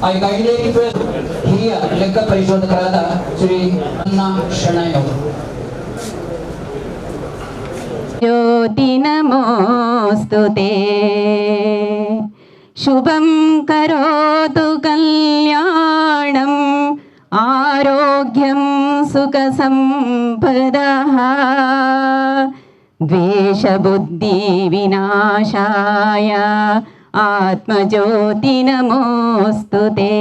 I kindly request ಹಿರಿಯ ಲೆಕ್ಕ ಪರಿಶೋಧಕರಾದ ಶ್ರೀ ಅಣ್ಣಾ ಶೆಣೈ ಅವರು. ಜ್ಯೋತಿ ನಮೋಸ್ತು ತೇ. ಶುಭಂ ಕರೋತು ಕಲ್ಯಾಣಂ ಆರೋಗ್ಯಂ ಸುಖ ಸಂಪದಃ ದ್ವೇಷಬುದ್ಧಿ ವಿನಾಶಾಯ ಆತ್ಮಜ್ಯೋತಿ ನಮೋಸ್ತು ತೇ.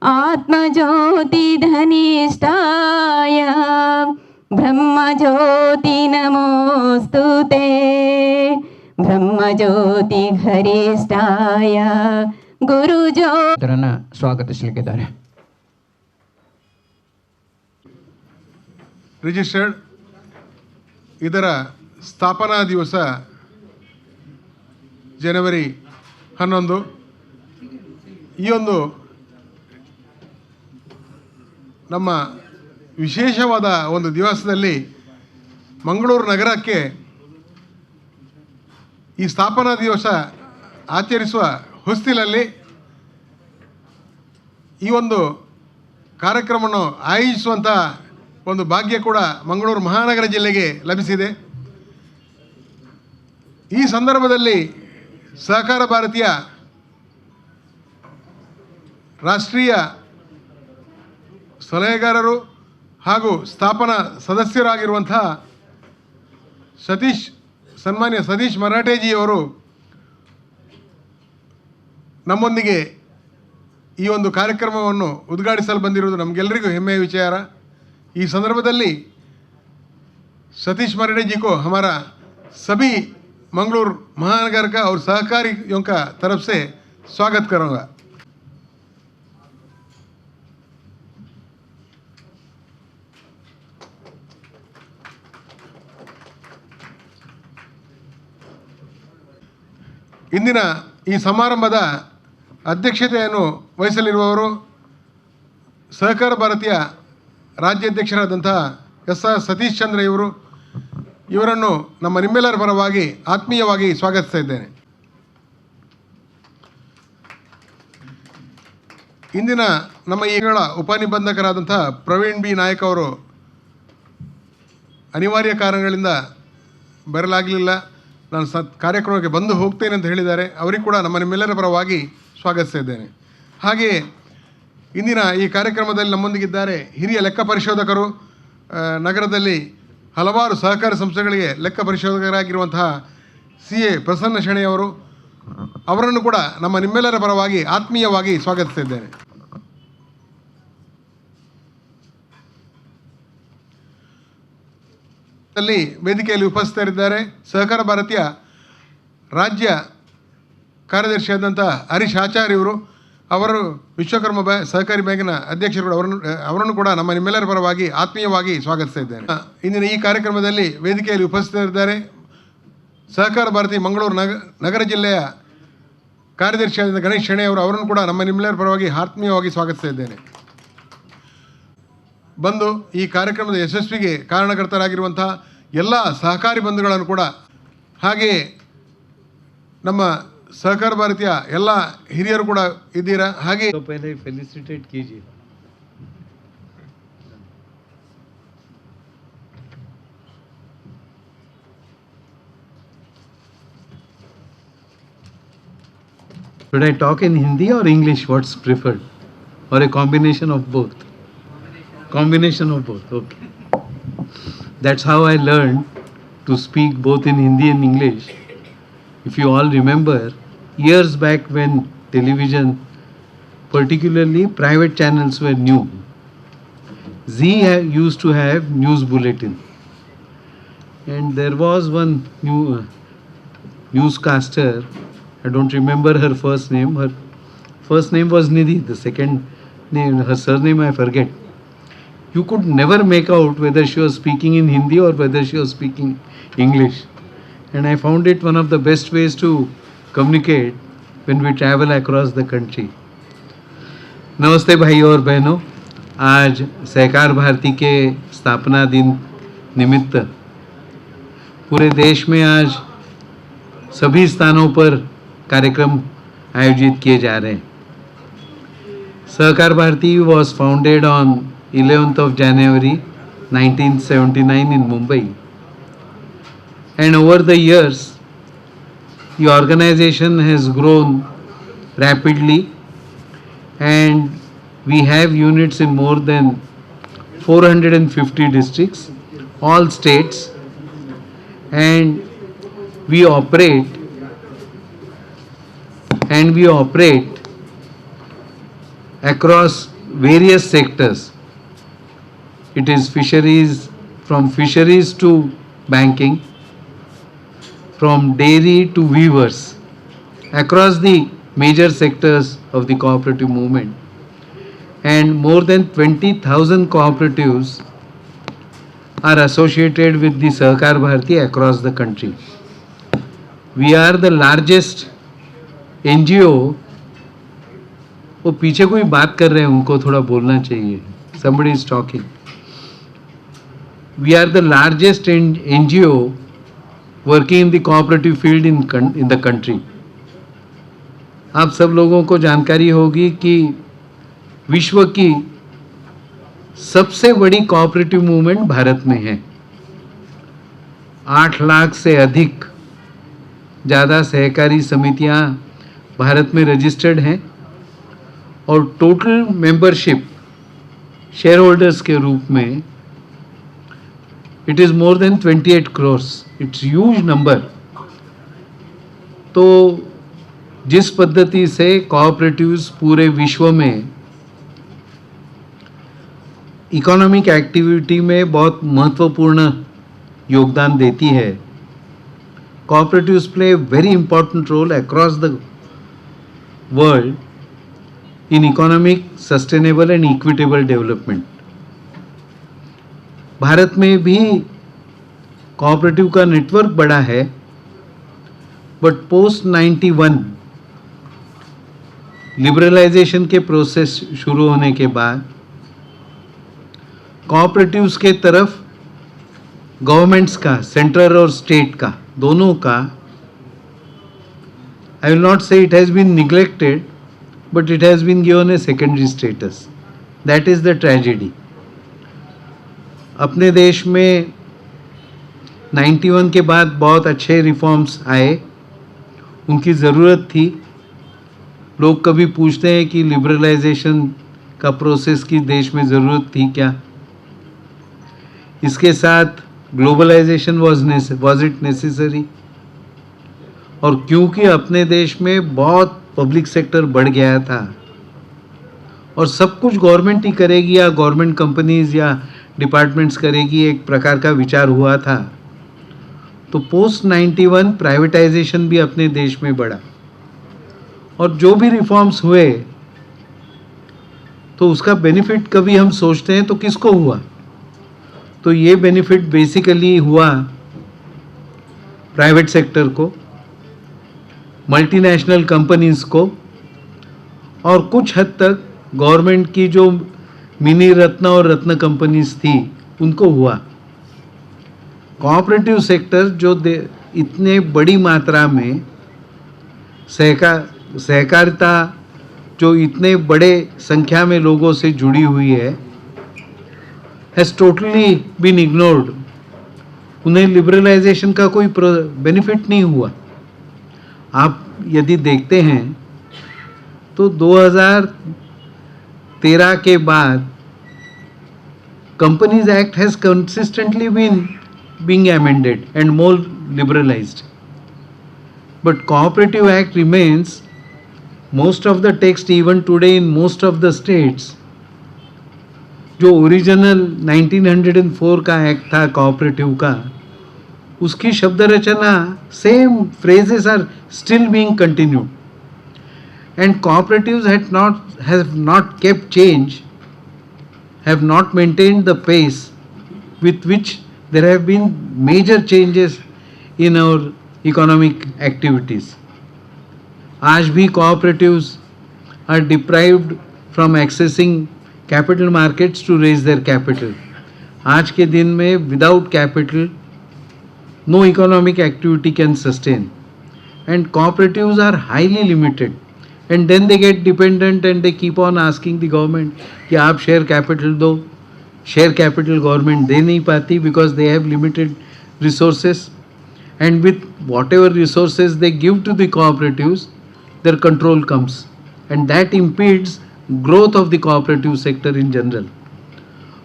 ಆತ್ಮಜ್ಯೋತಿ ಧನಿಷ್ಠಾಯ ಬ್ರಹ್ಮಜ್ಯೋತಿ ನಮೋಸ್ತು ತೇ. ಬ್ರಹ್ಮಜ್ಯೋತಿ ಗರಿಷ್ಠಾಯ ಗುರುಜ್ಯೋ ಅವರನ್ನು ಸ್ವಾಗತಿಸಲಿಕ್ಕಿದ್ದಾರೆ. ರಿಜಿಸ್ಟರ್ಡ್. ಇದರ ಸ್ಥಾಪನಾ ದಿವಸ ಜನವರಿ 11. ಈ ಒಂದು ನಮ್ಮ ವಿಶೇಷವಾದ ಒಂದು ದಿವಸದಲ್ಲಿ ಮಂಗಳೂರು ನಗರಕ್ಕೆ ಈ ಸ್ಥಾಪನಾ ದಿವಸ ಆಚರಿಸುವ ಹೊಸ್ತಿಲಲ್ಲಿ ಈ ಒಂದು ಕಾರ್ಯಕ್ರಮವನ್ನು ಆಯೋಜಿಸುವಂಥ ಒಂದು ಭಾಗ್ಯ ಕೂಡ ಮಂಗಳೂರು ಮಹಾನಗರ ಜಿಲ್ಲೆಗೆ ಲಭಿಸಿದೆ. ಈ ಸಂದರ್ಭದಲ್ಲಿ ಸಹಕಾರ ಭಾರತೀಯ ರಾಷ್ಟ್ರೀಯ ಸಲಹೆಗಾರರು ಹಾಗೂ ಸ್ಥಾಪನಾ ಸದಸ್ಯರಾಗಿರುವಂಥ ಸತೀಶ್, ಸನ್ಮಾನ್ಯ ಸತೀಶ್ ಮರಾಠೇಜಿಯವರು ನಮ್ಮೊಂದಿಗೆ ಈ ಒಂದು ಕಾರ್ಯಕ್ರಮವನ್ನು ಉದ್ಘಾಟಿಸಲು ಬಂದಿರುವುದು ನಮಗೆಲ್ಲರಿಗೂ ಹೆಮ್ಮೆಯ ವಿಚಾರ. ಈ ಸಂದರ್ಭದಲ್ಲಿ सतीश मराठे जी को हमारा सभी मंगलूर महानगर का और सहकारियों का तरफ से स्वागत करूंगा। ಇಂದಿನ ಈ ಸಮಾರಂಭದ ಅಧ್ಯಕ್ಷತೆಯನ್ನು ವಹಿಸಲಿರುವವರು ಸಹಕಾರ ಭಾರತೀಯ ರಾಜ್ಯಾಧ್ಯಕ್ಷರಾದಂಥ ಎಸ್ ಆರ್ ಸತೀಶ್ ಚಂದ್ರ ಇವರು. ಇವರನ್ನು ನಮ್ಮ ನಿಮ್ಮೆಲ್ಲರ ಪರವಾಗಿ ಆತ್ಮೀಯವಾಗಿ ಸ್ವಾಗತಿಸ್ತಾ ಇದ್ದೇನೆ. ಇಂದಿನ ನಮ್ಮ ಈಗಳ ಉಪನಿಬಂಧಕರಾದಂಥ ಪ್ರವೀಣ್ ಬಿ ನಾಯಕ್ ಅವರು ಅನಿವಾರ್ಯ ಕಾರಣಗಳಿಂದ ಬರಲಾಗಲಿಲ್ಲ. ನಾನು ಕಾರ್ಯಕ್ರಮಕ್ಕೆ ಬಂದು ಹೋಗ್ತೇನೆ ಅಂತ ಹೇಳಿದ್ದಾರೆ. ಅವರಿಗೆ ಕೂಡ ನಮ್ಮ ನಿಮ್ಮೆಲ್ಲರ ಪರವಾಗಿ ಸ್ವಾಗತಿಸ್ತಾ ಇದ್ದೇನೆ. ಹಾಗೆಯೇ ಇಂದಿನ ಈ ಕಾರ್ಯಕ್ರಮದಲ್ಲಿ ನಮ್ಮೊಂದಿಗಿದ್ದಾರೆ ಹಿರಿಯ ಲೆಕ್ಕ ಪರಿಶೋಧಕರು, ನಗರದಲ್ಲಿ ಹಲವಾರು ಸಹಕಾರ ಸಂಸ್ಥೆಗಳಿಗೆ ಲೆಕ್ಕ ಪರಿಶೋಧಕರಾಗಿರುವಂತಹ ಸಿ ಎ ಪ್ರಸನ್ನ ಶೆಣೆಯವರು. ಅವರನ್ನು ಕೂಡ ನಮ್ಮ ನಿಮ್ಮೆಲ್ಲರ ಪರವಾಗಿ ಆತ್ಮೀಯವಾಗಿ ಸ್ವಾಗತಿಸ್ತಿದ್ದೇನೆ. ಅಲ್ಲಿ ವೇದಿಕೆಯಲ್ಲಿ ಉಪಸ್ಥಿತರಿದ್ದಾರೆ ಸಹಕಾರ ಭಾರತೀಯ ರಾಜ್ಯ ಕಾರ್ಯದರ್ಶಿಯಾದಂಥ ಹರೀಶ್ ಆಚಾರ್ಯ ಇವರು. ಅವರು ವಿಶ್ವಕರ್ಮ ಸಹಕಾರಿ ಬ್ಯಾಂಕಿನ ಅಧ್ಯಕ್ಷರು. ಅವರನ್ನು ಕೂಡ ನಮ್ಮ ನಿಮ್ಮೆಲ್ಲರ ಪರವಾಗಿ ಆತ್ಮೀಯವಾಗಿ ಸ್ವಾಗತಿಸ್ತಾ ಇದ್ದೇನೆ. ಇಂದಿನ ಈ ಕಾರ್ಯಕ್ರಮದಲ್ಲಿ ವೇದಿಕೆಯಲ್ಲಿ ಉಪಸ್ಥಿತರಿದ್ದಾರೆ ಸಹಕಾರ ಭಾರತಿ ಮಂಗಳೂರು ನಗರ ಜಿಲ್ಲೆಯ ಕಾರ್ಯದರ್ಶಿಯಾದ ಗಣೇಶ್ ಶೆಣೈ ಅವರು. ಅವರನ್ನು ಕೂಡ ನಮ್ಮ ನಿಮ್ಮೆಲ್ಲರ ಪರವಾಗಿ ಆತ್ಮೀಯವಾಗಿ ಸ್ವಾಗತಿಸ್ತಾ ಇದ್ದೇನೆ. ಬಂದು ಈ ಕಾರ್ಯಕ್ರಮದ ಯಶಸ್ವಿಗೆ ಕಾರಣಕರ್ತರಾಗಿರುವಂಥ ಎಲ್ಲ ಸಹಕಾರಿ ಬಂಧುಗಳನ್ನು ಕೂಡ, ಹಾಗೆಯೇ ನಮ್ಮ ಸಹಕಾರ ಭಾರತಿಯ ಎಲ್ಲ ಹಿರಿಯರು ಕೂಡ ಇದ್ದೀರಾ. ಹಾಗೆ तो पहले फेलिसिटेट कीजिए। Should I talk in Hindi or English? What's preferred? Or a combination of both? Combination of both, okay. That's how I learned to speak both in Hindi and English. If you all remember, years back when television, particularly private channels, were new, Zee used to have news bulletin. And there was one new newscaster, I don't remember her first name. Her first name was Nidhi, the second name, her surname I forget. You could never make out whether she was speaking in Hindi or whether she was speaking English. And I found it one of the best ways to communicate when we travel across the country. नमस्ते भाइयों और बहनों, आज सहकार भारती के स्थापना दिन निमित्त पूरे देश में आज सभी स्थानों पर कार्यक्रम आयोजित किए जा रहे हैं। Sahakar Bharati was founded on 11th of January 1979 in Mumbai. And over the years, the organization has grown rapidly and we have units in more than 450 districts, all states, and we operate across various sectors. It is fisheries, from fisheries to banking, from dairy to weavers, across the major sectors of the cooperative movement. And more than 20,000 cooperatives are associated with the Sahakar Bharati across the country. We are the largest NGO. वो पीछे कोई बात कर रहे हैं, उनको थोड़ा बोलना चाहिए. Somebody is talking. We are the largest NGO working in the cooperative field in the country. आप सब लोगों को जानकारी होगी कि विश्व की सबसे बड़ी कोऑपरेटिव मूवमेंट भारत में है. 8 लाख से अधिक ज़्यादा सहकारी समितियां भारत में रजिस्टर्ड हैं और total membership share holders के रूप में it is more than 28 crores. It's huge number. तो जिस पद्धति से कोऑपरेटिव्स पूरे विश्व में इकोनॉमिक एक्टिविटी में बहुत महत्वपूर्ण योगदान देती है, cooperatives play a very important role across the world in economic, sustainable and equitable development. Bharat में भी कोऑपरेटिव का नेटवर्क बड़ा है, but post 91 liberalisation के प्रोसेस शुरू होने के बाद कोऑपरेटिव्स के तरफ गवर्नमेंट्स का, सेंट्रल और स्टेट का, दोनों का, I will not say it has been neglected, but it has been given a secondary status. That is the tragedy. अपने देश में 91 के बाद बहुत अच्छे रिफॉर्म्स आए, उनकी ज़रूरत थी. लोग कभी पूछते हैं कि लिबरलाइजेशन का प्रोसेस की देश में ज़रूरत थी क्या? इसके साथ globalization was it necessary? और क्योंकि अपने देश में बहुत पब्लिक सेक्टर बढ़ गया था और सब कुछ गवर्नमेंट ही करेगी या गवर्नमेंट कंपनीज या डिपार्टमेंट्स करेगी, एक प्रकार का विचार हुआ था. तो पोस्ट 91 प्राइवेटाइजेशन भी अपने देश में बढ़ा और जो भी रिफॉर्म्स हुए तो उसका बेनिफिट कभी हम सोचते हैं तो किसको हुआ? तो ये बेनिफिट बेसिकली हुआ प्राइवेट सेक्टर को, मल्टीनेशनल कंपनीज को और कुछ हद तक गवर्नमेंट की जो मिनी रत्न और रत्न कंपनीज थी उनको हुआ. कोऑपरेटिव सेक्टर जो इतने बड़ी मात्रा में सहकारिता जो इतने बड़े संख्या में लोगों से जुड़ी हुई है, has totally been ignored. उन्हें लिबरलाइजेशन का कोई बेनिफिट नहीं हुआ. आप यदि देखते हैं तो 2013 के बाद Companies Act has consistently been being amended and more liberalized, but Cooperative Act remains, most of the text even today in most of the states, जो ओरिजिनल 1904 का एक्ट था कोऑपरेटिव का, उसकी शब्द रचना, same phrases are still being continued, and cooperatives had not have not kept change, have not maintained the pace with which there have been major changes in our economic activities. आज भी cooperatives are deprived from accessing capital markets to raise their capital. आज के दिन में without capital no economic activity can sustain, and cooperatives are highly limited. And then they get dependent and they keep on asking the government कि आप share capital दो. Share capital government दे नहीं पाती because they have limited resources, and with whatever resources they give to the cooperatives, their control comes, and that impedes growth of the cooperative sector in general.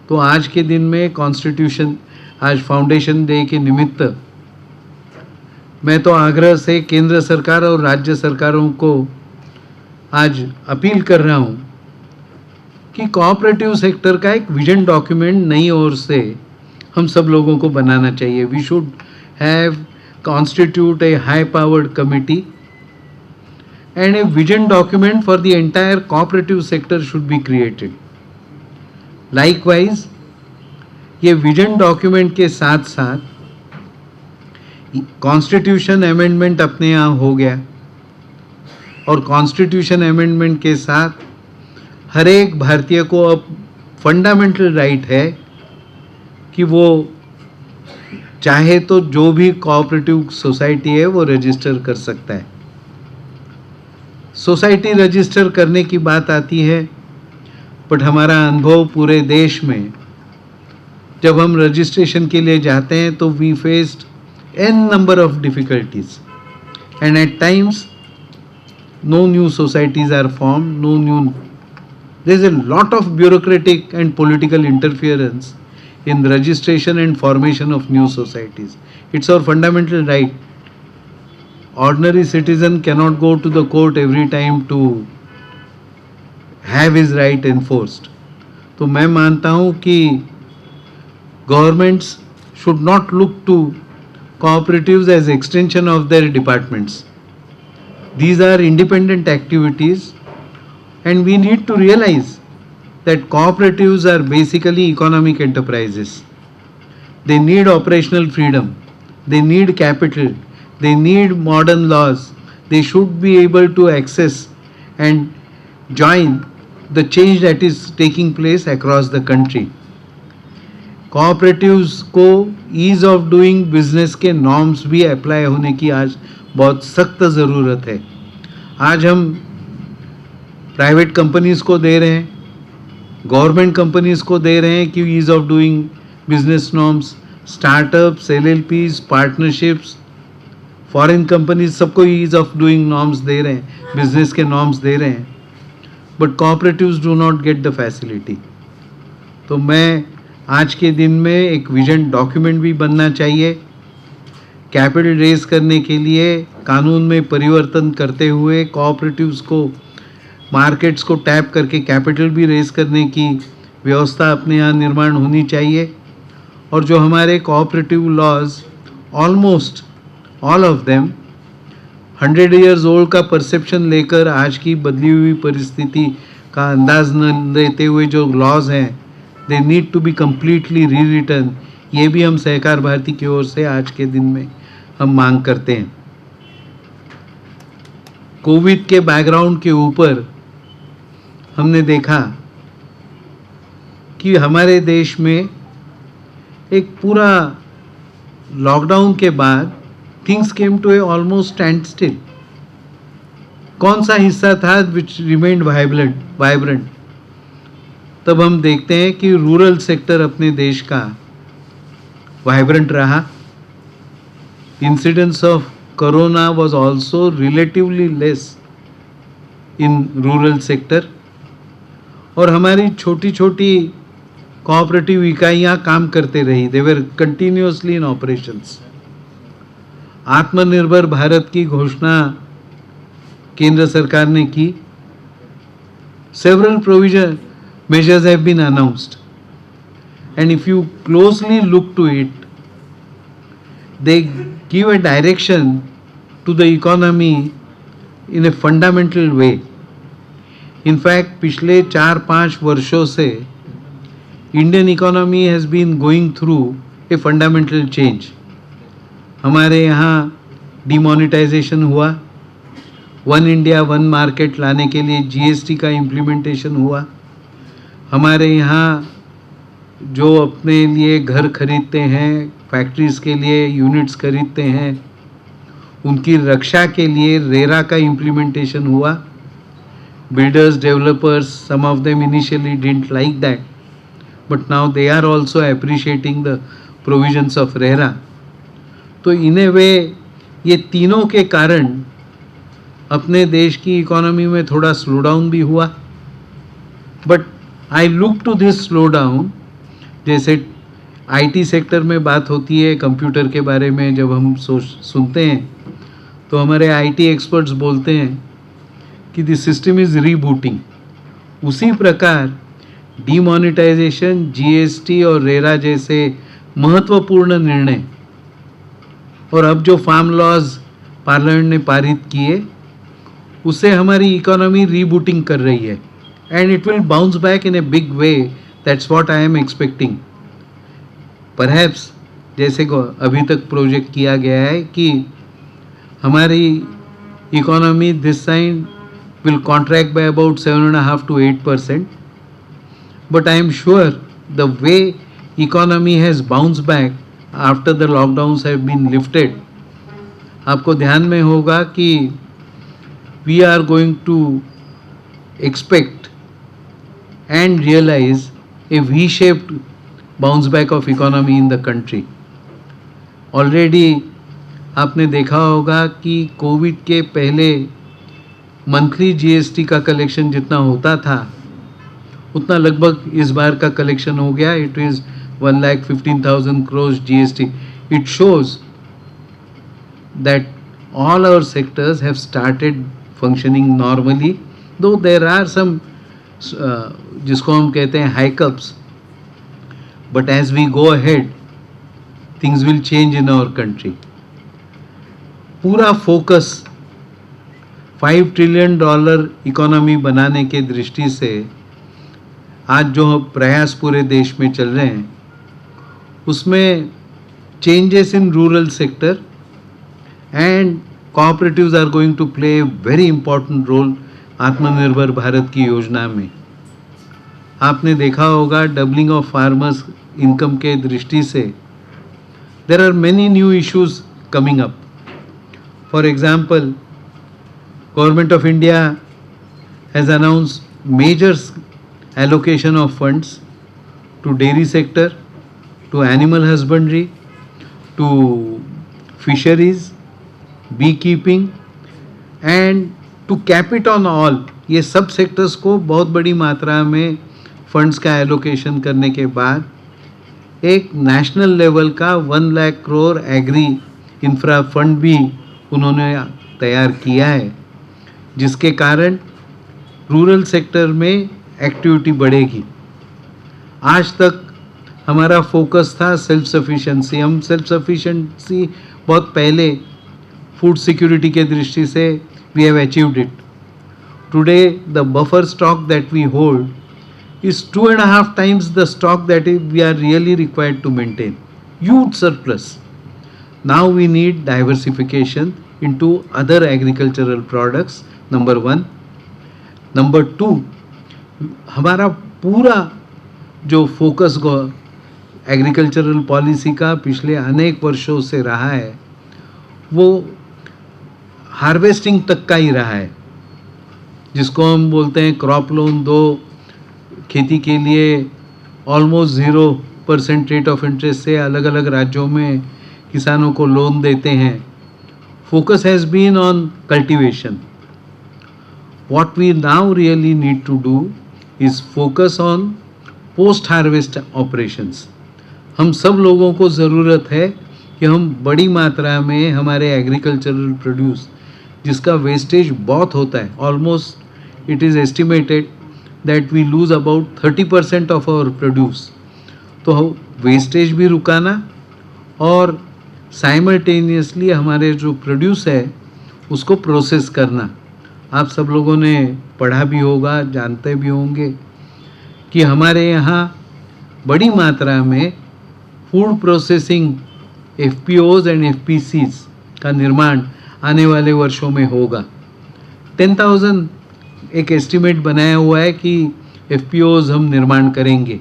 तो आज के दिन में constitution, आज foundation day के निमित्त मैं तो आग्रह से केंद्र सरकार और राज्य सरकारों को आज अपील कर रहा हूँ कि कोऑपरेटिव सेक्टर का एक विजन डॉक्यूमेंट नई ओर से हम सब लोगों को बनाना चाहिए. We should have constitute a high powered committee, and a vision document for the entire cooperative sector should be created. Likewise, ये विजन डॉक्यूमेंट के साथ साथ कॉन्स्टिट्यूशन अमेंडमेंट अपने यहाँ हो गया और कॉन्स्टिट्यूशन अमेंडमेंट के साथ हर एक भारतीय को अब फंडामेंटल राइट है कि वो चाहे तो जो भी कोऑपरेटिव सोसाइटी है, वो रजिस्टर कर सकता है. सोसाइटी रजिस्टर करने की बात आती है, बट हमारा अनुभव पूरे देश में, जब हम रजिस्ट्रेशन के लिए जाते हैं तो we faced n number of difficulties, and at times no new societies are formed, no new there is a lot of bureaucratic and political interference in registration and formation of new societies. It's our fundamental right. Ordinary citizen cannot go to the court every time to have his right enforced. तो मैं मानता हूँ कि governments should not look to cooperatives as extension of their departments. These are independent activities, and we need to realize that cooperatives are basically economic enterprises. They need operational freedom, they need capital, they need modern laws, they should be able to access and join the change that is taking place across the country. Cooperatives को ease of doing business के norms भी apply होने की आज बहुत सख्त ज़रूरत है. आज हम प्राइवेट कंपनीज को दे रहे हैं, गवर्नमेंट कंपनीज को दे रहे हैं कि ease of doing business norms, startups, LLPs, partnerships, foreign companies, सबको ease of doing norms दे रहे हैं, बिजनेस के नॉर्म्स दे रहे हैं, but cooperatives do not get the facility. तो मैं आज के दिन में एक विजन डॉक्यूमेंट भी बनना चाहिए. कैपिटल रेज करने के लिए कानून में परिवर्तन करते हुए कोऑपरेटिव्स को मार्केट्स को टैप करके कैपिटल भी रेज करने की व्यवस्था अपने यहाँ निर्माण होनी चाहिए. और जो हमारे cooperative laws, almost all of them 100 years old का परसेप्शन लेकर, आज की बदली हुई परिस्थिति का अंदाज न लेते हुए जो लॉज हैं, they need to be completely rewritten. ये भी हम सहकार भारती की ओर से आज के दिन में हम मांग करते हैं. कोविड के बैकग्राउंड के ऊपर हमने देखा कि हमारे देश में एक पूरा लॉकडाउन के बाद things came to a almost standstill. कौन सा हिस्सा था which remained vibrant? तब हम देखते हैं कि रूरल सेक्टर अपने देश का वाइब्रेंट रहा. Incidence of corona was also relatively less in rural sector और हमारी छोटी छोटी कोऑपरेटिव इकाइयाँ काम करते रही. They were continuously in operations. आत्मनिर्भर भारत की घोषणा केंद्र सरकार ने की. Several provision measures have been announced, and if you closely look to it, they give a direction to the economy in a fundamental way. In fact, पिछले 4-5 वर्षों से Indian economy has been going through a fundamental change. हमारे यहाँ demonetisation हुआ, one India one market लाने के लिए GST का इम्प्लीमेंटेशन हुआ. हमारे यहाँ जो अपने लिए घर खरीदते हैं, फैक्ट्रीज़ के लिए यूनिट्स खरीदते हैं, उनकी रक्षा के लिए रेरा का इम्प्लीमेंटेशन हुआ. Builders, developers, some of them initially didn't like that, but now they are also appreciating the provisions of RERA. तो इन ए वे ये तीनों के कारण अपने देश की इकोनॉमी में थोड़ा स्लो डाउन भी हुआ, but I look to this slow down. जैसे IT sector में बात होती है, कंप्यूटर के बारे में जब हम सोच सुनते हैं, तो हमारे IT experts बोलते हैं कि the system is rebooting. उसी प्रकार डीमोनेटाइजेशन, जीएसटी और रेरा जैसे महत्वपूर्ण निर्णय और अब जो farm laws parliament ने पारित किए, उससे हमारी इकोनॉमी रीबूटिंग कर रही है and it will bounce back in a big way. That's what I am expecting. Perhaps जैसे को अभी तक प्रोजेक्ट किया गया है कि हमारी economy this time will contract by about 7.5 to 8%, but I am sure the way economy has bounced back after the lockdowns have been lifted, आपको ध्यान में होगा कि we are going to expect and realize a V-shaped bounce back of economy in the country. Already आपने देखा होगा कि Covid के पहले मंथली जीएसटी का कलेक्शन जितना होता था, उतना लगभग इस बार का कलेक्शन हो गया. It is 1,15,000 crore GST. It shows that all our sectors have started functioning normally, though there are some जिसको हम कहते हैं hiccups, but as we go ahead, things will change in our country. पूरा focus 5 trillion dollar economy बनाने के दृष्टि से आज जो प्रयास पूरे देश में चल रहे हैं, उसमें changes in rural sector and cooperatives are going to play a very important role. आत्मनिर्भर भारत की योजना में आपने देखा होगा, doubling of farmers income के दृष्टि से there are many new issues coming up. For example, Government of India has announced major allocation of funds to dairy sector, to animal husbandry, to fisheries, beekeeping and to cap it on all, ये सब sectors को बहुत बड़ी मात्रा में funds का allocation करने के बाद एक नेशनल लेवल का 1 lakh crore agri infra fund भी उन्होंने तैयार किया है, जिसके कारण रूरल सेक्टर में एक्टिविटी बढ़ेगी. आज तक हमारा फोकस था सेल्फ सफिशिएंसी. हम सेल्फ सफिशिएंसी बहुत पहले फूड सिक्योरिटी के दृष्टि से we have achieved it. Today the buffer stock that we hold is 2.5 times the stock that we are really required to maintain. Huge surplus. Now we need diversification into other agricultural products, number one. Number two, हमारा पूरा जो focus agricultural policy का पिछले अनेक वर्षों से रहा है, वो हार्वेस्टिंग तक का ही रहा है, जिसको हम बोलते हैं क्रॉप लोन दो खेती के लिए. Almost 0% rate of interest से अलग अलग राज्यों में किसानों को लोन देते हैं. Focus has been on cultivation. What we now really need to do is focus on post harvest operations. हम सब लोगों को ज़रूरत है कि हम बड़ी मात्रा में हमारे एग्रीकल्चरल प्रोड्यूस, जिसका वेस्टेज बहुत होता है, almost it is estimated that we lose about 30% of our produce, तो वेस्टेज भी रुकाना और साइमल्टेनियसली हमारे जो प्रोड्यूस है उसको प्रोसेस करना. आप सब लोगों ने पढ़ा भी होगा, जानते भी होंगे कि हमारे यहाँ बड़ी मात्रा में food processing FPOs and F का निर्माण आने वाले वर्षों में होगा. 10,000 एक एस्टिमेट बनाया हुआ है कि एफ हम निर्माण करेंगे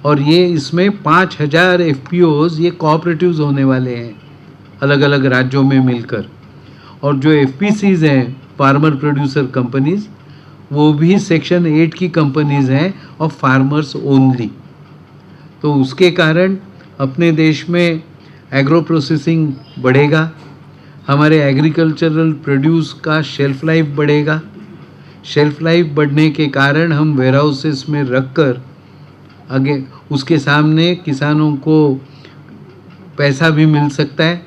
और ये इसमें 5,000 एफ ये कोऑपरेटिव्स होने वाले हैं अलग अलग राज्यों में मिलकर और जो एफ हैं, farmer producer companies, वो वो भी सेक्शन 8 की कंपनीज हैं और फार्मर्स ओनली। तो उसके कारण अपने देश में एग्रो प्रोसेसिंग बढ़ेगा, हमारे एग्रीकल्चरल प्रोड्यूस का शेल्फ लाइफ बढ़ेगा। शेल्फ लाइफ बढ़ने के कारण हम वेयरहाउसेस में रखकर आगे उसके सामने किसानों को पैसा भी मिल सकता है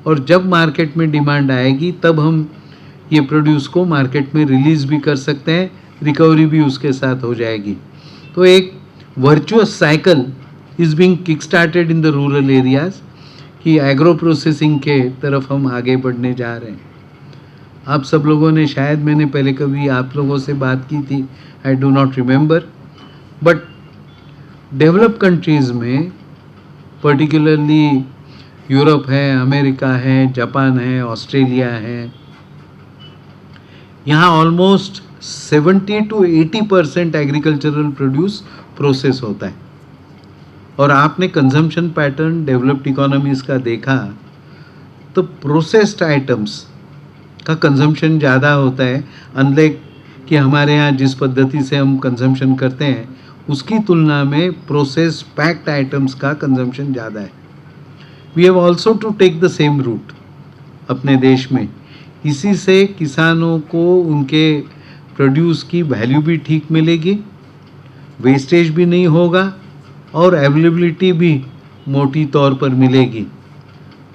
और जब मार्केट में डिमांड आएगी तब हम ये प्रोड्यूस को मार्केट में रिलीज़ भी कर सकते हैं, रिकवरी भी उसके साथ हो जाएगी। तो एक virtuous cycle is being kick started in the rural areas कि एग्रो प्रोसेसिंग के तरफ हम आगे बढ़ने जा रहे हैं। आप सब लोगों ने शायद, मैंने पहले कभी आप लोगों से बात की थी, I do not remember, but develop countries में पर्टिकुलरली यूरोप है, अमेरिका है, जापान है, ऑस्ट्रेलिया है, यहाँ almost 70 to 80% agricultural produce process होता है। और आपने consumption pattern developed economies का देखा तो प्रोसेस्ड आइटम्स का कंजम्पशन ज़्यादा होता है, अनलाइक कि हमारे यहाँ जिस पद्धति से हम कंजम्पशन करते हैं उसकी तुलना में process packed items का कंजम्पशन ज़्यादा है। We have also to take the same route अपने देश में। इसी से किसानों को उनके प्रोड्यूस की वैल्यू भी ठीक मिलेगी, वेस्टेज भी नहीं होगा और अवेलेबिलिटी भी मोटी तौर पर मिलेगी।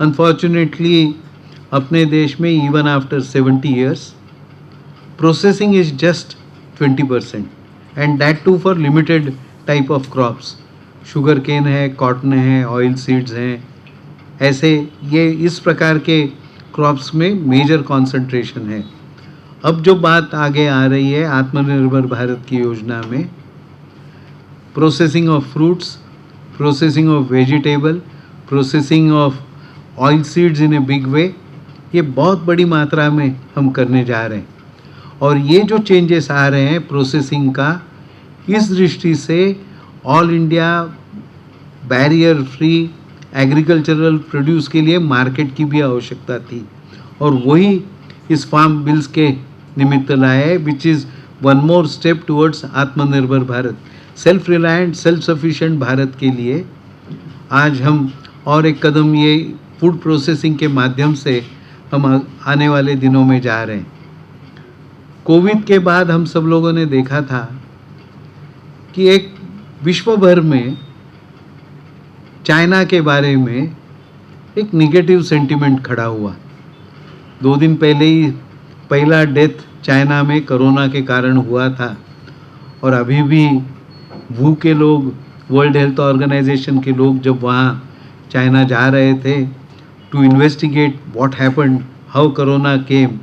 अनफॉर्चुनेटली अपने देश में even after 70 years processing is just 20% and that too for limited type of crops. Sugar cane है, कॉटन है, ऑयल सीड्स हैं, ऐसे ये इस प्रकार के क्रॉप्स में मेजर कंसंट्रेशन है। अब जो बात आगे आ रही है आत्मनिर्भर भारत की योजना में, processing of fruits, processing of vegetable, processing of oil seeds in a big way, ये बहुत बड़ी मात्रा में हम करने जा रहे हैं। और ये जो चेंजेस आ रहे हैं प्रोसेसिंग का, इस दृष्टि से all India barrier free agricultural produce के लिए मार्केट की भी आवश्यकता थी और वही इस फार्म बिल्स के निमित्त लाए, which is one more step towards Atmanirbhar Bharat. Self reliant, self sufficient Bharat के लिए आज हम और एक कदम ये फूड प्रोसेसिंग के माध्यम से हम आने वाले दिनों में जा रहे हैं। कोविड के बाद हम सब लोगों ने देखा था कि एक विश्व भर में चाइना के बारे में एक निगेटिव सेंटिमेंट खड़ा हुआ। 2 दिन पहले ही पहला डेथ चाइना में कोरोना के कारण हुआ था और अभी भी वू के लोग, world health organisation के लोग जब वहाँ चाइना जा रहे थे to investigate what happened, how corona came,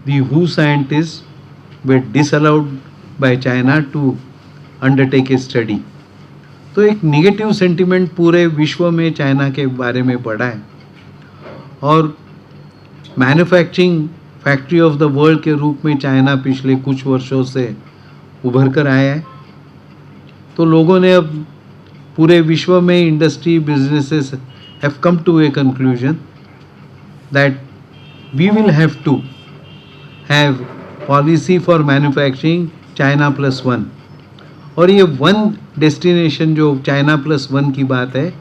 the WHO scientists were disallowed by China to undertake a study. तो एक निगेटिव सेंटिमेंट पूरे विश्व में चाइना के बारे में बढ़ा है और manufacturing factory of the world के रूप में चाइना पिछले कुछ वर्षों से उभर कर आया है। तो लोगों ने अब पूरे विश्व में industry, businesses have come to a conclusion that we will have to have policy for manufacturing China plus one. और ये वन डेस्टिनेशन जो China plus one की बात है,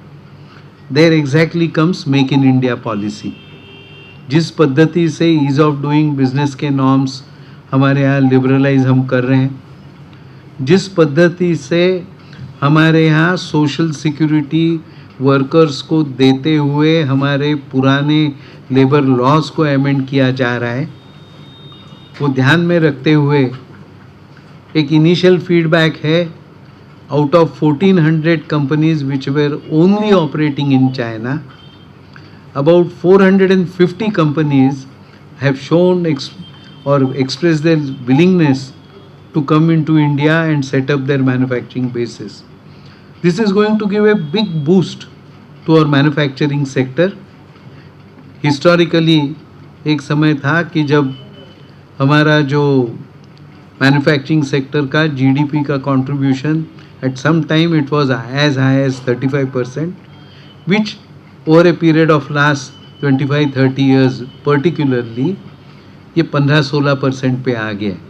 there exactly comes Make in India policy. जिस पद्धति से ease of doing business के नॉर्म्स हमारे यहाँ लिबरलाइज हम कर रहे हैं, जिस पद्धति से हमारे यहाँ social security workers को देते हुए हमारे पुराने लेबर लॉज को अमेंड किया जा रहा है, वो ध्यान में रखते हुए एक इनिशियल फीडबैक है, out of 1400 companies which were only operating in China, about 450 companies have shown or expressed their willingness to come into India and set up their manufacturing bases. This is going to give a big boost to our manufacturing sector. Historically एक समय था कि जब हमारा जो manufacturing sector का GDP का contribution, at some time it was as high as 35%, which over a period of last 25-30 years particularly ये 15-16% पे आ गया है।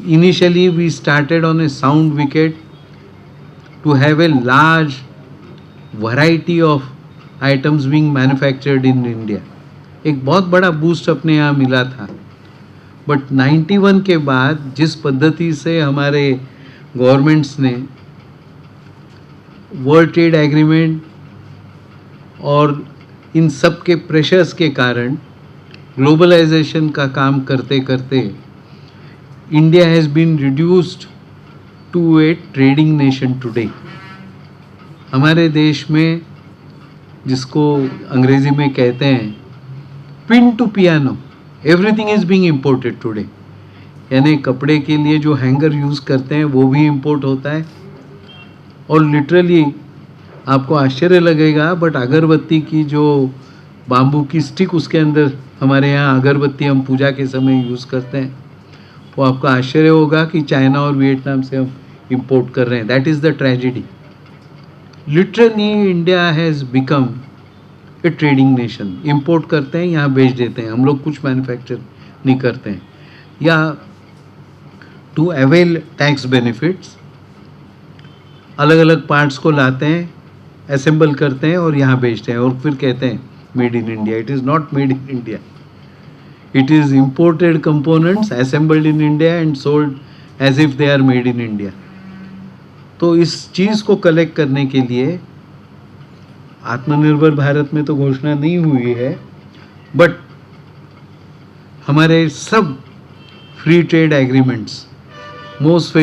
Initially we started on a sound wicket to have a large variety of items being manufactured in India. एक बहुत बड़ा boost अपने यहाँ मिला था, बट 91 के बाद जिस पद्धति से हमारे गवर्नमेंट्स ने world trade agreement और इन सब के प्रेशर्स के कारण ग्लोबलाइजेशन का काम करते करते India has been reduced to a trading nation today. हमारे देश में जिसको अंग्रेजी में कहते हैं pin to piano, everything is being imported today. यानी कपड़े के लिए जो हैंगर यूज़ करते हैं वो भी इम्पोर्ट होता है, और लिटरली आपको आश्चर्य लगेगा बट अगरबत्ती की जो बाम्बू की स्टिक, उसके अंदर हमारे यहाँ अगरबत्ती हम पूजा के समय यूज़ करते हैं, वो आपको आश्चर्य होगा कि चाइना और वियतनाम से हम इम्पोर्ट कर रहे हैं. That is the tragedy. Literally India has become a trading nation. Import करते हैं, यहाँ बेच देते हैं, हम लोग कुछ मैन्युफैक्चर नहीं करते हैं. या to avail tax benefits अलग अलग पार्ट्स को लाते हैं, असेंबल करते हैं और यहाँ बेचते हैं और फिर कहते हैं made in India. It is not made in India. It is imported components assembled in India and sold as if they are made in India. तो इस चीज़ को कलेक्ट करने के लिए आत्मनिर्भर भारत में तो घोषणा नहीं हुई है, बट हमारे सब free trade agreements, most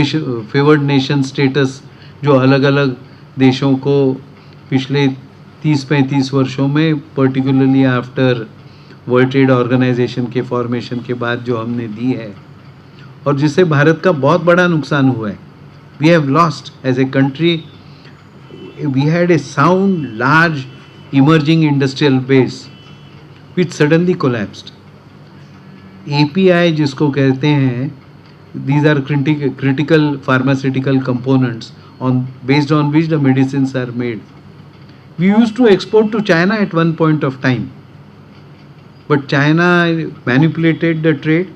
favoured nation status जो अलग अलग देशों को पिछले 30-35 वर्षों में, particularly after World Trade Organization के फॉर्मेशन के बाद जो हमने दी है और जिससे भारत का बहुत बड़ा नुकसान हुआ है. We have lost as a country. We had a sound, large, emerging industrial base which suddenly collapsed. API जिसको कहते हैं, these are critical pharmaceutical components on based on which the medicines are made. We used to export to China at one point of time, but China manipulated the trade,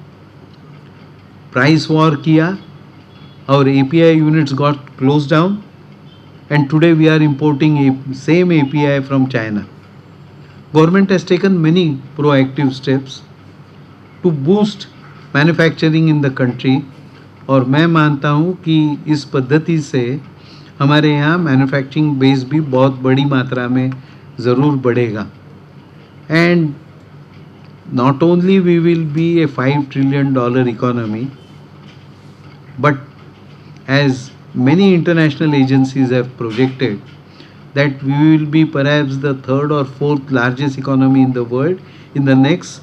price war किया, our API units got closed down, and today we are importing a same API from China. Government has taken many proactive steps to boost manufacturing in the country, और मैं मानता हूँ कि इस पद्धति से हमारे यहाँ मैन्युफैक्चरिंग बेस भी बहुत बड़ी मात्रा में ज़रूर बढ़ेगा, and not only we will be a $5 trillion economy, but as many international agencies have projected that we will be perhaps the third or fourth largest economy in the world in the next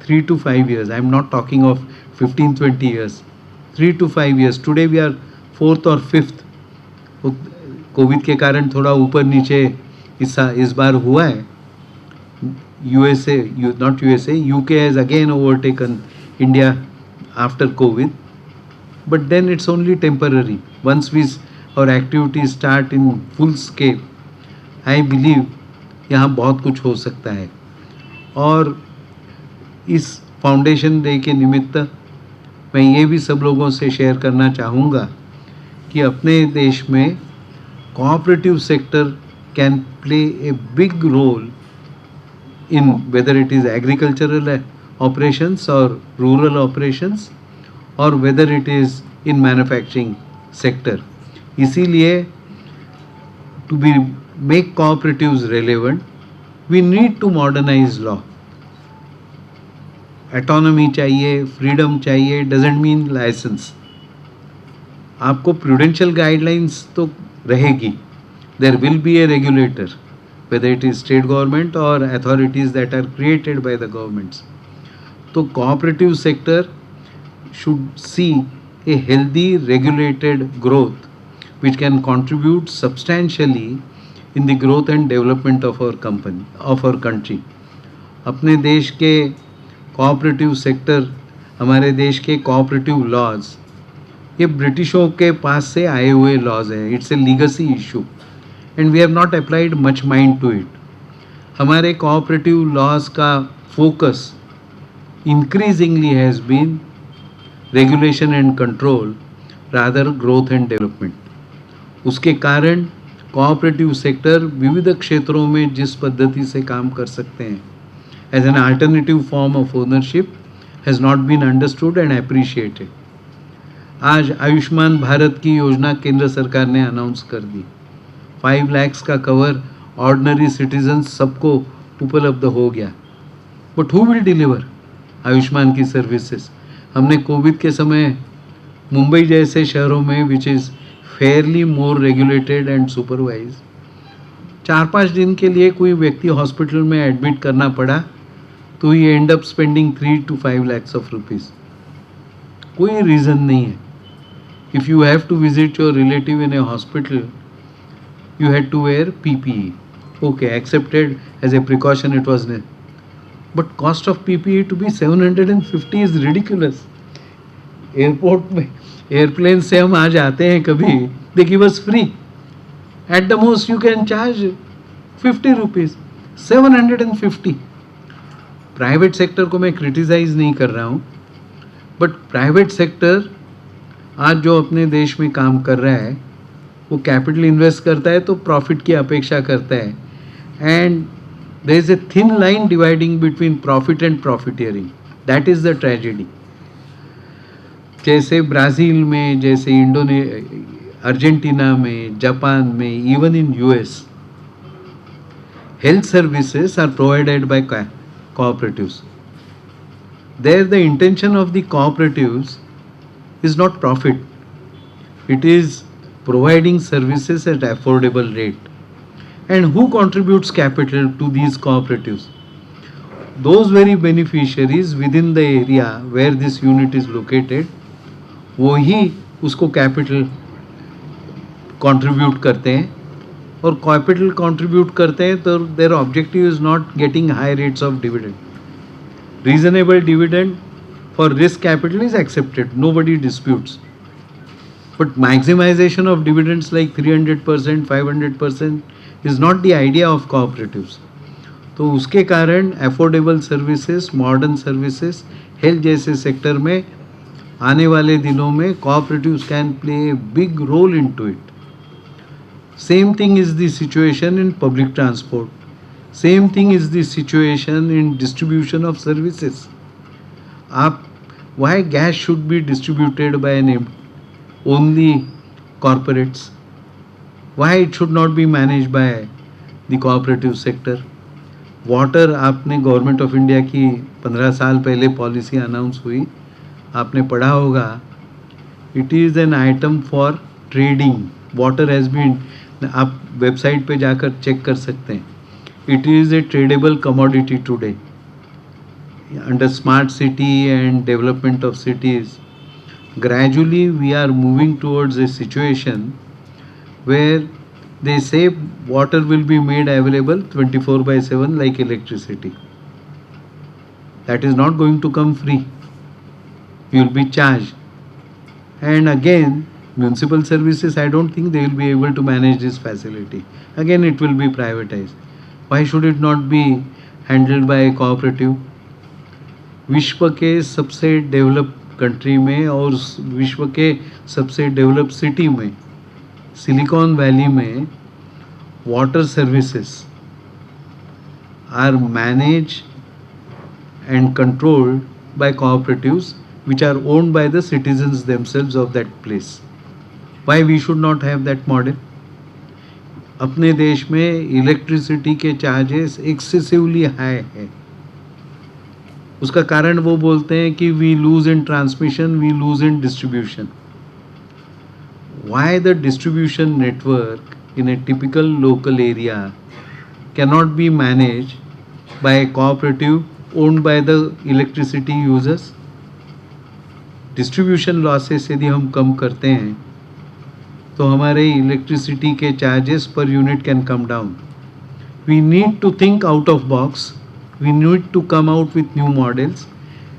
3 to 5 years. I am not talking of 15 20 years, 3 to 5 years. Today we are fourth or fifth. Covid के कारण थोड़ा ऊपर नीचे इस बार हुआ है. USA, not USA, UK has again overtaken India after COVID, but then it's only temporary. Once our activities start in full scale, I believe यहाँ बहुत कुछ हो सकता है. और इस फाउंडेशन डे के निमित्त मैं ये भी सब लोगों से शेयर करना चाहूँगा कि अपने देश में cooperative sector can play a big role in whether it is agricultural operations or rural operations or whether it is in manufacturing sector. इसीलिए to be make cooperatives relevant, we need to modernize law. Autonomy चाहिए, freedom चाहिए, doesn't mean license. आपको prudential guidelines तो रहेगी. There will be a regulator, whether it is state government or authorities that are created by the governments. तो cooperative sector should see a healthy regulated growth which can contribute substantially in the growth and development of our company, of our country. अपने देश के cooperative sector, हमारे देश के cooperative laws, ये ब्रिटिशों के पास से आए हुए लॉज हैं. It's a legacy issue and we have not applied much mind to it. हमारे कोऑपरेटिव लॉज का focus increasingly has been regulation and control rather growth and development. उसके कारण cooperative sector विविध क्षेत्रों में जिस पद्धति से काम कर सकते हैं as an alternative form of ownership has not been understood and appreciated. आज आयुष्मान भारत की योजना केंद्र सरकार ने अनाउंस कर दी. 5 लैक्स का cover ordinary citizen सबको उपलब्ध हो गया, but who will deliver Ayushman की सर्विसेज? हमने कोविड के समय मुंबई जैसे शहरों में, which is fairly more regulated and supervised, 4-5 दिन के लिए कोई व्यक्ति हॉस्पिटल में एडमिट करना पड़ा तो he end up spending 3 to 5 lakhs of rupees. कोई रीज़न नहीं है. If you have to visit your relative in a hospital, you had to wear PPE. Okay, accepted as a precaution, it was. But cost of PPE to be 750 is ridiculous. Airport में airplane से हम आ जाते हैं कभी, they give us free. At the most you can charge ₹50, 750. Private sector को मैं criticise नहीं कर रहा हूँ, but private sector आज जो अपने देश में काम कर रहा है, वो कैपिटल इन्वेस्ट करता है तो प्रॉफिट की अपेक्षा करता है, and there is a thin line dividing between profit and profiteering. That is the tragedy. जैसे ब्राज़ील में, जैसे इंडोने अर्जेंटीना में, जापान में, even in US, health services are provided by cooperatives. There, the intention of the cooperatives is not profit, it is providing services at affordable rate. And who contributes capital to these cooperatives? Those very beneficiaries within the area where this unit is located, वो ही उसको capital contribute करते हैं और capital contribute करते हैं तो their objective is not getting high rates of dividend. Reasonable dividend for risk capital is accepted, nobody disputes, but maximization of dividends like 300%, 500% is not the idea of cooperatives. तो उसके कारण affordable services, modern services, health जैसे sector में आने वाले दिनों में cooperatives can play a big role into it. Same thing is the situation in public transport. Same thing is the situation in distribution of services. आप why gas should be distributed by an only corporates? Why it should not be managed by the cooperative sector? Water, आपने government of India की 15 साल पहले policy announce हुई, आपने पढ़ा होगा. It is an item for trading. Water has been, आप website पे जाकर चेक कर सकते हैं, it is a tradable commodity today. Under smart city and development of cities, gradually we are moving towards a situation where they say water will be made available 24 by 7 like electricity. That is not going to come free. You will be charged. And again, municipal services, I don't think they will be able to manage this facility. Again, it will be privatized. Why should it not be handled by a cooperative? विश्व के सबसे develop country में और विश्व के सबसे develop city में, silicon valley में, water services are managed and controlled by cooperatives which are owned by the citizens themselves of that place. Why we should not have that model? अपने देश में इलेक्ट्रिसिटी के charges excessively high है. उसका कारण वो बोलते हैं कि we lose in transmission, we lose in distribution. Why the distribution network in a typical local area cannot be managed by a cooperative owned by the electricity users? Distribution losses यदि हम कम करते हैं तो हमारे इलेक्ट्रिसिटी के charges per unit can come down. We need to think out of box. We need to come out with new models,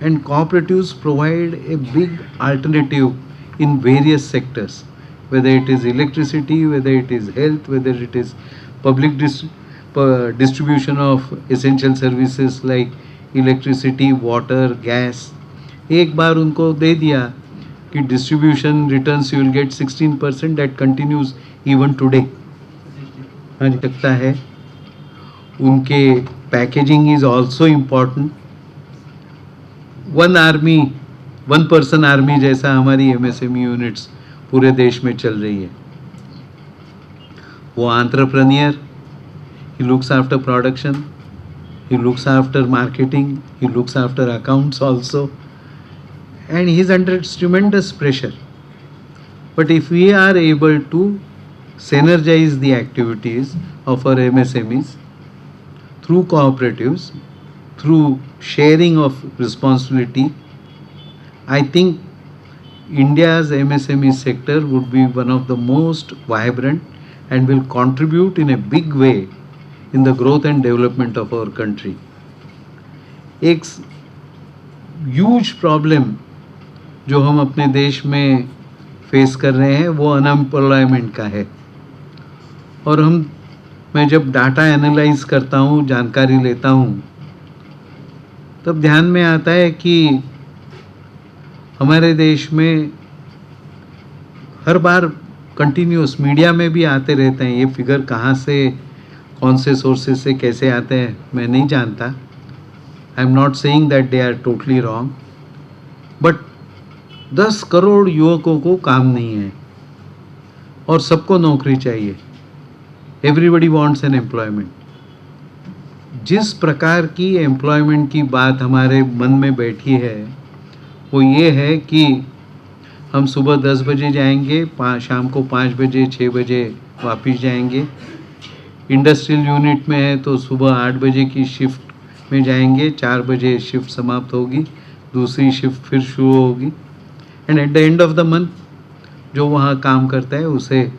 and cooperatives provide a big alternative in various sectors, whether it is electricity, whether it is health, whether it is public distribution of essential services like electricity, water, gas. एक बार उनको दे दिया. कि distribution returns you will get 16%, that continues even today. हाँ जी, लगता है उनके packaging is also important. One army, one person army जैसा हमारी एमएसएमई यूनिट्स पूरे देश में चल रही है. वो entrepreneur, he looks after production, he looks after marketing, he looks after accounts also, and he is under tremendous pressure. But if we are able to synergize the activities of our MSMEs through cooperatives, through sharing of responsibility, I think India's MSME sector would be one of the most vibrant and will contribute in a big way in the growth and development of our country. एक huge problem जो हम अपने देश में face कर रहे हैं, वो अनएम्प्लॉयमेंट का है. और हम मैं जब डाटा एनालाइज करता हूँ, जानकारी लेता हूँ, तब ध्यान में आता है कि हमारे देश में हर बार कंटिन्यूस मीडिया में भी आते रहते हैं. ये फिगर कहाँ से, कौन से सोर्सेज से, कैसे आते हैं, मैं नहीं जानता. I am not saying that they are totally wrong, but 10 crore युवकों को काम नहीं है और सबको नौकरी चाहिए. Everybody wants an employment. जिस प्रकार की एम्प्लॉयमेंट की बात हमारे मन में बैठी है, वो ये है कि हम सुबह 10 बजे जाएंगे, शाम को 5 बजे, 6 बजे वापस जाएंगे. इंडस्ट्रियल यूनिट में है तो सुबह 8 बजे की शिफ्ट में जाएंगे, 4 बजे शिफ्ट समाप्त होगी, दूसरी शिफ्ट फिर शुरू होगी, and at the end of the month जो वहाँ काम करता है, उसे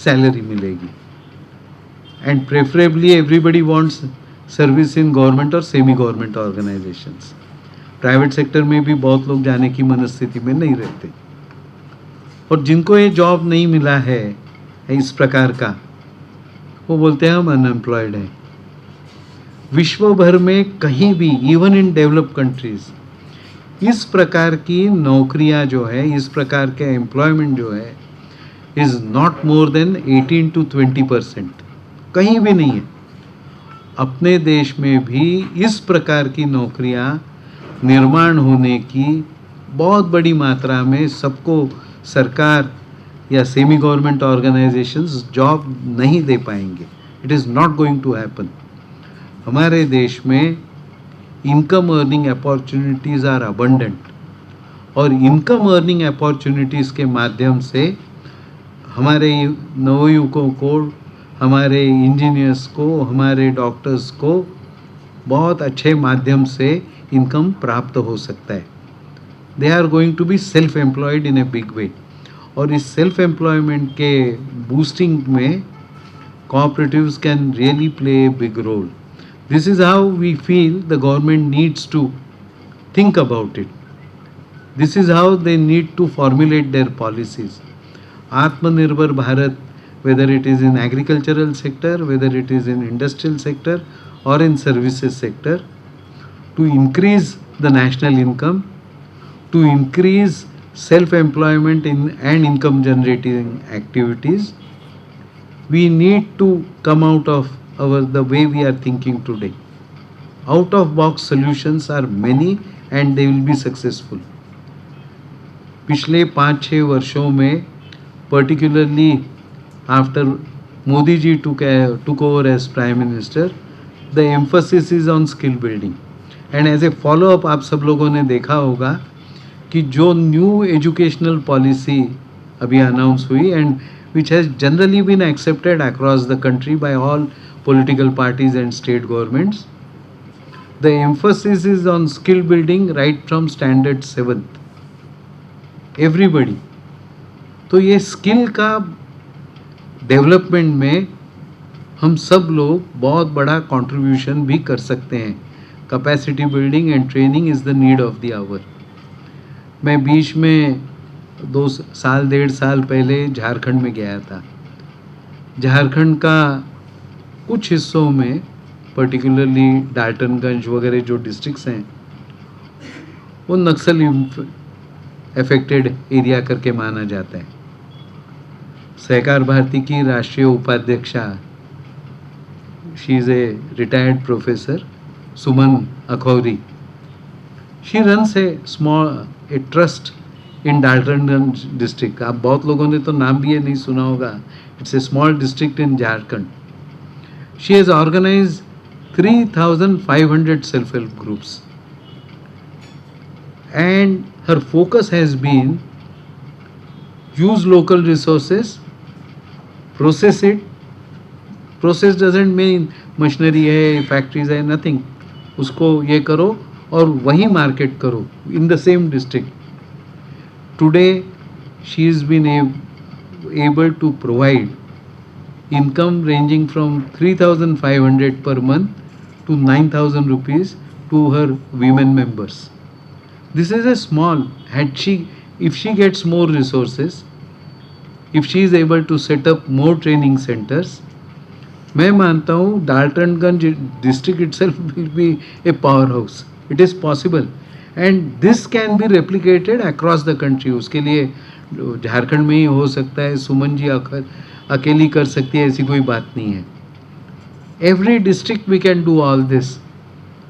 सैलरी मिलेगी. And preferably everybody wants service in government or semi government organizations. Private sector में भी बहुत लोग जाने की मनस्थिति में नहीं रहते. और जिनको ये जॉब नहीं मिला है इस प्रकार का, वो बोलते हैं हम अनएम्प्लॉयड हैं. विश्व भर में कहीं भी, even in developed countries, इस प्रकार की नौकरियां जो है, इस प्रकार के एम्प्लॉयमेंट जो है, is not more than 18 to 20%. कहीं भी नहीं है. अपने देश में भी इस प्रकार की नौकरियां निर्माण होने की बहुत बड़ी मात्रा में सबको सरकार या semi government organisations job नहीं दे पाएंगे. It is not going to happen. हमारे देश में income earning opportunities are abundant और income earning opportunities के माध्यम से हमारे नवयुवकों को, हमारे इंजीनियर्स को, हमारे डॉक्टर्स को बहुत अच्छे माध्यम से इनकम प्राप्त हो सकता है. They are going to be self employed in a big way. और इस सेल्फ एम्प्लॉयमेंट के बूस्टिंग में cooperatives can really play a big role. This is how we feel the government needs to think about it. This is how they need to formulate their policies. Atmanirbhar Bharat, whether it is in agricultural sector, whether it is in industrial sector or in services sector, to increase the national income, to increase self-employment in and income generating activities, we need to come out of our the way we are thinking today. Out of box solutions are many and they will be successful. पिछले 5-6 वर्षों में, particularly after Modi ji took over as Prime Minister, the emphasis is on skill building. And as a follow up, आप सब लोगों ने देखा होगा कि जो new educational policy अभी अनाउंस हुई and which has generally been accepted across the country by all political parties and state governments, the emphasis is on skill building right from standard 7th, everybody. तो ये skill का development में हम सब लोग बहुत बड़ा कंट्रीब्यूशन भी कर सकते हैं. Capacity building and training is the need of the hour. मैं बीच में 2 साल, 1.5 साल पहले झारखंड में गया था. झारखंड का कुछ हिस्सों में, पर्टिकुलरली डाल्टनगंज वगैरह जो डिस्ट्रिक्ट्स हैं, वो नक्सल Affected area करके माना जाता है। सहकार भारती की राष्ट्रीय उपाध्यक्षा, she is a retired professor, Suman Akhauri. She runs a small a trust in Daltonganj district. आप बहुत लोगों ने तो नाम भी ये नहीं सुना होगा। It's a small district in Jharkhand. She has organized 3,500 self help groups, and her focus has been use local resources, process it. Process doesn't mean machinery है, फैक्ट्रीज है, नथिंग। उसको ये करो और वही मार्केट करो in the same district. Today she is been able to provide income ranging from 3,500 per month to 9,000 rupees to her women members. This is a small, had she, if she gets more resources, if she is able to set up more training centers, मैं मानता हूँ Daltonganj district itself will be a power house. It is possible and this can be replicated across the country. उसके लिए झारखंड में ही हो सकता है, सुमन जी अकेली कर सकती है, ऐसी कोई बात नहीं है। Every district we can do all this.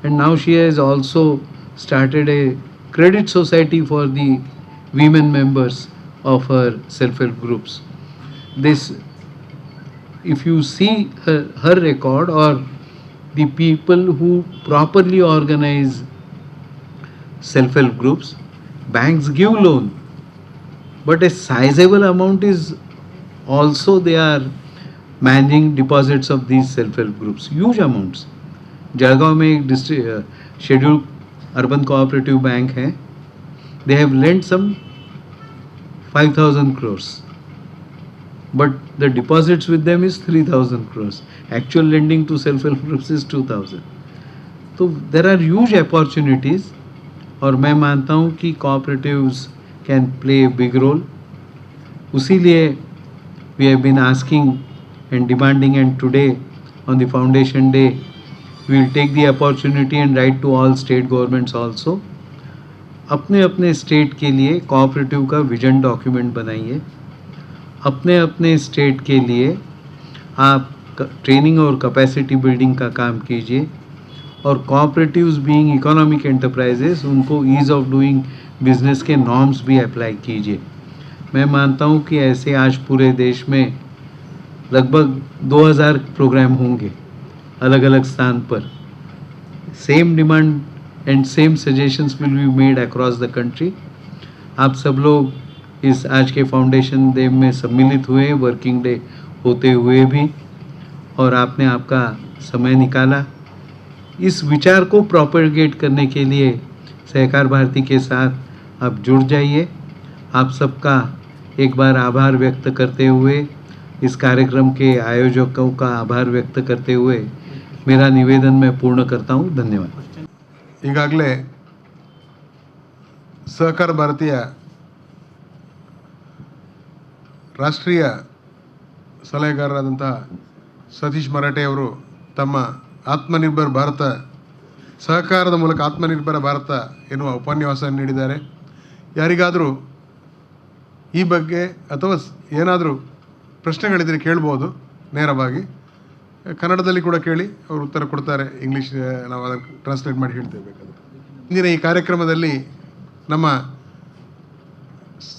And now she has also started a credit society for the women members of her self-help groups. This, if you see her record or the people who properly organize self-help groups, banks give loan, but a sizable amount is also they are managing deposits of these self-help groups, huge amounts. Jalgaon में एक district schedule urban cooperative bank है, they have lent some 5,000 crores, but the deposits with them is 3,000 crores. Actual lending to self-help groups is 2,000. तो there are huge opportunities और मैं मानता हूँ कि cooperatives can play big role. उसीलिए we have been asking and demanding, and today on the foundation day we will take the opportunity and write to all state governments also. अपने अपने state के लिए cooperative का vision document बनाइए। अपने अपने state के लिए आप ट्रेनिंग और कैपेसिटी बिल्डिंग का काम कीजिए और cooperatives being economic enterprises, उनको ease of doing business के नॉर्म्स भी अप्लाई कीजिए। मैं मानता हूँ कि ऐसे आज पूरे देश में लगभग 2000 प्रोग्राम होंगे अलग अलग स्थान पर। Same demand and same suggestions will be made across the country. आप सब लोग इस आज के फाउंडेशन डे में सम्मिलित हुए, वर्किंग डे होते हुए भी, और आपने आपका समय निकाला इस विचार को प्रोपेगेट करने के लिए। सहकार भारती के साथ आप जुड़ जाइए। आप सबका एक बार आभार व्यक्त करते हुए, इस कार्यक्रम के आयोजकों का आभार व्यक्त करते हुए मेरा निवेदन मैं पूर्ण करता हूँ। धन्यवाद। ಈಗಾಗಲೇ ಸಹಕಾರ ಭಾರತೀಯ ರಾಷ್ಟ್ರೀಯ ಸಲಹೆಗಾರರಾದಂತಹ ಸತೀಶ್ ಮರಾಠೆ ಅವರು ತಮ್ಮ ಆತ್ಮನಿರ್ಭರ್ ಭಾರತ, ಸಹಕಾರದ ಮೂಲಕ ಆತ್ಮನಿರ್ಭರ ಭಾರತ ಎನ್ನುವ ಉಪನ್ಯಾಸ ನೀಡಿದ್ದಾರೆ. ಯಾರಿಗಾದರೂ ಈ ಬಗ್ಗೆ ಅಥವಾ ಏನಾದರೂ ಪ್ರಶ್ನೆಗಳಿದ್ದರೆ ಕೇಳ್ಬೋದು ನೇರವಾಗಿ. ಕನ್ನಡದಲ್ಲಿ ಕೂಡ ಕೇಳಿ, ಅವರು ಉತ್ತರ ಕೊಡ್ತಾರೆ. ಇಂಗ್ಲೀಷ್ ನಾವು ಅದನ್ನು ಟ್ರಾನ್ಸ್ಲೇಟ್ ಮಾಡಿ ಹೇಳ್ತೇವೆ ಬೇಕಾದರೆ. ಇಂದಿನ ಈ ಕಾರ್ಯಕ್ರಮದಲ್ಲಿ ನಮ್ಮ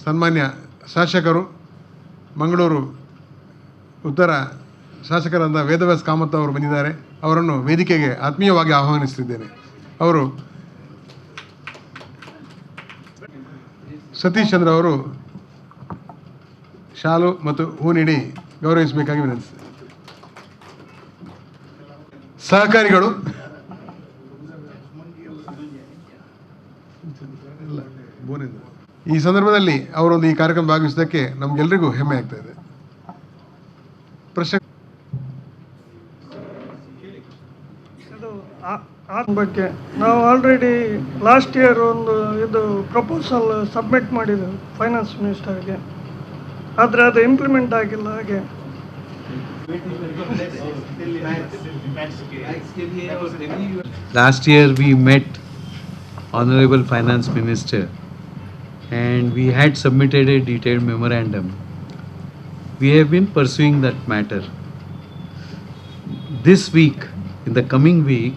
ಸನ್ಮಾನ್ಯ ಶಾಸಕರು, ಮಂಗಳೂರು ಉತ್ತರ ಶಾಸಕರಾದ ವೇದವ್ಯಾಸ್ ಕಾಮತ್ ಅವರು ಬಂದಿದ್ದಾರೆ. ಅವರನ್ನು ವೇದಿಕೆಗೆ ಆತ್ಮೀಯವಾಗಿ ಆಹ್ವಾನಿಸುತ್ತಿದ್ದೇನೆ. ಅವರು ಸತೀಶ್ ಚಂದ್ರ ಅವರು ಶಾಲು ಮತ್ತು ಹೂ ನೀಡಿ ಗೌರವಿಸಬೇಕಾಗಿ ವಿನಂತಿಸಿದೆ. ಸಹಕಾರಿಗಳು ಈ ಸಂದರ್ಭದಲ್ಲಿ ಅವರೊಂದು ಈ ಕಾರ್ಯಕ್ರಮ ಭಾಗವಹಿಸಿದ್ದಕ್ಕೆ ನಮಗೆಲ್ಲರಿಗೂ ಹೆಮ್ಮೆ ಆಗ್ತಾ ಇದೆ. ಪ್ರಶ್ನೆ ಬಗ್ಗೆ ನಾವು already last year ಒಂದು ಇದು ಪ್ರಪೋಸಲ್ ಸಬ್ಮಿಟ್ ಮಾಡಿದ್ದೆವು ಫೈನಾನ್ಸ್ ಮಿನಿಸ್ಟರ್ಗೆ, ಆದರೆ ಅದು ಇಂಪ್ಲಿಮೆಂಟ್ ಆಗಿಲ್ಲ. ಹಾಗೆ Last year we met Honorable Finance Minister. And we had submitted a detailed memorandum. We have been pursuing that matter. This week, in the coming week,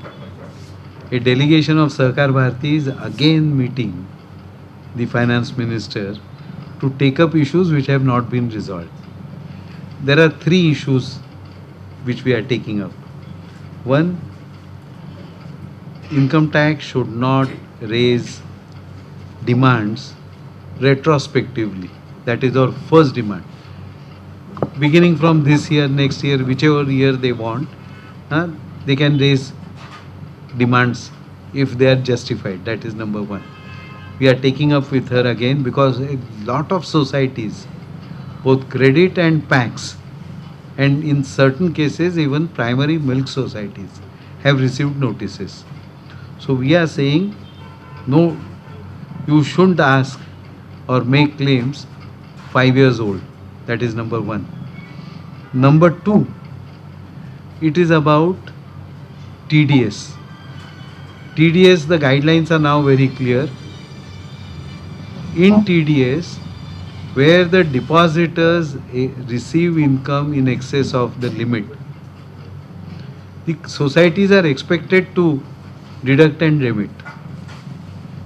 a delegation of Sahakar Bharati is again meeting the finance minister to take up issues which have not been resolved. There are three issues which we are taking up. One, income tax should not raise demands retrospectively. That is our first demand. Beginning from this year, next year, whichever year they want, they can raise demands if they are justified. That is number one. We are taking up with her again because a lot of societies, both credit and PACs, and in certain cases even primary milk societies, have received notices. So we are saying, no, you shouldn't ask or make claims 5 years old. That is number one. Number two, it is about TDS. TDS, the guidelines are now very clear. In TDS, where the depositors receive income in excess of the limit, the societies are expected to deduct and remit,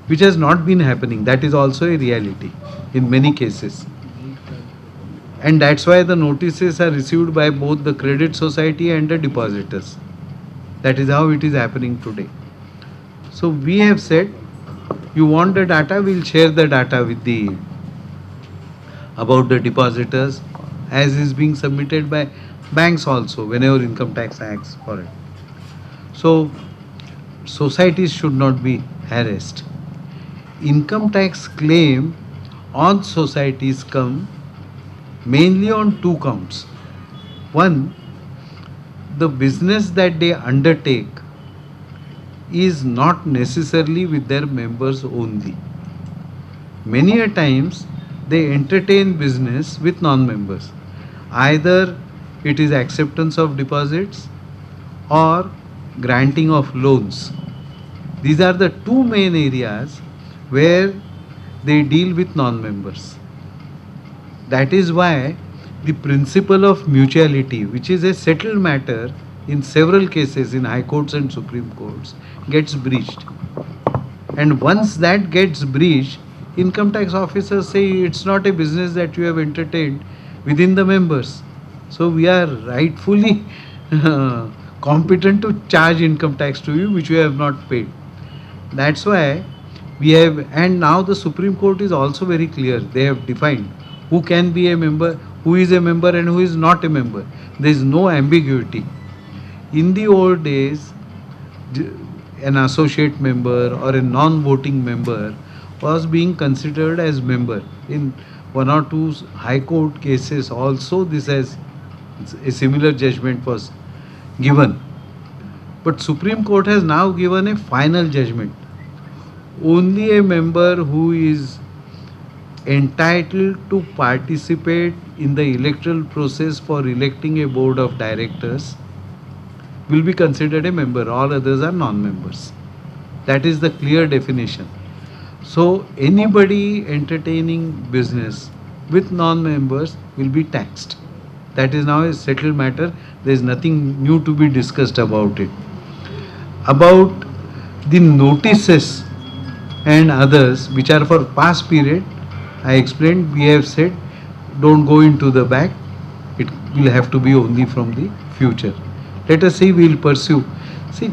which has not been happening. That is also a reality in many cases. And that's why the notices are received by both the credit society and the depositors. That is how it is happening today. So we have said, you want the data, we will share the data with the about the depositors, as is being submitted by banks also whenever income tax acts for it. So societies should not be harassed. Income tax claim on societies come mainly on two counts. One, the business that they undertake is not necessarily with their members only. Many a times they entertain business with non-members. Either it is acceptance of deposits or granting of loans. These are the two main areas where they deal with non-members. That is why the principle of mutuality, which is a settled matter in several cases in high courts and supreme courts, gets breached. And once that gets breached, income tax officers say it's not a business that you have entertained within the members. So we are rightfully competent to charge income tax to you, which you have not paid. That's why we have, and now the Supreme Court is also very clear. They have defined who can be a member, who is a member and who is not a member. There is no ambiguity. In the old days, an associate member or a non-voting member was being considered as member. In one or two high court cases also this has a similar judgment was given. But Supreme Court has now given a final judgment. Only a member who is entitled to participate in the electoral process for electing a board of directors will be considered a member. All others are non-members. That is the clear definition. So anybody entertaining business with non-members will be taxed. That is now a settled matter. There is nothing new to be discussed about it. About the notices and others which are for past period, I explained, we have said don't go into the back, it will have to be only from the future. Let us see, we will pursue. See,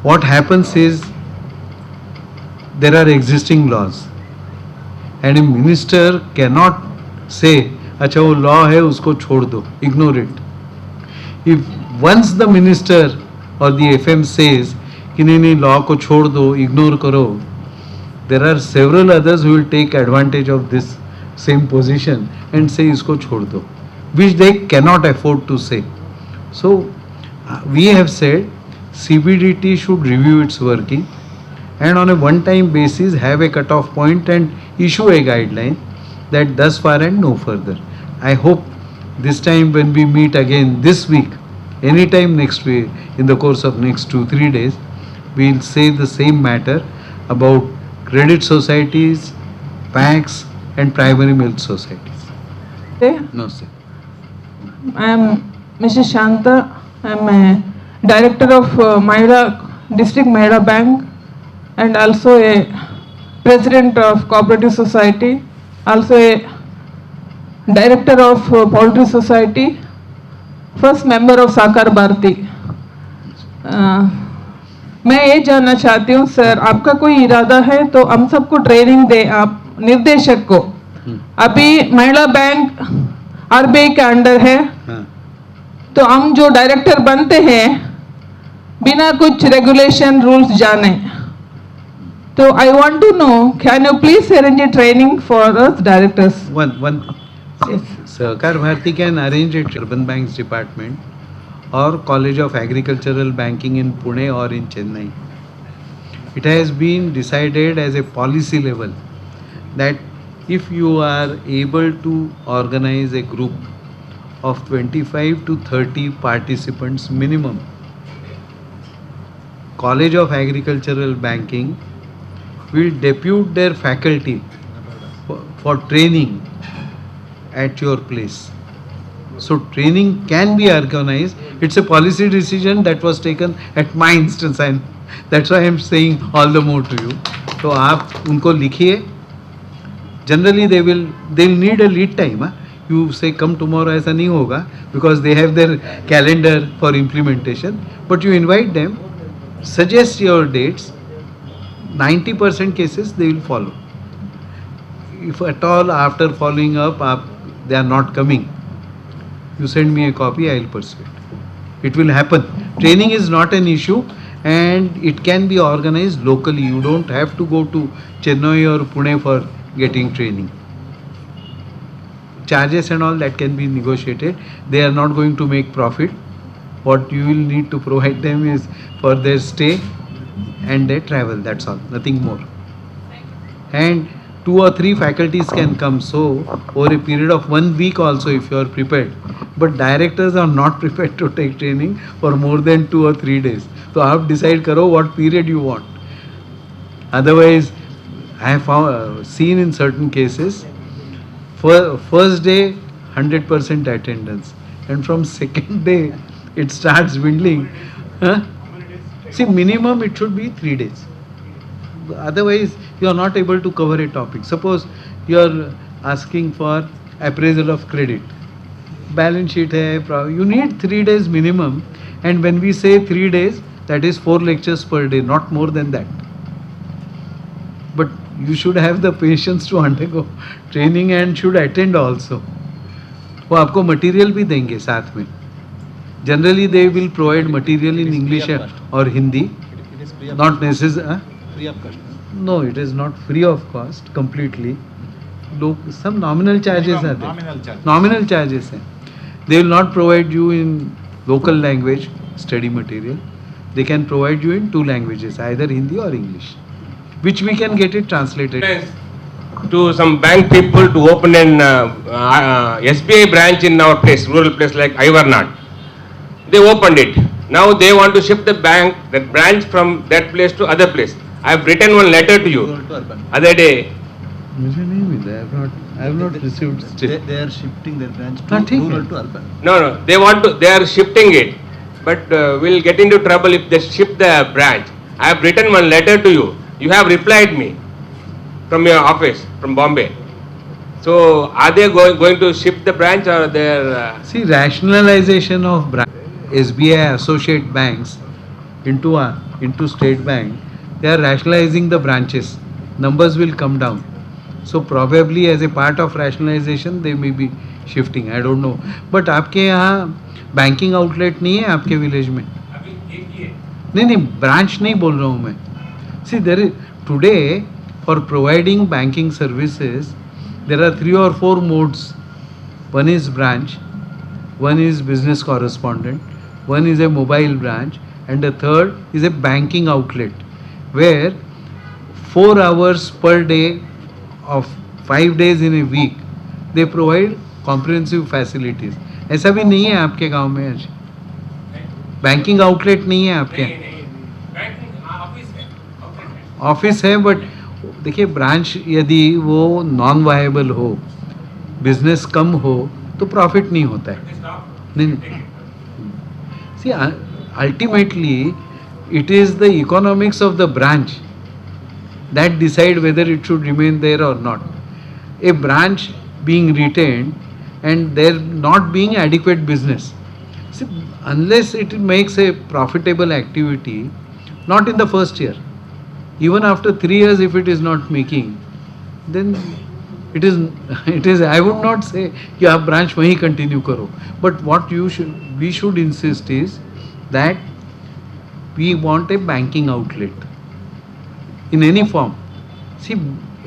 what happens is there are existing laws and a minister cannot say, अच्छा वो law है उसको छोड़ दो, ignore it. If once the minister or the FM says कि नहीं नहीं law को छोड़ दो, ignore करो, there are several others who will take advantage of this same position and say इसको छोड़ दो, which they cannot afford to say. So we have said CBDT should review its working and on a one-time basis have a cutoff point and issue a guideline that thus far and no further. I hope this time when we meet again this week, anytime next week, in the course of next 2-3 days, we will say the same matter about credit societies, PACS and primary milk societies. No, sir. I am Mrs. Shanta. I am a director of Mahila District Mahila Bank and also a president of Cooperative Society, also a director of Poultry Society, first member of Sahakar Bharati. मैं ये जानना चाहती हूँ sir, आपका कोई इरादा है तो हम सबको ट्रेनिंग दे आप निर्देशक को। अभी महिला बैंक आरबीआई के अंडर है। हाँ। तो हम जो डायरेक्टर बनते हैं बिना कुछ रेगुलेशन रूल्स जाने, तो I want to know, can you please arrange a training for us directors? One. Sahakar Bharati can arrange it, Urban Banks Department or College of Agricultural Banking in Pune or in Chennai. It has been decided as a policy level that if you are able to organize a group of 25 to 30 participants minimum, College of Agricultural Banking will depute their faculty for training at your place. So training can be organized. It's a policy decision that was taken at my instance, and that's why I'm saying all the more to you. तो आप उनको लिखिए. Generally they will need a lead time. Huh? You say come tomorrow, ऐसा नहीं होगा because they have their calendar for implementation. But you invite them, suggest your dates. 90% cases they will follow. If at all after following up, they are not coming, you send me a copy, I will pursue it. It will happen. Training is not an issue and it can be organized locally. You don't have to go to Chennai or Pune for getting training. Charges and all that can be negotiated. They are not going to make profit. What you will need to provide them is for their stay and their travel, that's all, nothing more. And 2 or 3 faculties can come, so over a period of 1 week also if you are prepared. But directors are not prepared to take training for more than 2 or 3 days. So आप decide करो what period you want. Otherwise, I have seen in certain cases, first day 100% attendance, and from second day it starts dwindling. Huh? See, minimum it should be 3 days. Otherwise, you are not able to cover a topic. Suppose you are asking for appraisal of credit, balance sheet hai, you need 3 days minimum, and when we say 3 days, that is 4 lectures per day, not more than that. But you should have the patience to undergo training and should attend also. वो आपको material भी देंगे साथ में. Generally they will provide material in English or Hindi. Not necessary. Free of cost. No, it is not free of cost completely. Some nominal charges are there. Nominal charges. Nominal charges हैं. They will not provide you in local language study material. They can provide you in 2 languages, either Hindi or English, which we can get it translated. To some bank people to open an SBI branch in our place, rural place like Ivarnad. They opened it. Now they want to shift the bank, that branch from that place to other place. I have written one letter to you other day. मुझे नहीं मिला. I have not received still. They are shifting their branch to rural to urban. No, they want to. They are shifting it, but we'll get into trouble if they shift the branch. I have written one letter to you. You have replied me from your office from Bombay. So are they going to shift the branch or they are? See, rationalization of SBI associate banks into state bank. They are rationalizing the branches. Numbers will come down. So probably as a part of rationalization they may be shifting. I don't know. But आपके यहाँ banking outlet नहीं है आपके village में? नहीं नहीं, branch नहीं बोल रहा हूँ मैं. See, there is today for providing banking services there are 3 or 4 modes. One is branch, one is business correspondent, one is a mobile branch, and the third is a banking outlet, where 4 hours per day of 5 days in a week they provide comprehensive facilities. ऐसा भी नहीं है आपके गांव में आज? Banking outlet नहीं है आपके? ऑफिस है, but देखिए, ब्रांच यदि वो नॉन वायबल हो, बिजनेस कम हो, तो प्रॉफिट नहीं होता है। नहीं, see, ultimately it is the economics of the branch that decide whether it should remain there or not. A branch being retained and there not being adequate business, see, unless it makes a profitable activity, not in the first year, even after 3 years if it is not making, then it is I would not say कि आप branch वहीं continue करो, but what you should, we should insist is that we want a banking outlet in any form. See,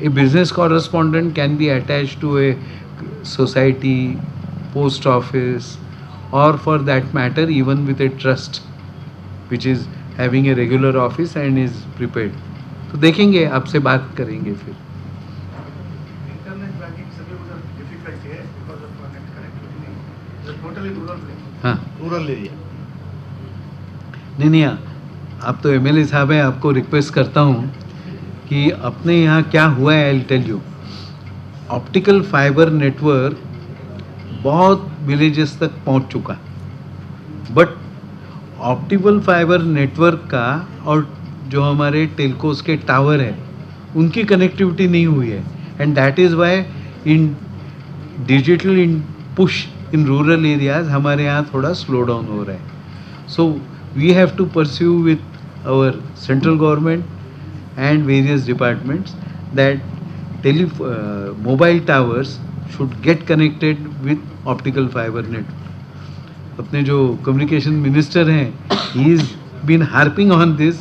a business correspondent can be attached to a society, post office, or for that matter even with a trust which is having a regular office and is prepared. तो देखेंगे, आपसे बात करेंगे फिर। Internet banking सभी उधर difficulty है because of net connectivity नहीं, टोटली रूरल, हाँ, रूरल एरिया। नहीं, आप तो एमएलए साहब हैं, आपको रिक्वेस्ट करता हूँ कि अपने यहाँ क्या हुआ है, I will tell you. Optical fibre network बहुत विलेजेस तक पहुँच चुका, बट ऑप्टिकल फाइबर नेटवर्क का और जो हमारे टेलकोस के टावर है उनकी कनेक्टिविटी नहीं हुई है, and that is why in digital in push in rural areas हमारे यहाँ थोड़ा स्लो डाउन हो रहा है। So we have to pursue with our central government and various departments that mobile towers should get connected with optical fiber network. अपने जो communication minister हैं, he is been harping on this,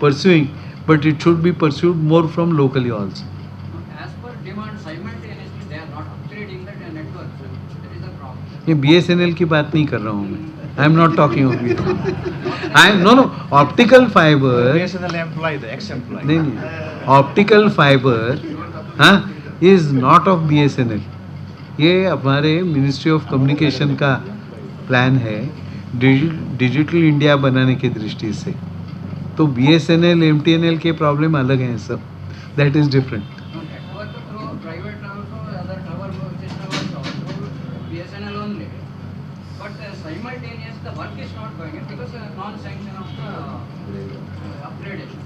pursuing, but it should be pursued more from locally also. As per demand, simultaneously they are not upgrading the network, sir. That is the problem. ये BSNL की बात नहीं कर रहा हूँ मैं. I am not talking of it. I am no optical fiber. BSNL employee, the ex-employee. नहीं, optical fiber, हाँ, is not of BSNL. ये हमारे Ministry of Communication का प्लान है डिजिटल इंडिया बनाने की दृष्टि से। तो BSNL, MTNL के प्रॉब्लम अलग हैं सब, that is different. Network through private also, other tower system also, BSNL only. But simultaneous the work is not going because non-sanction of the upgradation.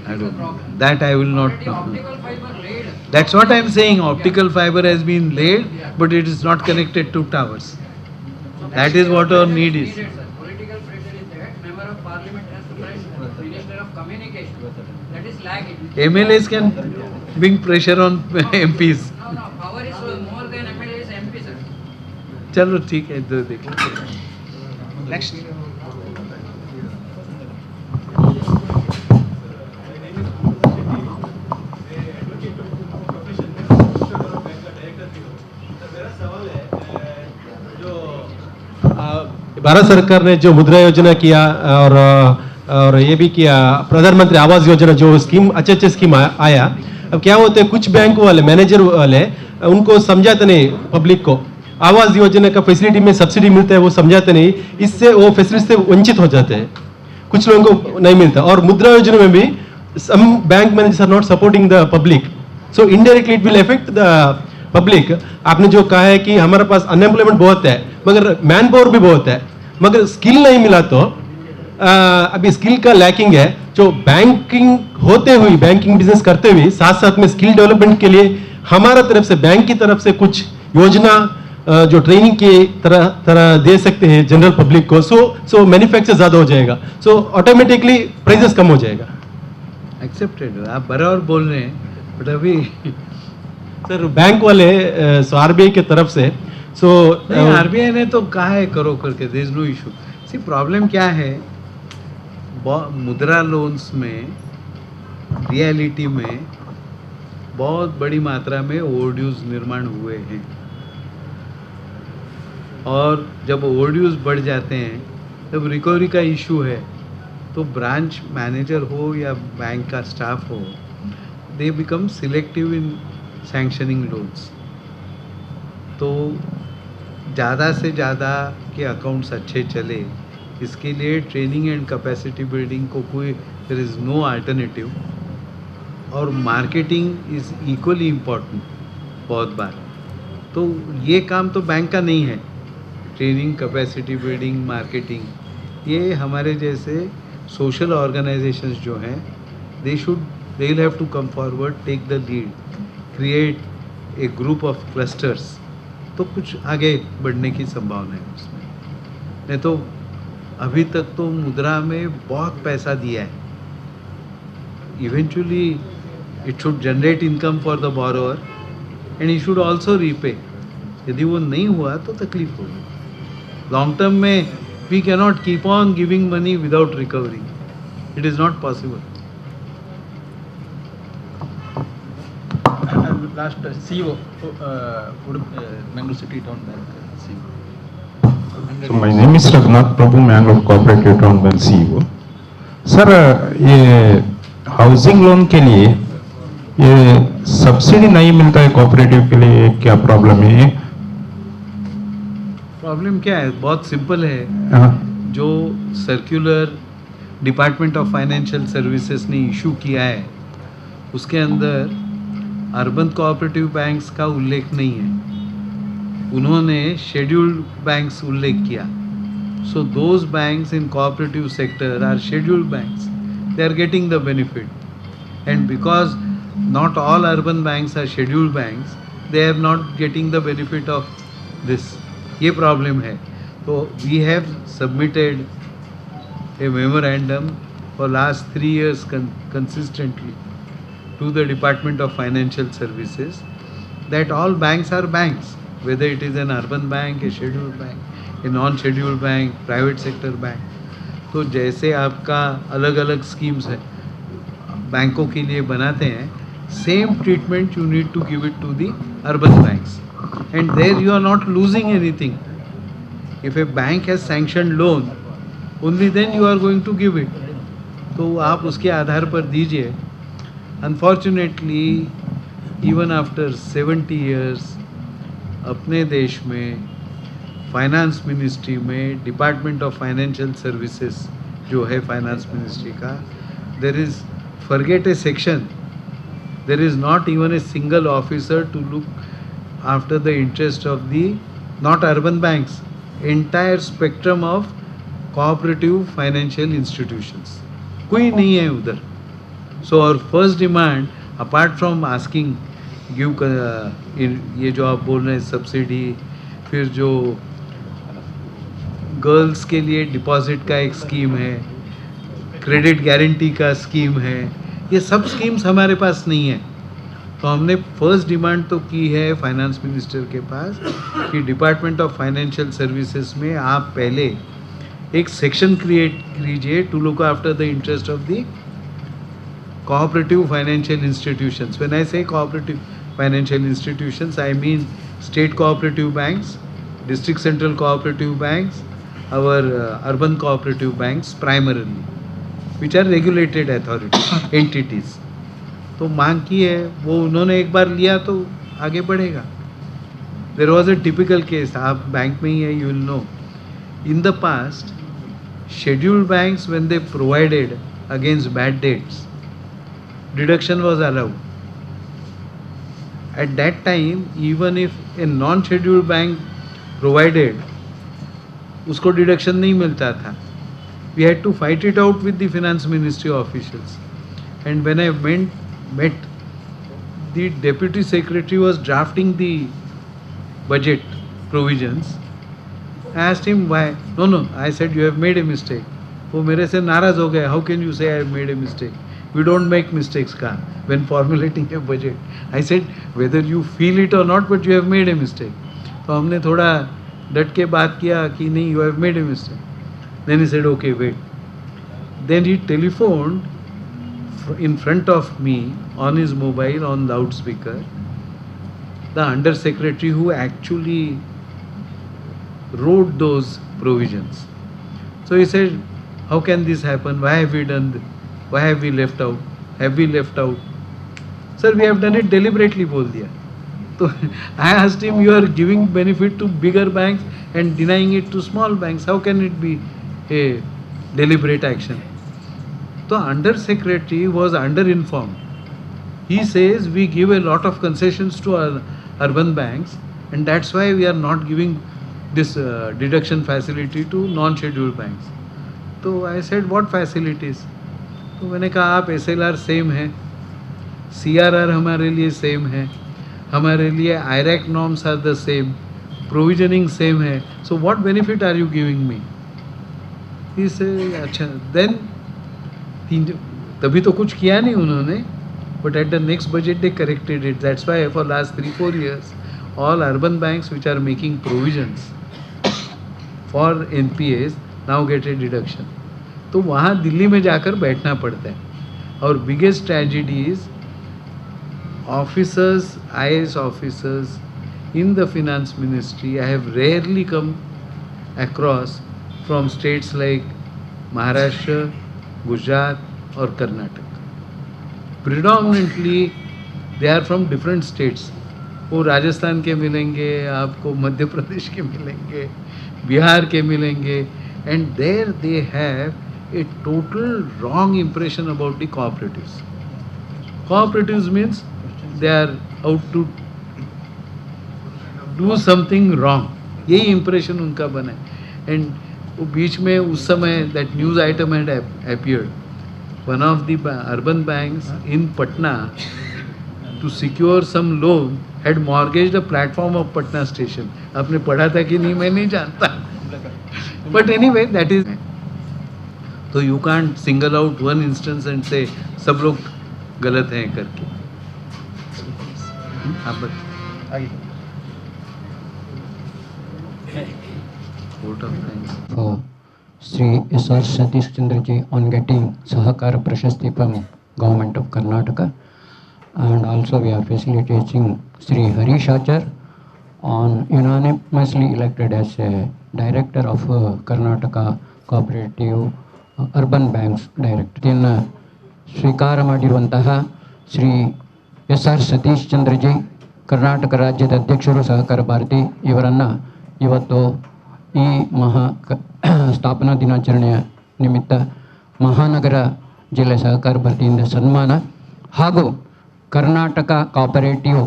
I don't know. That I will not know. Optical fiber laid. That's what I am saying. Optical fiber has been laid, but it is not connected to towers. That is what our need is. Political pressure is there. Member of Parliament has to press Minister of Communication. That is lagging. MLAs can bring pressure on MPs. No, power is more than MLAs, MPs, sir. चलो ठीक है, इधर देख लो। Next. Bharat सरकार ने जो मुद्रा योजना किया और ये भी किया, प्रधानमंत्री आवास योजना जो स्कीम, अच्छे अच्छे स्कीम आया। अब क्या होते हैं, कुछ बैंक वाले, मैनेजर वाले उनको समझाते नहीं पब्लिक को, आवास योजना का फैसिलिटी में सब्सिडी मिलता है वो समझाते नहीं, इससे वो फैसिलिटी से वंचित हो जाते हैं, कुछ लोगों को नहीं मिलता। और मुद्रा योजना में भी some bank managers are not supporting the public, so indirectly it will affect the public. आपने जो कहा है कि हमारे पास अनएम्प्लॉयमेंट बहुत है, मगर मैन पावर भी बहुत है, मगर स्किल नहीं मिला तो अभी स्किल का लैकिंग है। जो बैंकिंग होते हुए, बैंकिंग बिजनेस करते हुए साथ साथ में स्किल डेवलपमेंट के लिए हमारा तरफ से, बैंक की तरफ से कुछ योजना जो ट्रेनिंग की तरह दे सकते हैं जनरल पब्लिक को, सो मैन्युफैक्चर ज़्यादा हो जाएगा, सो ऑटोमेटिकली प्राइसेस कम हो जाएगा। एक्सेप्टेड, आप बराबर बोल रहे हैं, बट अभी सर बैंक वाले सो आरबीआई के तरफ से सो आरबीआई ने तो कहा है करो करके, there is no issue. See problem क्या है, मुद्रा लोन्स में रियलिटी में बहुत बड़ी मात्रा में ओवरड्यूज निर्माण हुए हैं, और जब ओवरड्यूज बढ़ जाते हैं तब रिकवरी का इशू है, तो ब्रांच मैनेजर हो या बैंक का स्टाफ हो, they become selective in sanctioning loans. तो ज़्यादा से ज़्यादा के अकाउंट्स अच्छे चले, इसके लिए ट्रेनिंग एंड कैपेसिटी बिल्डिंग को कोई, there is no alternative. और मार्केटिंग is equally important बहुत बार। तो ये काम तो बैंक का नहीं है, ट्रेनिंग, कैपेसिटी बिल्डिंग, मार्केटिंग, ये हमारे जैसे सोशल ऑर्गेनाइजेशंस जो हैं, they should, they will have to come forward, take the lead, create a group of clusters, तो कुछ आगे बढ़ने की संभावना है उसमें। नहीं तो अभी तक तो मुद्रा में बहुत पैसा दिया है, eventually it should generate income for the borrower and he should also repay. यदि वो नहीं हुआ तो तकलीफ होगी। लॉन्ग टर्म में we cannot keep on giving money without recovering, it is not possible. Last CEO, Mangalore City Town Bank CEO. So my name is Raghunath Prabhu, Mangalore Cooperative Town Bank CEO. Sir, ये housing loan के लिए ये subsidy नहीं मिलता है cooperative के लिए, क्या प्रॉब्लम है ये? प्रॉब्लम क्या है, बहुत सिंपल है। हाँ। जो circular department of financial services ने इशू किया है उसके अंदर अर्बन कोऑपरेटिव बैंक्स का उल्लेख नहीं है, उन्होंने शेड्यूल्ड बैंक्स उल्लेख किया। So those banks in cooperative sector are scheduled banks, they are getting the benefit, and because not all urban banks are scheduled banks, they are not getting the benefit of this. ये problem है। तो we have submitted a memorandum for last 3 years consistently to the Department of Financial Services that all banks are banks, whether it is an urban bank, a scheduled bank, a non-scheduled bank, private sector bank. तो जैसे आपका अलग अलग schemes है बैंकों के लिए बनाते हैं, same treatment you need to give it to the urban banks, and there you are not losing anything. If a bank has sanctioned loan, only then you are going to give it. तो आप उसके आधार पर दीजिए। Unfortunately even after 70 years अपने देश में finance ministry में department of financial services जो है फाइनेंस मिनिस्ट्री का, there is, forget a section, there is not even a single officer to look after the interest of the not urban banks, entire spectrum of cooperative financial institutions, कोई नहीं है उधर। So our first demand, apart from asking give ये जो आप बोल रहे हैं सब्सिडी, फिर जो गर्ल्स के लिए डिपॉजिट का एक स्कीम है, क्रेडिट गारंटी का स्कीम है, ये सब स्कीम्स हमारे पास नहीं है। तो हमने फर्स्ट डिमांड तो की है फाइनेंस मिनिस्टर के पास कि डिपार्टमेंट ऑफ फाइनेंशियल सर्विसेज में आप पहले एक सेक्शन क्रिएट कीजिए to look after the interest of the cooperative financial institutions. When I say cooperative financial institutions, I mean state cooperative banks, district central cooperative banks, our urban cooperative banks primarily, which are regulated authority entities. तो मांग की है, वो उन्होंने एक बार लिया तो आगे बढ़ेगा। There was a typical case, आप बैंक में ही है, you will know. In the past, scheduled banks when they provided against bad debts, deduction was allowed. At that time, even if a non-scheduled bank provided, उसको deduction नहीं मिलता था। We had to fight it out with the finance ministry officials. And when I met, the deputy secretary was drafting the budget provisions. I asked him why. No, no, I said you have made a mistake. वो मेरे से नाराज हो गए. How can you say I have made a mistake? We don't make mistakes का when formulating a budget. I said whether you feel it or not, but you have made a mistake. तो हमने थोड़ा डट के बात किया कि नहीं, you have made a mistake. Then he said okay wait. Then he telephoned in front of me on his mobile on loudspeaker the under secretary who actually wrote those provisions. So he said, how can this happen? Why have we done this? Why have we left out? Have we left out? Sir, we have done it deliberately, बोल दिया. तो I asked him, you are giving benefit to bigger banks and denying it to small banks. How can it be a deliberate action? तो under secretary was under informed. He says we give a lot of concessions to our urban banks and that's why we are not giving this deduction facility to non scheduled banks. तो I said what facilities? तो मैंने कहा आप SLR same है, CRR हमारे लिए same है, हमारे लिए IRAC norms are the same, provisioning same है, so what benefit are you giving me? इस अच्छा then तीन तभी तो कुछ किया नहीं उन्होंने, but at the next budget they corrected it. That's why for last 3-4 years all urban banks which are making provisions for NPAs now get a deduction. तो वहाँ दिल्ली में जाकर बैठना पड़ता है. और biggest tragedy is officers, IAS officers in the finance ministry, I have rarely come across from states like Maharashtra, Gujarat और Karnataka. Predominantly they are from different states. वो राजस्थान के मिलेंगे आपको, मध्य प्रदेश के मिलेंगे, बिहार के मिलेंगे, and there they have a total wrong impression about the cooperatives. Cooperatives means they are out to do something wrong, यही इम्प्रेशन उनका बना है. एंड वो बीच में उस समय that news item had appeared, one of the urban banks in Patna to secure some loan had mortgaged the platform of Patna station. आपने पढ़ा था कि नहीं मैं नहीं जानता, but anyway that is. तो you can't single out one instance and say सब लोग गलत हैं करके. आप बताइए. Vote of thanks for Shri S R Satish Chandra ji on getting Sahakara Prashasti from Government of Karnataka, and also we are facilitating Shri Harish Achar on unanimously elected as a director of Karnataka Cooperative Urban Banks Director. ಇದನ್ನು ಸ್ವೀಕಾರ ಮಾಡಿರುವಂತಹ Shri S R Satish Chandraji, Karnataka ರಾಜ್ಯದ ಅಧ್ಯಕ್ಷರು ಸಹಕಾರ ಭಾರತಿ, ಇವರನ್ನು ಇವತ್ತು ಈ ಮಹಾ ಸ್ಥಾಪನಾ ದಿನಾಚರಣೆಯ ನಿಮಿತ್ತ ಮಹಾನಗರ ಜಿಲ್ಲೆ ಸಹಕಾರ ಭಾರತಿಯಿಂದ ಸನ್ಮಾನ ಹಾಗೂ ಕರ್ನಾಟಕ ಕೋಆಪರೇಟಿವ್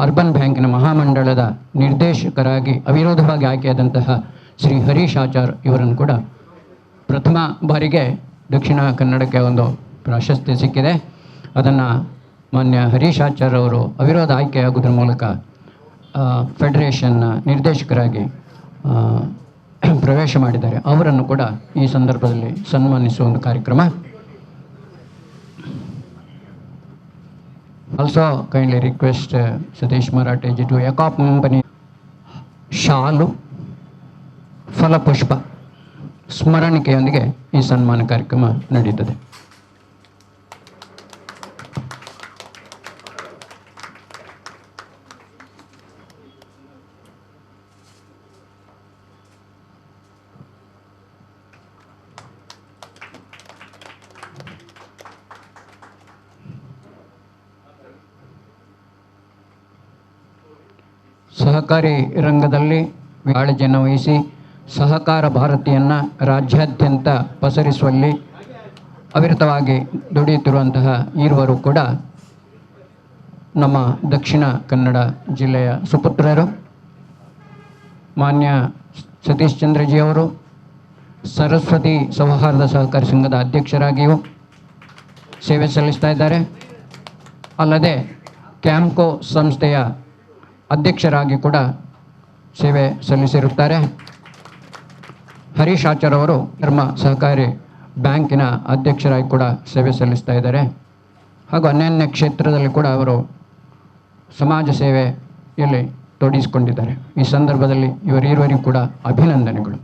ಅರ್ಬನ್ ಬ್ಯಾಂಕಿನ ಮಹಾಮಂಡಳದ ನಿರ್ದೇಶಕರಾಗಿ ಅವಿರೋಧವಾಗಿ ಆಯ್ಕೆಯಾದಂತಹ ಶ್ರೀ ಹರೀಶ್ ಆಚಾರ್ ಇವರನ್ನು ಕೂಡ ಪ್ರಥಮ ಬಾರಿಗೆ ದಕ್ಷಿಣ ಕನ್ನಡಕ್ಕೆ ಒಂದು ಪ್ರಶಸ್ತಿ ಸಿಕ್ಕಿದೆ. ಅದನ್ನು ಮಾನ್ಯ ಹರೀಶ್ ಆಚಾರ್ ಅವರು ಅವಿರೋಧ ಆಯ್ಕೆಯಾಗುವುದರ ಮೂಲಕ ಫೆಡರೇಷನ್ನ ನಿರ್ದೇಶಕರಾಗಿ ಪ್ರವೇಶ ಮಾಡಿದ್ದಾರೆ. ಅವರನ್ನು ಕೂಡ ಈ ಸಂದರ್ಭದಲ್ಲಿ ಸನ್ಮಾನಿಸುವ ಒಂದು ಕಾರ್ಯಕ್ರಮ. Also kindly request Satish Marathe ji to accompany ಶಾಲು, ಫಲಪುಷ್ಪ ಸ್ಮರಣಿಕೆಯೊಂದಿಗೆ ಈ ಸನ್ಮಾನ ಕಾರ್ಯಕ್ರಮ ನಡೆಯುತ್ತದೆ. ಸಹಕಾರಿ ರಂಗದಲ್ಲಿ ಕಾಳಜಿಯನ್ನು ವಹಿಸಿ ಸಹಕಾರ ಭಾರತಿಯನ್ನು ರಾಜ್ಯಾದ್ಯಂತ ಪಸರಿಸುವಲ್ಲಿ ಅವಿರತವಾಗಿ ದುಡಿಯುತ್ತಿರುವಂತಹ ಈರುವರು ಕೂಡ ನಮ್ಮ ದಕ್ಷಿಣ ಕನ್ನಡ ಜಿಲ್ಲೆಯ ಸುಪುತ್ರರು. ಮಾನ್ಯ ಸತೀಶ್ ಚಂದ್ರಜಿಯವರು ಸರಸ್ವತಿ ಸೌಹಾರ್ದ ಸಹಕಾರಿ ಸಂಘದ ಅಧ್ಯಕ್ಷರಾಗಿಯೂ ಸೇವೆ ಸಲ್ಲಿಸ್ತಾ ಇದ್ದಾರೆ. ಅಲ್ಲದೆ ಕ್ಯಾಂಪ್ಕೋ ಸಂಸ್ಥೆಯ ಅಧ್ಯಕ್ಷರಾಗಿ ಕೂಡ ಸೇವೆ ಸಲ್ಲಿಸಿರುತ್ತಾರೆ. ಹರೀಶ್ ಆಚಾರ್ ಅವರು ಧರ್ಮ ಸಹಕಾರಿ ಬ್ಯಾಂಕಿನ ಅಧ್ಯಕ್ಷರಾಗಿ ಕೂಡ ಸೇವೆ ಸಲ್ಲಿಸ್ತಾ ಇದ್ದಾರೆ. ಹಾಗೂ ಅನ್ಯಾನ್ಯ ಕ್ಷೇತ್ರದಲ್ಲಿ ಕೂಡ ಅವರು ಸಮಾಜ ಸೇವೆಯಲ್ಲಿ ತೊಡಗಿಸಿಕೊಂಡಿದ್ದಾರೆ. ಈ ಸಂದರ್ಭದಲ್ಲಿ ಇವರಿರುವರಿಗೂ ಕೂಡ ಅಭಿನಂದನೆಗಳು.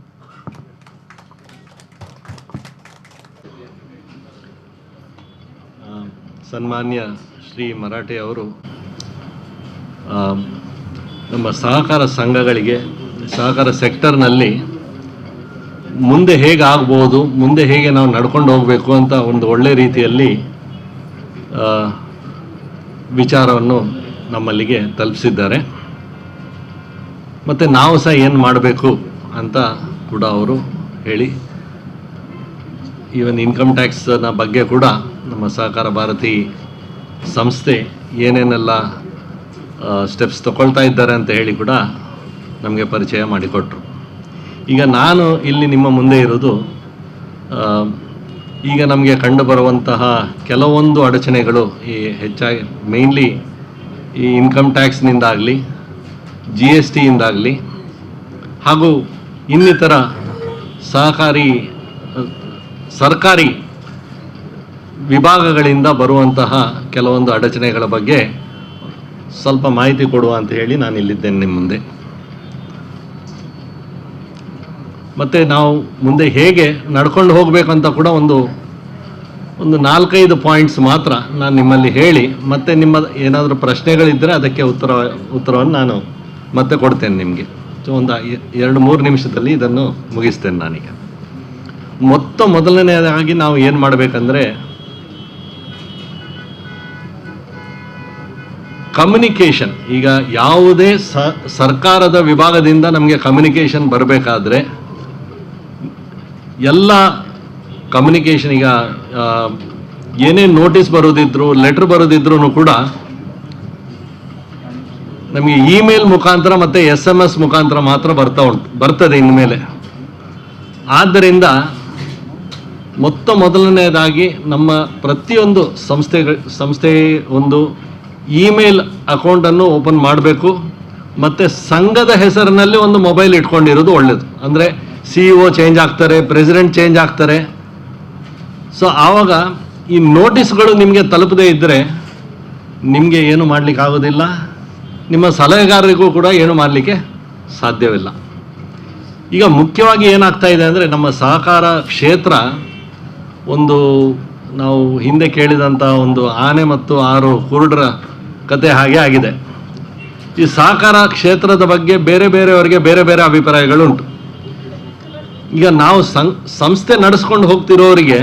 ಸನ್ಮಾನ್ಯ ಶ್ರೀ ಮರಾಠೆ ಅವರು ನಮ್ಮ ಸಹಕಾರ ಸಂಘಗಳಿಗೆ, ಸಹಕಾರ ಸೆಕ್ಟರ್ನಲ್ಲಿ ಮುಂದೆ ಹೇಗೆ ಆಗ್ಬೋದು, ಮುಂದೆ ಹೇಗೆ ನಾವು ನಡ್ಕೊಂಡು ಹೋಗಬೇಕು ಅಂತ ಒಂದು ಒಳ್ಳೆ ರೀತಿಯಲ್ಲಿ ವಿಚಾರವನ್ನು ನಮ್ಮಲ್ಲಿಗೆ ತಲುಪಿಸಿದ್ದಾರೆ. ಮತ್ತು ನಾವು ಸಹ ಏನು ಮಾಡಬೇಕು ಅಂತ ಕೂಡ ಅವರು ಹೇಳಿ, ಈವನ್ ಇನ್ಕಮ್ ಟ್ಯಾಕ್ಸ್ನ ಬಗ್ಗೆ ಕೂಡ ನಮ್ಮ ಸಹಕಾರ ಭಾರತಿ ಸಂಸ್ಥೆ ಏನೇನೆಲ್ಲ ಸ್ಟೆಪ್ಸ್ ತಗೊಳ್ತಾ ಇದ್ದಾರೆ ಅಂತ ಹೇಳಿ ಕೂಡ ನಮಗೆ ಪರಿಚಯ ಮಾಡಿಕೊಟ್ರು. ಈಗ ನಾನು ಇಲ್ಲಿ ನಿಮ್ಮ ಮುಂದೆ ಇರೋದು ಈಗ ನಮಗೆ ಕಂಡುಬರುವಂತಹ ಕೆಲವೊಂದು ಅಡಚಣೆಗಳು, ಈ ಹೆಚ್ಚಾಗಿ ಮೇಯ್ನ್ಲಿ ಈ ಇನ್ಕಮ್ ಟ್ಯಾಕ್ಸ್ನಿಂದಾಗಲಿ, ಜಿ ಎಸ್ ಟಿಯಿಂದಾಗಲಿ ಹಾಗೂ ಇನ್ನಿತರ ಸಹಕಾರಿ ಸರ್ಕಾರಿ ವಿಭಾಗಗಳಿಂದ ಬರುವಂತಹ ಕೆಲವೊಂದು ಅಡಚಣೆಗಳ ಬಗ್ಗೆ ಸ್ವಲ್ಪ ಮಾಹಿತಿ ಕೊಡುವ ಅಂತ ಹೇಳಿ ನಾನು ಇಲ್ಲಿದ್ದೇನೆ ನಿಮ್ಮ ಮುಂದೆ. ಮತ್ತು ನಾವು ಮುಂದೆ ಹೇಗೆ ನಡ್ಕೊಂಡು ಹೋಗಬೇಕಂತ ಕೂಡ ಒಂದು ಒಂದು 4-5 ಪಾಯಿಂಟ್ಸ್ ಮಾತ್ರ ನಾನು ನಿಮ್ಮಲ್ಲಿ ಹೇಳಿ, ಮತ್ತು ನಿಮ್ಮ ಏನಾದರೂ ಪ್ರಶ್ನೆಗಳಿದ್ದರೆ ಅದಕ್ಕೆ ಉತ್ತರವನ್ನು ನಾನು ಮತ್ತೆ ಕೊಡ್ತೇನೆ ನಿಮಗೆ. ಸೊ ಒಂದು 2-3 ನಿಮಿಷದಲ್ಲಿ ಇದನ್ನು ಮುಗಿಸ್ತೇನೆ ನಾನೀಗ. ಮೊತ್ತ ಮೊದಲನೆಯದಾಗಿ ನಾವು ಏನು ಮಾಡಬೇಕಂದ್ರೆ, ಕಮ್ಯುನಿಕೇಷನ್. ಈಗ ಯಾವುದೇ ಸರ್ಕಾರದ ವಿಭಾಗದಿಂದ ನಮಗೆ ಕಮ್ಯುನಿಕೇಷನ್ ಬರಬೇಕಾದ್ರೆ ಎಲ್ಲ ಕಮ್ಯುನಿಕೇಷನ್, ಈಗ ಏನೇ ನೋಟಿಸ್ ಬರೋದಿದ್ರು, ಲೆಟ್ರ್ ಬರೋದಿದ್ರೂ ಕೂಡ ನಮಗೆ ಇಮೇಲ್ ಮುಖಾಂತರ ಮತ್ತು SMS ಮುಖಾಂತರ ಮಾತ್ರ ಬರ್ತದೆ ಇನ್ಮೇಲೆ. ಆದ್ದರಿಂದ ಮೊತ್ತ ಮೊದಲನೆಯದಾಗಿ ನಮ್ಮ ಪ್ರತಿಯೊಂದು ಸಂಸ್ಥೆ ಒಂದು ಇಮೇಲ್ ಅಕೌಂಟನ್ನು ಓಪನ್ ಮಾಡಬೇಕು. ಮತ್ತು ಸಂಘದ ಹೆಸರಿನಲ್ಲಿ ಒಂದು ಮೊಬೈಲ್ ಇಟ್ಕೊಂಡಿರೋದು ಒಳ್ಳೆಯದು. ಅಂದರೆ CEO change ಆಗ್ತಾರೆ, ಪ್ರೆಸಿಡೆಂಟ್ ಚೇಂಜ್ ಆಗ್ತಾರೆ. ಸೊ ಆವಾಗ ಈ ನೋಟಿಸ್ಗಳು ನಿಮಗೆ ತಲುಪದೇ ಇದ್ದರೆ ನಿಮಗೆ ಏನು ಮಾಡಲಿಕ್ಕೆ ಆಗೋದಿಲ್ಲ, ನಿಮ್ಮ ಸಲಹೆಗಾರರಿಗೂ ಕೂಡ ಏನು ಮಾಡಲಿಕ್ಕೆ ಸಾಧ್ಯವಿಲ್ಲ. ಈಗ ಮುಖ್ಯವಾಗಿ ಏನಾಗ್ತಾ ಇದೆ ಅಂದರೆ, ನಮ್ಮ ಸಹಕಾರ ಕ್ಷೇತ್ರ ಒಂದು ನಾವು ಹಿಂದೆ ಕೇಳಿದಂಥ ಒಂದು ಆನೆ ಮತ್ತು 6 ಕುರುಡರ ಕತೆ ಹಾಗೆ ಆಗಿದೆ. ಈ ಸಹಕಾರ ಕ್ಷೇತ್ರದ ಬಗ್ಗೆ ಬೇರೆ ಬೇರೆಯವರಿಗೆ ಬೇರೆ ಬೇರೆ ಅಭಿಪ್ರಾಯಗಳುಂಟು. ಈಗ ನಾವು ಸಂಸ್ಥೆ ನಡೆಸ್ಕೊಂಡು ಹೋಗ್ತಿರೋರಿಗೆ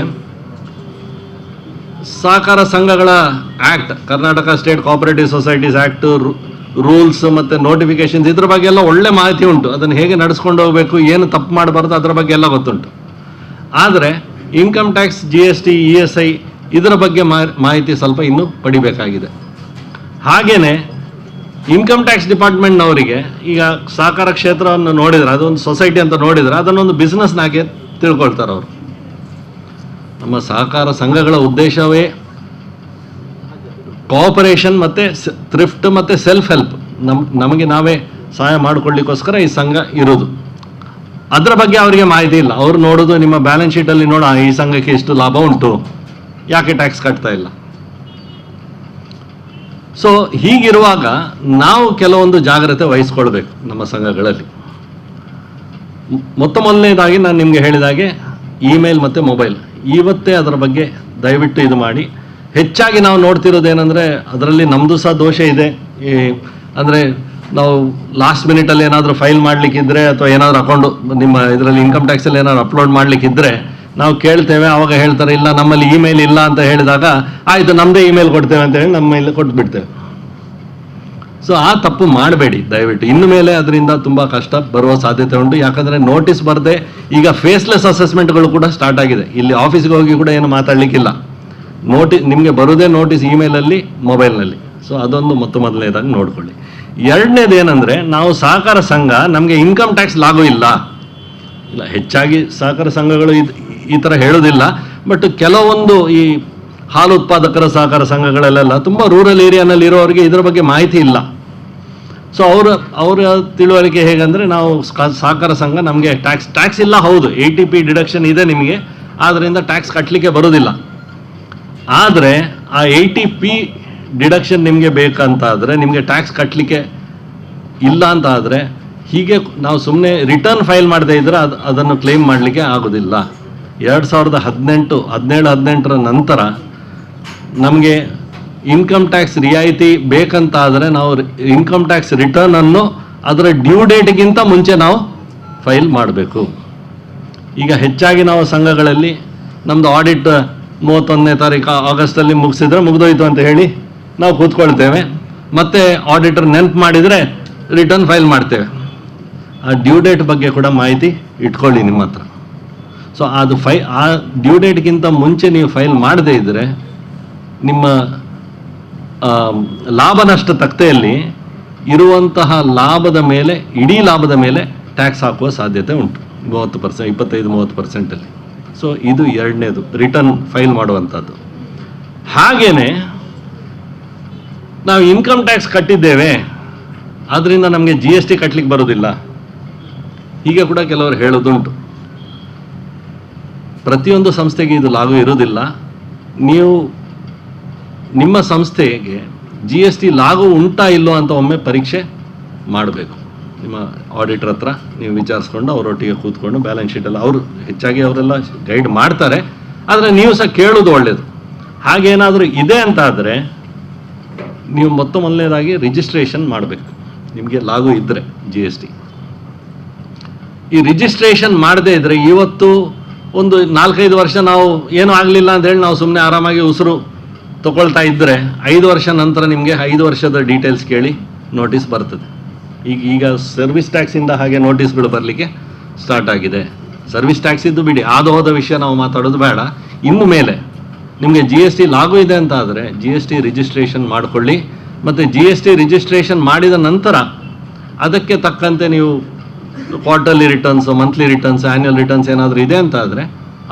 ಸಹಕಾರ ಸಂಘಗಳ act, Karnataka state cooperative societies act, rules ಮತ್ತು ನೋಟಿಫಿಕೇಷನ್ಸ್ ಇದ್ರ ಬಗ್ಗೆ ಎಲ್ಲ ಒಳ್ಳೆ ಮಾಹಿತಿ ಉಂಟು. ಅದನ್ನು ಹೇಗೆ ನಡೆಸ್ಕೊಂಡು ಹೋಗಬೇಕು, ಏನು ತಪ್ಪು ಮಾಡಬಾರ್ದು ಅದರ ಬಗ್ಗೆ ಎಲ್ಲ ಗೊತ್ತುಂಟು. ಆದರೆ income tax, GST, ESI ಇದರ ಬಗ್ಗೆ ಮಾಹಿತಿ ಸ್ವಲ್ಪ ಇನ್ನೂ ಪಡಿಬೇಕಾಗಿದೆ. ಹಾಗೆಯೇ ಇನ್ಕಮ್ ಟ್ಯಾಕ್ಸ್ ಡಿಪಾರ್ಟ್ಮೆಂಟ್ನವರಿಗೆ ಈಗ ಸಹಕಾರ ಕ್ಷೇತ್ರವನ್ನು ನೋಡಿದರೆ, ಅದೊಂದು ಸೊಸೈಟಿ ಅಂತ ನೋಡಿದರೆ ಅದನ್ನೊಂದು ಬಿಸ್ನೆಸ್ನಾಗೆ ತಿಳ್ಕೊಳ್ತಾರೆ ಅವರು. ನಮ್ಮ ಸಹಕಾರ ಸಂಘಗಳ ಉದ್ದೇಶವೇ ಕೋಆಪರೇಷನ್ ಮತ್ತು ಥ್ರಿಫ್ಟ್ ಮತ್ತು ಸೆಲ್ಫ್ ಹೆಲ್ಪ್. ನಮಗೆ ನಾವೇ ಸಹಾಯ ಮಾಡಿಕೊಳ್ಳಿಕ್ಕೋಸ್ಕರ ಈ ಸಂಘ ಇರೋದು. ಅದರ ಬಗ್ಗೆ ಅವರಿಗೆ ಮಾಹಿತಿ ಇಲ್ಲ. ಅವರು ನೋಡೋದು ನಿಮ್ಮ ಬ್ಯಾಲೆನ್ಸ್ ಶೀಟಲ್ಲಿ ನೋಡ, ಈ ಸಂಘಕ್ಕೆ ಎಷ್ಟು ಲಾಭ ಉಂಟು, ಯಾಕೆ ಟ್ಯಾಕ್ಸ್ ಕಟ್ತಾ ಇಲ್ಲ. ಸೊ ಹೀಗಿರುವಾಗ ನಾವು ಕೆಲವೊಂದು ಜಾಗ್ರತೆ ವಹಿಸ್ಕೊಳ್ಬೇಕು ನಮ್ಮ ಸಂಘಗಳಲ್ಲಿ. ಮೊತ್ತ ಮೊದಲನೇದಾಗಿ ನಾನು ನಿಮಗೆ ಹೇಳಿದಾಗೆ ಇಮೇಲ್ ಮತ್ತು ಮೊಬೈಲ್ ಇವತ್ತೇ ಅದರ ಬಗ್ಗೆ ದಯವಿಟ್ಟು ಇದು ಮಾಡಿ. ಹೆಚ್ಚಾಗಿ ನಾವು ನೋಡ್ತಿರೋದೇನೆಂದರೆ ಅದರಲ್ಲಿ ನಮ್ಮದು ಸಹ ದೋಷ ಇದೆ. ಈ ಅಂದರೆ ನಾವು ಲಾಸ್ಟ್ ಮಿನಿಟಲ್ಲಿ ಏನಾದರೂ ಫೈಲ್ ಮಾಡಲಿಕ್ಕಿದ್ರೆ ಅಥವಾ ಏನಾದರೂ ಅಕೌಂಟು ನಿಮ್ಮ ಇದರಲ್ಲಿ ಇನ್ಕಮ್ ಟ್ಯಾಕ್ಸಲ್ಲಿ ಏನಾದರೂ ಅಪ್ಲೋಡ್ ಮಾಡಲಿಕ್ಕಿದ್ರೆ ನಾವು ಕೇಳ್ತೇವೆ. ಆವಾಗ ಹೇಳ್ತಾರೆ ಇಲ್ಲ ನಮ್ಮಲ್ಲಿ ಇಮೇಲ್ ಇಲ್ಲ ಅಂತ ಹೇಳಿದಾಗ ಆಯಿತು ನಮ್ಮದೇ ಇಮೇಲ್ ಕೊಡ್ತೇವೆ ಅಂತ ಹೇಳಿ ನಮ್ಮ ಮೇಲೆ ಕೊಟ್ಬಿಡ್ತೇವೆ. ಸೊ ಆ ತಪ್ಪು ಮಾಡಬೇಡಿ ದಯವಿಟ್ಟು. ಇನ್ನು ಮೇಲೆ ಅದರಿಂದ ತುಂಬ ಕಷ್ಟ ಬರುವ ಸಾಧ್ಯತೆ ಉಂಟು. ಯಾಕಂದರೆ ನೋಟಿಸ್ ಬರದೆ ಈಗ ಫೇಸ್ಲೆಸ್ ಅಸೆಸ್ಮೆಂಟ್ಗಳು ಕೂಡ ಸ್ಟಾರ್ಟ್ ಆಗಿದೆ. ಇಲ್ಲಿ ಆಫೀಸ್ಗೆ ಹೋಗಿ ಕೂಡ ಏನು ಮಾತಾಡಲಿಕ್ಕಿಲ್ಲ. ನಿಮಗೆ ಬರೋದೇ ನೋಟಿಸ್ ಇಮೇಲಲ್ಲಿ, ಮೊಬೈಲ್ನಲ್ಲಿ. ಸೊ ಅದೊಂದು ಮೊತ್ತ ಮೊದಲನೇದಾಗಿ ನೋಡ್ಕೊಳ್ಳಿ. ಎರಡನೇದೇನೆಂದರೆ, ನಾವು ಸಹಕಾರ ಸಂಘ, ನಮಗೆ ಇನ್ಕಮ್ ಟ್ಯಾಕ್ಸ್ ಲಾಗೂ ಇಲ್ಲ. ಇಲ್ಲ, ಹೆಚ್ಚಾಗಿ ಸಹಕಾರ ಸಂಘಗಳು ಈ ಥರ ಹೇಳೋದಿಲ್ಲ. ಬಟ್ ಕೆಲವೊಂದು ಈ ಹಾಲು ಉತ್ಪಾದಕರ ಸಹಕಾರ ಸಂಘಗಳಲ್ಲೆಲ್ಲ ತುಂಬ ರೂರಲ್ ಏರಿಯಾನಲ್ಲಿ ಇರೋರಿಗೆ ಇದರ ಬಗ್ಗೆ ಮಾಹಿತಿ ಇಲ್ಲ. ಸೊ ಅವರ ತಿಳುವಳಿಕೆ ಹೇಗೆಂದರೆ, ನಾವು ಸಹಕಾರ ಸಂಘ ನಮಗೆ ಟ್ಯಾಕ್ಸ್ ಇಲ್ಲ, ಹೌದು ATP deduction ಇದೆ ನಿಮಗೆ, ಆದ್ದರಿಂದ ಟ್ಯಾಕ್ಸ್ ಕಟ್ಟಲಿಕ್ಕೆ ಬರೋದಿಲ್ಲ. ಆದರೆ ಆ 80P deduction ನಿಮಗೆ ಬೇಕಂತಾದರೆ, ನಿಮಗೆ ಟ್ಯಾಕ್ಸ್ ಕಟ್ಟಲಿಕ್ಕೆ ಇಲ್ಲ ಅಂತ ಆದರೆ, ಹೀಗೆ ನಾವು ಸುಮ್ಮನೆ ರಿಟರ್ನ್ ಫೈಲ್ ಮಾಡದೇ ಇದ್ದರೆ ಅದನ್ನು ಕ್ಲೇಮ್ ಮಾಡಲಿಕ್ಕೆ ಆಗೋದಿಲ್ಲ. 2018, 17, 18ರ ನಂತರ ನಮಗೆ ಇನ್ಕಮ್ ಟ್ಯಾಕ್ಸ್ ರಿಯಾಯಿತಿ ಬೇಕಂತಾದರೆ ನಾವು ಇನ್ಕಮ್ ಟ್ಯಾಕ್ಸ್ ರಿಟರ್ನನ್ನು ಅದರ ಡ್ಯೂ ಡೇಟ್ಗಿಂತ ಮುಂಚೆ ನಾವು ಫೈಲ್ ಮಾಡಬೇಕು. ಈಗ ಹೆಚ್ಚಾಗಿ ನಾವು ಸಂಘಗಳಲ್ಲಿ ನಮ್ಮದು ಆಡಿಟ್ 31ನೇ ತಾರೀಕು ಆಗಸ್ಟಲ್ಲಿ ಮುಗಿಸಿದ್ರೆ ಮುಗಿದೋಯ್ತು ಅಂತ ಹೇಳಿ ನಾವು ಕೂತ್ಕೊಳ್ತೇವೆ. ಮತ್ತು ಆಡಿಟರ್ ನೆನಪು ಮಾಡಿದರೆ ರಿಟರ್ನ್ ಫೈಲ್ ಮಾಡ್ತೇವೆ. ಆ ಡ್ಯೂ ಡೇಟ್ ಬಗ್ಗೆ ಕೂಡ ಮಾಹಿತಿ ಇಟ್ಕೊಳ್ಳಿ ನಿಮ್ಮ ಹತ್ರ. ಸೊ ಅದು ಆ ಡ್ಯೂ ಡೇಟ್ಗಿಂತ ಮುಂಚೆ ನೀವು ಫೈಲ್ ಮಾಡದೇ ಇದ್ದರೆ ನಿಮ್ಮ ಲಾಭ ನಷ್ಟ ತಕ್ತೆಯಲ್ಲಿ ಇರುವಂತಹ ಲಾಭದ ಮೇಲೆ, ಇಡೀ ಲಾಭದ ಮೇಲೆ ಟ್ಯಾಕ್ಸ್ ಹಾಕುವ ಸಾಧ್ಯತೆ ಉಂಟು, 30%, 25-30%ಅಲ್ಲಿ. ಸೊ ಇದು ಎರಡನೇದು, ರಿಟರ್ನ್ ಫೈಲ್ ಮಾಡುವಂಥದ್ದು. ಹಾಗೇನೆ ನಾವು ಇನ್ಕಮ್ ಟ್ಯಾಕ್ಸ್ ಕಟ್ಟಿದ್ದೇವೆ, ಆದ್ದರಿಂದ ನಮಗೆ GST ಕಟ್ಟಲಿಕ್ಕೆ ಬರೋದಿಲ್ಲ, ಹೀಗೆ ಕೂಡ ಕೆಲವರು ಹೇಳೋದುಂಟು. ಪ್ರತಿಯೊಂದು ಸಂಸ್ಥೆಗೆ ಇದು ಲಾಗು ಇರೋದಿಲ್ಲ. ನೀವು ನಿಮ್ಮ ಸಂಸ್ಥೆಗೆ GST ಲಾಗು ಉಂಟಾ ಇಲ್ಲೋ ಅಂತ ಒಮ್ಮೆ ಪರೀಕ್ಷೆ ಮಾಡಬೇಕು. ನಿಮ್ಮ ಆಡಿಟರ್ ಹತ್ರ ನೀವು ವಿಚಾರಿಸ್ಕೊಂಡು, ಅವರೊಟ್ಟಿಗೆ ಕೂತ್ಕೊಂಡು ಬ್ಯಾಲೆನ್ಸ್ ಶೀಟೆಲ್ಲ ಅವರು ಹೆಚ್ಚಾಗಿ ಅವರೆಲ್ಲ ಗೈಡ್ ಮಾಡ್ತಾರೆ, ಆದರೆ ನೀವು ಸಹ ಕೇಳೋದು ಒಳ್ಳೆಯದು. ಹಾಗೇನಾದರೂ ಇದೆ ಅಂತ ಆದರೆ ನೀವು ಮೊತ್ತ ಮೊದಲನೇದಾಗಿ ರಿಜಿಸ್ಟ್ರೇಷನ್ ಮಾಡಬೇಕು, ನಿಮಗೆ ಲಾಗು ಇದ್ದರೆ GST. ಈ ರಿಜಿಸ್ಟ್ರೇಷನ್ ಮಾಡದೇ ಇದ್ದರೆ ಇವತ್ತು ಒಂದು 4-5 ವರ್ಷ ನಾವು ಏನೂ ಆಗಲಿಲ್ಲ ಅಂತ ಹೇಳಿ ನಾವು ಸುಮ್ಮನೆ ಆರಾಮಾಗಿ ಉಸಿರು ತಗೊಳ್ತಾ ಇದ್ದರೆ 5 ವರ್ಷ ನಂತರ ನಿಮಗೆ 5 ವರ್ಷದ ಡೀಟೇಲ್ಸ್ ಕೇಳಿ ನೋಟಿಸ್ ಬರ್ತದೆ. ಈಗ ಈಗ ಸರ್ವಿಸ್ ಟ್ಯಾಕ್ಸಿಂದ ಹಾಗೆ ನೋಟಿಸ್ಗಳು ಬರಲಿಕ್ಕೆ ಸ್ಟಾರ್ಟ್ ಆಗಿದೆ. ಸರ್ವಿಸ್ ಟ್ಯಾಕ್ಸ್ ಇದ್ದು ಬಿಡಿ, ಆದ ಹೋದ ವಿಷಯ ನಾವು ಮಾತಾಡೋದು ಬೇಡ. ಇನ್ನು ಮೇಲೆ ನಿಮಗೆ GST ಲಾಗು ಇದೆ ಅಂತ ಆದರೆ GST registration ಮಾಡಿಕೊಳ್ಳಿ. ಮತ್ತು GST registration ಮಾಡಿದ ನಂತರ ಅದಕ್ಕೆ ತಕ್ಕಂತೆ ನೀವು quarterly returns, monthly returns, annual returns ಏನಾದರೂ ಇದೆ ಅಂತ ಆದರೆ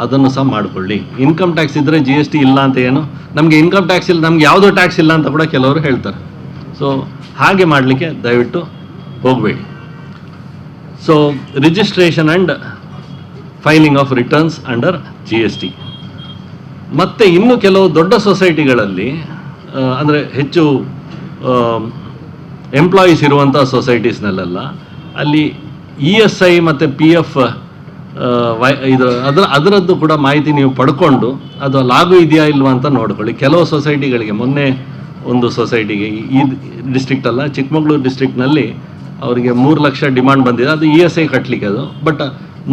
ಅದನ್ನು ಸಹ ಮಾಡಿಕೊಳ್ಳಿ. ಇನ್ಕಮ್ ಟ್ಯಾಕ್ಸ್ ಇದ್ದರೆ GST ಇಲ್ಲ ಅಂತ ಏನು, ನಮಗೆ ಇನ್ಕಮ್ ಟ್ಯಾಕ್ಸ್ ಇಲ್ಲ, ನಮ್ಗೆ ಯಾವುದೋ ಟ್ಯಾಕ್ಸ್ ಇಲ್ಲ ಅಂತ ಕೂಡ ಕೆಲವರು ಹೇಳ್ತಾರೆ. ಸೊ ಹಾಗೆ ಮಾಡಲಿಕ್ಕೆ ದಯವಿಟ್ಟು ಹೋಗಬೇಡಿ. So registration and filing of returns under GST. ಮತ್ತು ಇನ್ನು ಕೆಲವು ದೊಡ್ಡ ಸೊಸೈಟಿಗಳಲ್ಲಿ, ಅಂದರೆ ಹೆಚ್ಚು ಎಂಪ್ಲಾಯೀಸ್ ಇರುವಂಥ ಸೊಸೈಟೀಸ್ನಲ್ಲೆಲ್ಲ ಅಲ್ಲಿ ESI ಮತ್ತು PF ಇದು ಅದರದ್ದು ಕೂಡ ಮಾಹಿತಿ ನೀವು ಪಡ್ಕೊಂಡು ಅದು ಲಾಗು ಇದೆಯಾ ಇಲ್ವಾ ಅಂತ ನೋಡ್ಕೊಳ್ಳಿ. ಕೆಲವು ಸೊಸೈಟಿಗಳಿಗೆ, ಮೊನ್ನೆ ಒಂದು ಸೊಸೈಟಿಗೆ ಈ ಡಿಸ್ಟ್ರಿಕ್ಟ್ ಅಲ್ಲ, ಚಿಕ್ಕಮಗಳೂರು ಡಿಸ್ಟ್ರಿಕ್ಟ್ನಲ್ಲಿ ಅವರಿಗೆ 3 ಲಕ್ಷ ಡಿಮಾಂಡ್ ಬಂದಿದೆ, ಅದು ESI ಕಟ್ಟಲಿಕ್ಕೆ ಅದು. ಬಟ್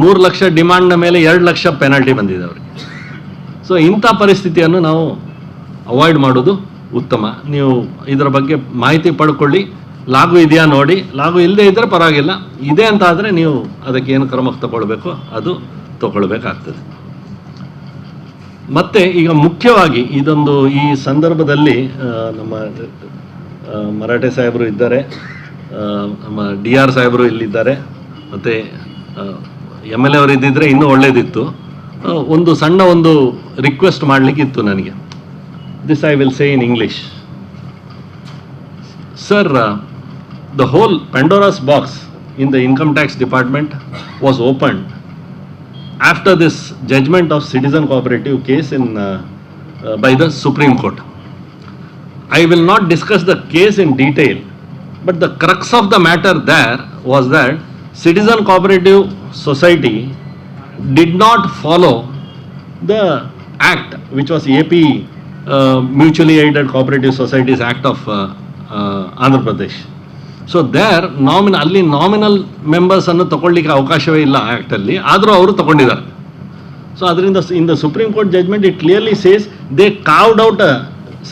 3 ಲಕ್ಷ ಡಿಮಾಂಡ್ನ ಮೇಲೆ 2 ಲಕ್ಷ ಪೆನಾಲ್ಟಿ ಬಂದಿದೆ ಅವರಿಗೆ. ಸೊ ಇಂಥ ಪರಿಸ್ಥಿತಿಯನ್ನು ನಾವು ಅವಾಯ್ಡ್ ಮಾಡೋದು ಉತ್ತಮ. ನೀವು ಇದರ ಬಗ್ಗೆ ಮಾಹಿತಿ ಪಡ್ಕೊಳ್ಳಿ, ಲಾಗು ಇದೆಯಾ ನೋಡಿ, ಲಾಗು ಇಲ್ಲದೆ ಇದ್ದರೆ ಪರವಾಗಿಲ್ಲ, ಇದೆ ಅಂತ ಆದರೆ ನೀವು ಅದಕ್ಕೆ ಏನು ಕ್ರಮ ತಗೊಳ್ಬೇಕು ಅದು ತಗೊಳ್ಬೇಕಾಗ್ತದೆ. ಮತ್ತು ಈಗ ಮುಖ್ಯವಾಗಿ ಇದೊಂದು ಈ ಸಂದರ್ಭದಲ್ಲಿ ನಮ್ಮ ಮರಾಠೆ ಸಾಹೇಬರು ಇದ್ದಾರೆ, ನಮ್ಮ DR ಸಾಹೇಬರು ಇಲ್ಲಿದ್ದಾರೆ, ಮತ್ತು MLA ಅವರು ಇದ್ದಿದ್ದರೆ ಇನ್ನೂ ಒಳ್ಳೆಯದಿತ್ತು. ಒಂದು ಸಣ್ಣ ಒಂದು ರಿಕ್ವೆಸ್ಟ್ ಮಾಡಲಿಕ್ಕಿತ್ತು ನನಗೆ. This I will say in English. Sir, the whole Pandora's box in the income tax department was opened after this judgment of citizen cooperative case in by the Supreme Court. I will not discuss the case in detail, but the crux of the matter there was that citizen cooperative society did not follow the act, which was AP Mutually Aided Cooperative Societies Act of Andhra Pradesh. So there ಅಲ್ಲಿ nominal ಮೆಂಬರ್ಸನ್ನು ತಗೊಳ್ಳಿಕ್ಕೆ ಅವಕಾಶವೇ ಇಲ್ಲ ಆ್ಯಕ್ಟಲ್ಲಿ, ಆದರೂ ಅವರು ತಗೊಂಡಿದ್ದಾರೆ. So ಅದರಿಂದ in the Supreme Court judgment it clearly says they carved out a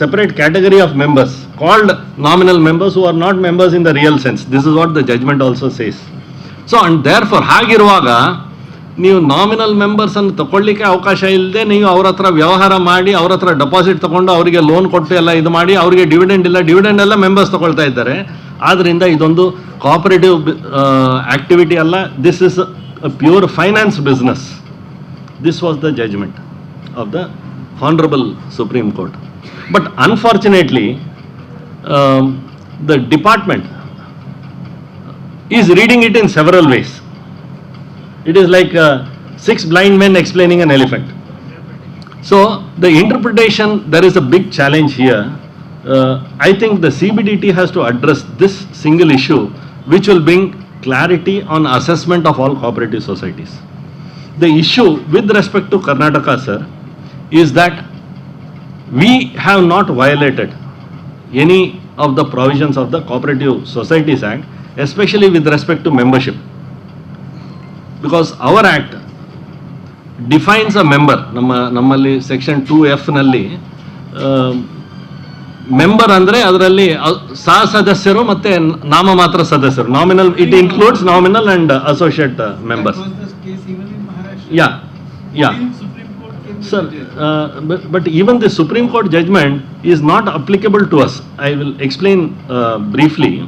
separate category of members called nominal members who are not members in the real sense. This is what the judgment also says. So and therefore ಹಾಗಿರುವಾಗ ನೀವು nominal ಮೆಂಬರ್ಸನ್ನು ತಗೊಳ್ಳಿಕ್ಕೆ ಅವಕಾಶ ಇಲ್ಲದೆ ನೀವು ಅವ್ರ ಹತ್ರ ವ್ಯವಹಾರ ಮಾಡಿ, ಅವ್ರ ಹತ್ರ ಡೆಪಾಸಿಟ್ ತಗೊಂಡು ಅವರಿಗೆ ಲೋನ್ ಕೊಟ್ಟು ಎಲ್ಲ ಇದು ಮಾಡಿ, ಅವರಿಗೆ ಡಿವಿಡೆಂಡ್ ಇಲ್ಲ, ಡಿವಿಡೆಂಡ್ ಎಲ್ಲ ಮೆಂಬರ್ಸ್ ತಗೊಳ್ತಾ ಇದ್ದಾರೆ. ಆದ್ದರಿಂದ ಇದೊಂದು ಕೋಆಪರೇಟಿವ್ ಆಕ್ಟಿವಿಟಿ ಅಲ್ಲ, this is a pure finance business. This was the judgment of the honourable Supreme Court. But unfortunately the department is reading it in several ways. It is like 6 blind men explaining an elephant. So the interpretation, there is a big challenge here. I think the CBDT has to address this single issue, which will bring clarity on assessment of all cooperative societies. The issue with respect to Karnataka, sir, is that we have not violated any of the provisions of the Cooperative Societies Act, especially with respect to membership. Because our act defines a member. ನಮ್ಮಲ್ಲಿ section 2F ನಲ್ಲಿ member ಅಂದರೆ ಅದರಲ್ಲಿ ಸಹ ಸದಸ್ಯರು ಮತ್ತೆ ನಾಮಮಾತ್ರ ಸದಸ್ಯರು, nominal, it includes nominal and associate members. Yeah, yeah. Sir, but even the Supreme Court judgment is not applicable to us. I will explain briefly.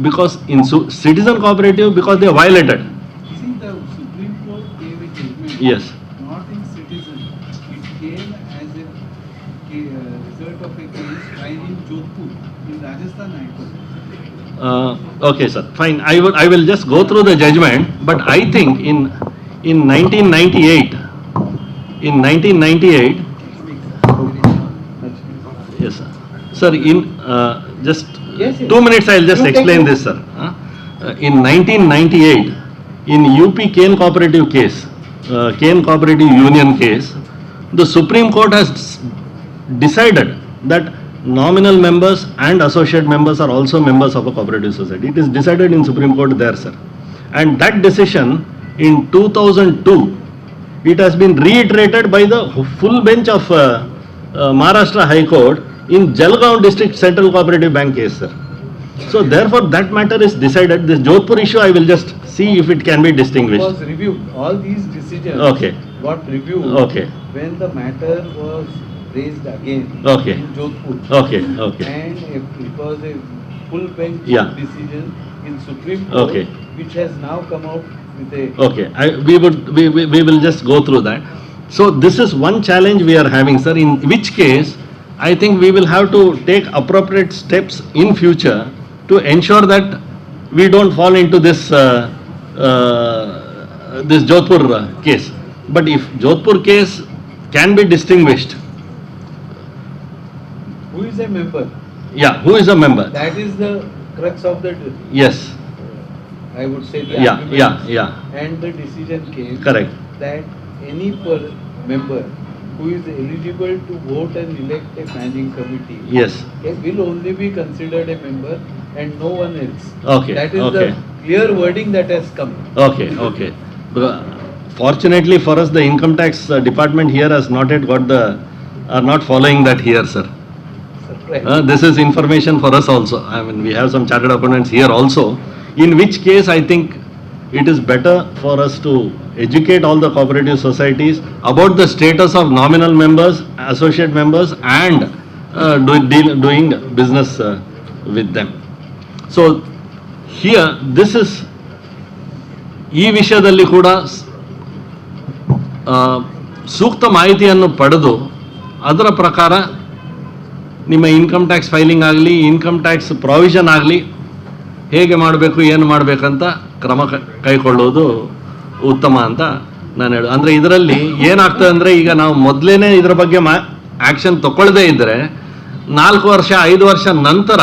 Because in citizen cooperative, because they violated. See, the Supreme Court gave a judgment. Yes. Not in citizen. It came as a result of a case filed in Jodhpur, in Rajasthan High Court. Okay, sir. Fine. I will just go through the judgment. But I think in 1998, in 1998, yes, sir. Sir, in just Yes. 2 minutes, I will just You take explain it. this, sir. In 1998, in UP Cane Cooperative case, Cane Cooperative Union case, the Supreme Court has decided that nominal members and associate members are also members of a cooperative society. It is decided in Supreme Court there, sir. And that decision in 2002, it has been reiterated by the full bench of Maharashtra High Court in Jalgaon District Central Cooperative Bank case, sir. So therefore, that matter is decided. This Jodhpur issue, I will just see if it can be distinguished. It was reviewed. All these decisions got reviewed when the matter was raised again in Jodhpur. And it was a full bench decision in Supreme Court, which has now come out with a... Okay, we will just go through that. So this is one challenge we are having, sir, in which case I think we will have to take appropriate steps in future to ensure that we don't fall into this Jodhpur case. But if Jodhpur case can be distinguished. Who is a member? Yeah, who is a member? That is the crux of the... Yes. I would say the argument. And the decision came. Correct. That any per member who is eligible to vote and elect a managing committee, will only be considered a member and no one else. That is the clear wording that has come. Okay. Fortunately for us, the income tax department here has not yet got the, are not following that here, sir. Surprise. This is information for us also. I mean, we have some chartered accountants here also, in which case I think it is better for us to educate all the cooperative societies about the status of nominal members, associate members, and doing business with them. So here, this is, ಈ ವಿಷಯದಲ್ಲಿ ಕೂಡ ಸೂಕ್ತ ಮಾಹಿತಿಯನ್ನು ಪಡೆದು ಅದರ ಪ್ರಕಾರ ನಿಮ್ಮ income tax filing ಆಗಲಿ, income tax provision ಆಗಲಿ, ಹೇಗೆ ಮಾಡಬೇಕು, ಏನು ಮಾಡಬೇಕಂತ ಕ್ರಮ ಕೈಗೊಳ್ಳುವುದು ಉತ್ತಮ ಅಂತ ನಾನು ಹೇಳೋದು. ಅಂದರೆ ಇದರಲ್ಲಿ ಏನಾಗ್ತದೆ ಅಂದರೆ, ಈಗ ನಾವು ಮೊದಲೇ ಇದರ ಬಗ್ಗೆ ಆ್ಯಕ್ಷನ್ ತಗೊಳ್ಳದೇ ಇದ್ದರೆ 4 ವರ್ಷ 5 ವರ್ಷ ನಂತರ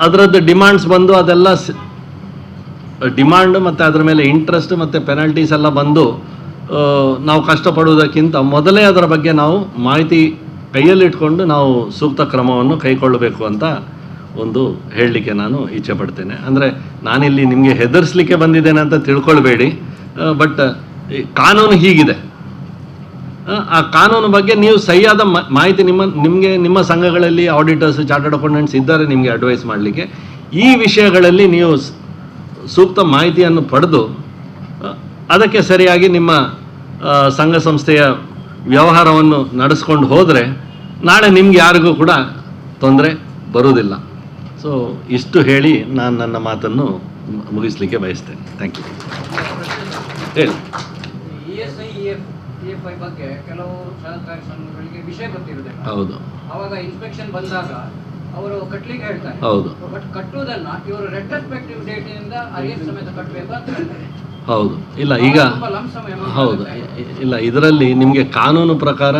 ಅದರದ್ದು ಡಿಮಾಂಡ್ಸ್ ಬಂದು ಅದೆಲ್ಲ ಡಿಮಾಂಡ್ ಮತ್ತು ಅದರ ಮೇಲೆ ಇಂಟ್ರೆಸ್ಟ್ ಮತ್ತು ಪೆನಾಲ್ಟೀಸ್ ಎಲ್ಲ ಬಂದು ನಾವು ಕಷ್ಟಪಡುವುದಕ್ಕಿಂತ ಮೊದಲೇ ಅದರ ಬಗ್ಗೆ ನಾವು ಮಾಹಿತಿ ಕೈಯಲ್ಲಿಟ್ಕೊಂಡು ನಾವು ಸೂಕ್ತ ಕ್ರಮವನ್ನು ಕೈಗೊಳ್ಳಬೇಕು ಅಂತ ಒಂದು ಹೇಳಲಿಕ್ಕೆ ನಾನು ಇಚ್ಛೆ ಪಡ್ತೇನೆ. ಅಂದರೆ ನಾನಿಲ್ಲಿ ನಿಮಗೆ ಹೆದರಿಸ್ಲಿಕ್ಕೆ ಬಂದಿದ್ದೇನೆ ಅಂತ ತಿಳ್ಕೊಳ್ಬೇಡಿ, ಬಟ್ ಕಾನೂನು ಹೀಗಿದೆ. ಆ ಕಾನೂನು ಬಗ್ಗೆ ನೀವು ಸರಿಯಾದ ಮಾಹಿತಿ ನಿಮಗೆ ನಿಮ್ಮ ಸಂಘಗಳಲ್ಲಿ auditors, chartered accountants ಇದ್ದಾರೆ ನಿಮಗೆ ಅಡ್ವೈಸ್ ಮಾಡಲಿಕ್ಕೆ. ಈ ವಿಷಯಗಳಲ್ಲಿ ನೀವು ಸೂಕ್ತ ಮಾಹಿತಿಯನ್ನು ಪಡೆದು ಅದಕ್ಕೆ ಸರಿಯಾಗಿ ನಿಮ್ಮ ಸಂಘ ಸಂಸ್ಥೆಯ ವ್ಯವಹಾರವನ್ನು ನಡೆಸ್ಕೊಂಡು ಹೋದರೆ ನಾಳೆ ನಿಮ್ಗೆ ಯಾರಿಗೂ ಕೂಡ ತೊಂದರೆ ಬರುವುದಿಲ್ಲ. ಸೊ ಇಷ್ಟು ಹೇಳಿ ನಾನು ನನ್ನ ಮಾತನ್ನು ಮುಗಿಸ್ಲಿಕ್ಕೆ ಬಯಸ್ತೇನೆ. Thank you. ಹೇಳಿ. ESI, EFI ಬಗ್ಗೆ ಕೆಲವು ಸಹಕಾರಿ ಸಂಘಗಳಿಗೆ ವಿಷಯ ಗೊತ್ತಿರುವುದಿಲ್ಲ. ಹೌದು. ಅವಾಗ ಇನ್ಸ್ಪೆಕ್ಷನ್ ಬಂದಾಗ ಅವರು ಕಟ್ಟಲಿಕ್ಕೆ ಹೇಳ್ತಾರೆ. ಹೌದು. ಬಟ್ ಕಟ್ಟುವುದನ್ನ ಇವರು ರೆಟ್ರೋಸ್ಪೆಕ್ಟಿವ್ ಡೇಟ್ ಇಂದ ಅರಿಯರ್ ಸಮೇತ ಕಟ್ಟಬೇಕು ಅಂತ ಹೇಳ್ತಾರೆ. ಹೌದು. ಇಲ್ಲ, ಈಗ ತುಂಬಾ lump sum amount ಹೌದು. ಆಗುತ್ತೆ. ಇಲ್ಲ, ಇದರಲ್ಲಿ ನಿಮಗೆ ಕಾನೂನು ಪ್ರಕಾರ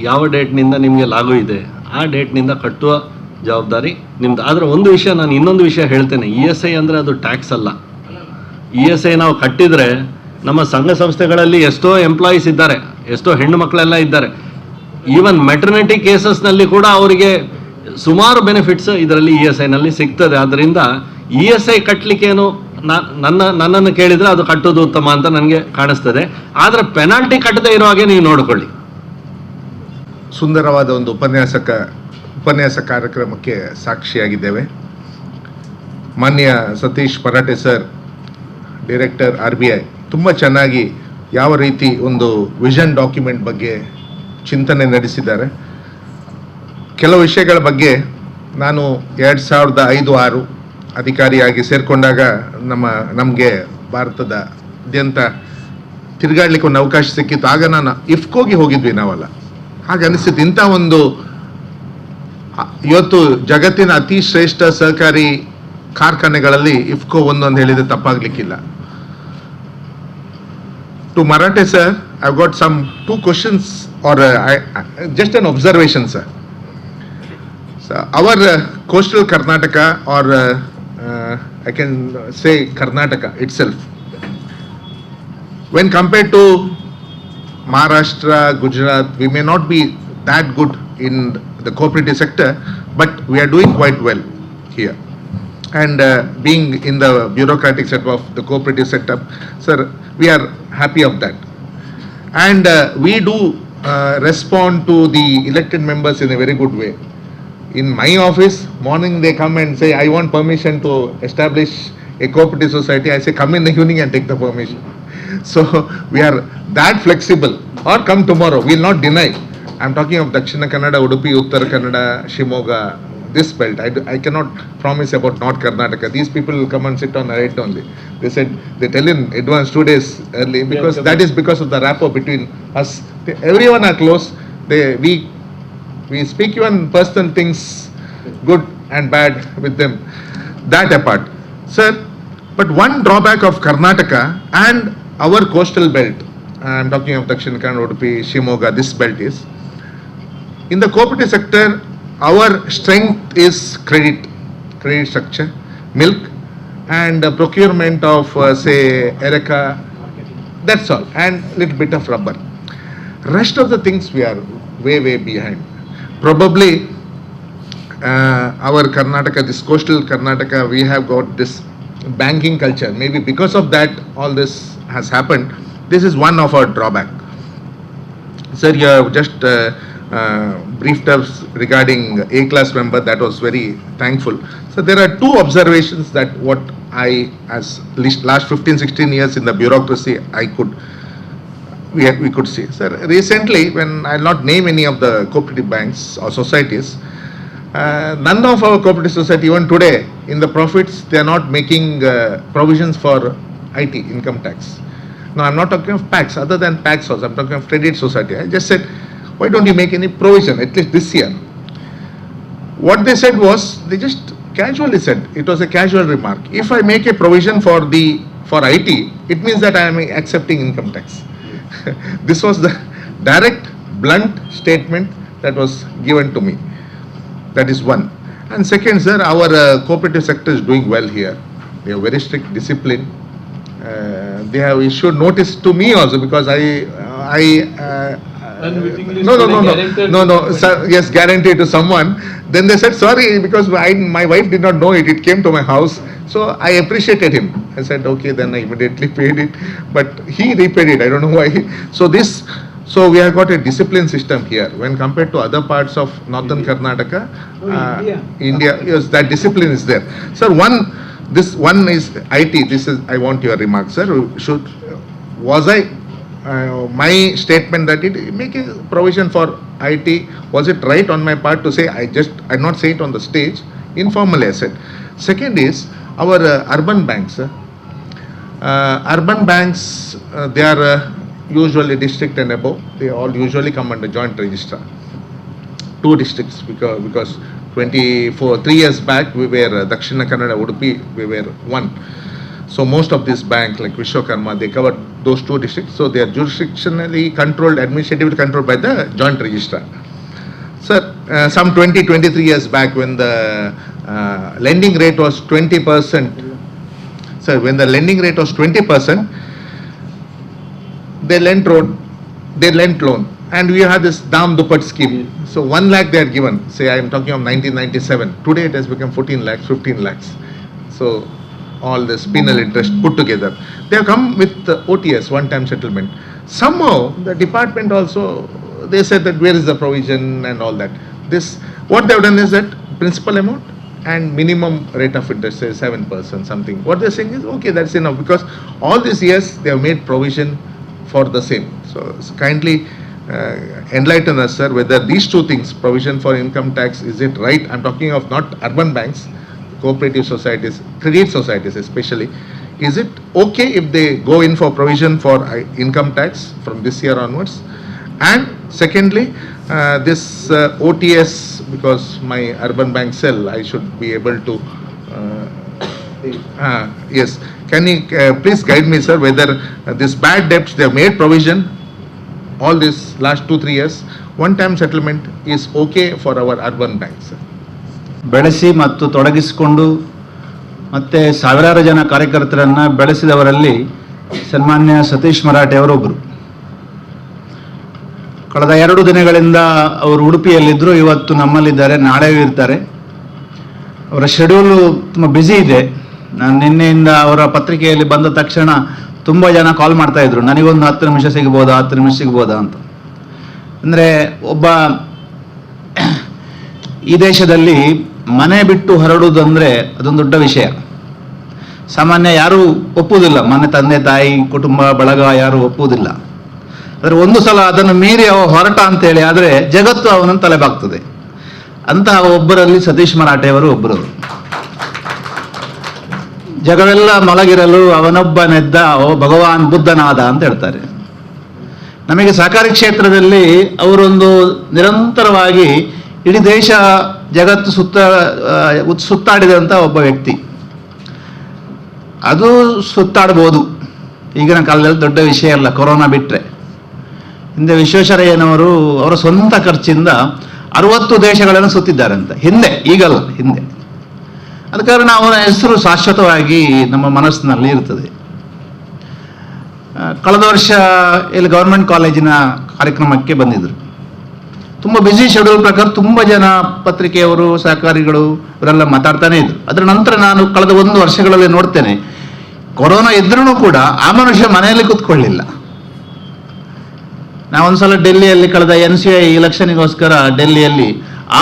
ಯಾವ ಡೇಟ್ನಿಂದ ನಿಮಗೆ ಲಾಗು ಇದೆ ಆ ಡೇಟ್ನಿಂದ ಕಟ್ಟುವ ಜವಾಬ್ದಾರಿ ನಿಮ್ದು. ಆದರೆ ಒಂದು ವಿಷಯ, ನಾನು ಇನ್ನೊಂದು ವಿಷಯ ಹೇಳ್ತೇನೆ. ಇಎಸ್ಐ ಅಂದರೆ ಅದು ಟ್ಯಾಕ್ಸ್ ಅಲ್ಲ. ಇಎಸ್ಐ ನಾವು ಕಟ್ಟಿದರೆ ನಮ್ಮ ಸಂಘ ಸಂಸ್ಥೆಗಳಲ್ಲಿ ಎಷ್ಟೋ ಎಂಪ್ಲಾಯೀಸ್ ಇದ್ದಾರೆ, ಎಷ್ಟೋ ಹೆಣ್ಣು ಮಕ್ಕಳೆಲ್ಲ ಇದ್ದಾರೆ. ಈವನ್ ಮೆಟರ್ನಿಟಿ ಕೇಸಸ್ನಲ್ಲಿ ಕೂಡ ಅವರಿಗೆ ಸುಮಾರು ಬೆನಿಫಿಟ್ಸ್ ಇದರಲ್ಲಿ ಇಎಸ್ಐನಲ್ಲಿ ಸಿಗ್ತದೆ. ಆದ್ದರಿಂದ ಇಎಸ್ಐ ಕಟ್ಟಲಿಕ್ಕೇನು ನನ್ನನ್ನು ಕೇಳಿದರೆ ಅದು ಕಟ್ಟೋದು ಉತ್ತಮ ಅಂತ ನನಗೆ ಕಾಣಿಸ್ತದೆ. ಆದರೆ ಪೆನಾಲ್ಟಿ ಕಟ್ಟದೇ ಇರೋ ಹಾಗೆ ನೀವು ನೋಡಿಕೊಳ್ಳಿ. ಸುಂದರವಾದ ಒಂದು ಉಪನ್ಯಾಸ ಕಾರ್ಯಕ್ರಮಕ್ಕೆ ಸಾಕ್ಷಿಯಾಗಿದ್ದೇವೆ. ಮಾನ್ಯ Satish paratha sir, director RBI, ತುಂಬ ಚೆನ್ನಾಗಿ ಯಾವ ರೀತಿ ಒಂದು ವಿಷನ್ ಡಾಕ್ಯುಮೆಂಟ್ ಬಗ್ಗೆ ಚಿಂತನೆ ನಡೆಸಿದ್ದಾರೆ. ಕೆಲವು ವಿಷಯಗಳ ಬಗ್ಗೆ ನಾನು 2005-06 ಅಧಿಕಾರಿಯಾಗಿ ಸೇರಿಕೊಂಡಾಗ ನಮಗೆ ಭಾರತದ ಅತ್ಯಂತ ತಿರುಗಾಡಲಿಕ್ಕೆ ಒಂದು ಅವಕಾಶ ಸಿಕ್ಕಿತ್ತು. ಆಗ ನಾನು ಇಫ್ಕೋಗೆ ಹೋಗಿದ್ವಿ ನಾವೆಲ್ಲ. ಹಾಗೆ ಅನಿಸಿತ್ತು, ಇಂಥ ಒಂದು ಇವತ್ತು ಜಗತ್ತಿನ ಅತಿ ಶ್ರೇಷ್ಠ ಸಹಕಾರಿ ಕಾರ್ಖಾನೆಗಳಲ್ಲಿ ಇಫ್ಕೋ ಒಂದು ಅಂತ ಹೇಳಿದ್ರೆ ತಪ್ಪಾಗ್ಲಿಕ್ಕಿಲ್ಲ. To Marathe sir, I got some two questions or just an observation, sir. Our coastal Karnataka, or I can say Karnataka itself, when compared to Maharashtra, Gujarat, we may not be that good in the cooperative sector, but we are doing quite well here. And being in the bureaucratic setup of the cooperative setup, sir, we are happy of that. And we do respond to the elected members in a very good way. In my office, morning they come and say, I want permission to establish a cooperative society. I say, come in the evening and take the permission. So we are that flexible. Or come tomorrow, we will not deny. I am talking of Dakshina Kannada, Udupi, Uttara Kannada, Shimoga, this belt. I cannot promise about North Karnataka. These people will come and sit on the right only. They said, they tell in advance 2 days early, because that is because of the rapport between us. Everyone are close. We speak even personal things, good and bad with them. That apart, sir, but one drawback of Karnataka and our coastal belt, I am talking of Dakshina Kannada, Udupi, Shimoga, this belt is, in the cooperative sector, our strength is credit structure, milk, and procurement of say Ereka, that's all, and little bit of rubber. Rest of the things we are way, way behind. Probably our Karnataka, this coastal Karnataka, we have got this banking culture. Maybe because of that, all this has happened. This is one of our drawback. Sir, you have just briefed us regarding A-class member. That was very thankful. So there are two observations that what I, as last 15-16 years in the bureaucracy, we could see. Sir, recently, when I will not name any of the cooperative banks or societies, none of our cooperative society, even today, in the profits, they are not making provisions for IT, income tax. Now, I'm not talking of PACS, other than PACS also, I'm talking of credit society. I just said, why don't you make any provision, at least this year? What they said was, they just casually said, it was a casual remark. If I make a provision for IT, it means that I am accepting income tax. This was the direct, blunt statement that was given to me. That is one. And second, sir, our cooperative sector is doing well here. They have very strict discipline. They have issued notice to me also because I no, sir, yes, guarantee to someone. Then they said sorry because my wife did not know it. It came to my house. So I appreciated him. I said okay, then I immediately paid it, but he repaid it. I don't know why. So we have got a discipline system here when compared to other parts of northern Karnataka, India. Yes, that discipline is there. Sir, this one is IT. This is, I want your remarks, sir. My statement that it make a provision for IT, was it right on my part to say? I not say it on the stage, informally I said. Second is our urban banks. Urban banks, they are usually district and above. They all usually come under joint registrar. 2 districts because 3 years back we were Dakshina Kannada, Udupi, we were one. So most of these banks like Vishwakarma, they cover those 2 districts. So they are jurisdictionally controlled, administratively controlled by the joint registrar. Sir, some 23 years back when the lending rate was 20%, sir, when the lending rate was 20%, they lent loan. And we had this Dam Dupat scheme. So 1 lakh they are given. Say I am talking of 1997. Today it has become 14 lakhs, 15 lakhs. So all this penal interest put together. They have come with the OTS, one-time settlement. Somehow the department also, they said that where is the provision and all that. This, what they have done is that principal amount and minimum rate of interest, say 7% something. What they are saying is, okay, that's enough, because all these years they have made provision for the same. So kindly enlighten us, sir, whether these two things, provision for income tax, is it right? I'm talking of not urban banks, cooperative societies, credit societies especially. Is it okay if they go in for provision for income tax from this year onwards? And secondly, this OTS, because my urban bank cell, I should be able to, yes. Can you please guide me, sir, whether this bad debts, they have made provision all this last 2-3 years, one-time settlement is okay for our urban banks, sir? ಬೆಳೆಸಿ ಮತ್ತು ತೊಡಗಿಸಿಕೊಂಡು ಮತ್ತು ಸಾವಿರಾರು ಜನ ಕಾರ್ಯಕರ್ತರನ್ನು ಬೆಳೆಸಿದವರಲ್ಲಿ ಸನ್ಮಾನ್ಯ ಸತೀಶ್ ಮರಾಠೆಯವರೊಬ್ಬರು. ಕಳೆದ 2 ದಿನಗಳಿಂದ ಅವರು ಉಡುಪಿಯಲ್ಲಿದ್ದರು, ಇವತ್ತು ನಮ್ಮಲ್ಲಿದ್ದಾರೆ, ನಾಳೆಯೂ ಇರ್ತಾರೆ. ಅವರ ಶೆಡ್ಯೂಲು ತುಂಬ ಬ್ಯುಸಿ ಇದೆ. ನಾನು ನಿನ್ನೆಯಿಂದ ಅವರ ಪತ್ರಿಕೆಯಲ್ಲಿ ಬಂದ ತಕ್ಷಣ ತುಂಬ ಜನ ಕಾಲ್ ಮಾಡ್ತಾಯಿದ್ರು, ನನಗೊಂದು 10 ನಿಮಿಷ ಸಿಗ್ಬೋದಾ, 10 ನಿಮಿಷ ಸಿಗ್ಬೋದಾ ಅಂತ. ಅಂದರೆ ಒಬ್ಬ ಈ ದೇಶದಲ್ಲಿ ಮನೆ ಬಿಟ್ಟು ಹೊರಡುವುದಂದರೆ ಅದೊಂದು ದೊಡ್ಡ ವಿಷಯ. ಸಾಮಾನ್ಯ ಯಾರೂ ಒಪ್ಪುವುದಿಲ್ಲ, ಮನೆ ತಂದೆ ತಾಯಿ ಕುಟುಂಬ ಬಳಗ ಯಾರೂ ಒಪ್ಪುವುದಿಲ್ಲ. ಆದರೆ ಒಂದು ಸಲ ಅದನ್ನು ಮೀರಿ ಅವ ಹೊರಟ ಅಂತೇಳಿ ಆದರೆ ಜಗತ್ತು ಅವನನ್ನು ತಲೆಬಾಗ್ತದೆ. ಅಂತಹ ಒಬ್ಬರಲ್ಲಿ ಸತೀಶ್ ಮರಾಠೆಯವರು ಒಬ್ಬರು. ಜಗವೆಲ್ಲ ಮಲಗಿರಲು ಅವನೊಬ್ಬನೆದ್ದ ಭಗವಾನ್ ಬುದ್ಧನಾದ ಅಂತ ಹೇಳ್ತಾರೆ. ನಮಗೆ ಸಹಕಾರಿ ಕ್ಷೇತ್ರದಲ್ಲಿ ಅವರೊಂದು ನಿರಂತರವಾಗಿ ಇಡೀ ದೇಶ ಜಗತ್ತು ಸುತ್ತಾಡಿದಂಥ ಒಬ್ಬ ವ್ಯಕ್ತಿ. ಅದು ಸುತ್ತಾಡ್ಬೋದು ಈಗಿನ ಕಾಲದಲ್ಲಿ, ದೊಡ್ಡ ವಿಷಯ ಅಲ್ಲ ಕೊರೋನಾ ಬಿಟ್ಟರೆ. ಹಿಂದೆ ವಿಶ್ವೇಶ್ವರಯ್ಯನವರು ಅವರ ಸ್ವಂತ ಖರ್ಚಿಂದ 60 ದೇಶಗಳನ್ನು ಸುತ್ತಿದ್ದಾರಂತೆ ಹಿಂದೆ, ಈಗಲ್ಲ ಹಿಂದೆ. ಅದ ಕಾರಣ ಅವನ ಹೆಸರು ಶಾಶ್ವತವಾಗಿ ನಮ್ಮ ಮನಸ್ಸಿನಲ್ಲಿ ಇರ್ತದೆ. ಕಳೆದ ವರ್ಷ ಇಲ್ಲಿ ಗೌರ್ಮೆಂಟ್ ಕಾಲೇಜಿನ ಕಾರ್ಯಕ್ರಮಕ್ಕೆ ಬಂದಿದ್ದರು. ತುಂಬ ಬ್ಯುಸಿ ಶೆಡ್ಯೂಲ್ ಪ್ರಕಾರ ತುಂಬ ಜನ ಪತ್ರಿಕೆಯವರು, ಸಹಕಾರಿಗಳು ಇವರೆಲ್ಲ ಮಾತಾಡ್ತಾನೆ ಇದ್ರು. ಅದರ ನಂತರ ನಾನು ಕಳೆದ 1 ವರ್ಷಗಳಲ್ಲಿ ನೋಡ್ತೇನೆ, ಕೊರೋನಾ ಇದ್ರೂ ಕೂಡ ಆ ಮನುಷ್ಯ ಮನೆಯಲ್ಲಿ ಕೂತ್ಕೊಳ್ಳಿಲ್ಲ. ನಾವೊಂದ್ಸಲ ಡೆಲ್ಲಿಯಲ್ಲಿ ಕಳೆದ NCI ಎಲೆಕ್ಷನ್ಗೋಸ್ಕರ ಡೆಲ್ಲಿಯಲ್ಲಿ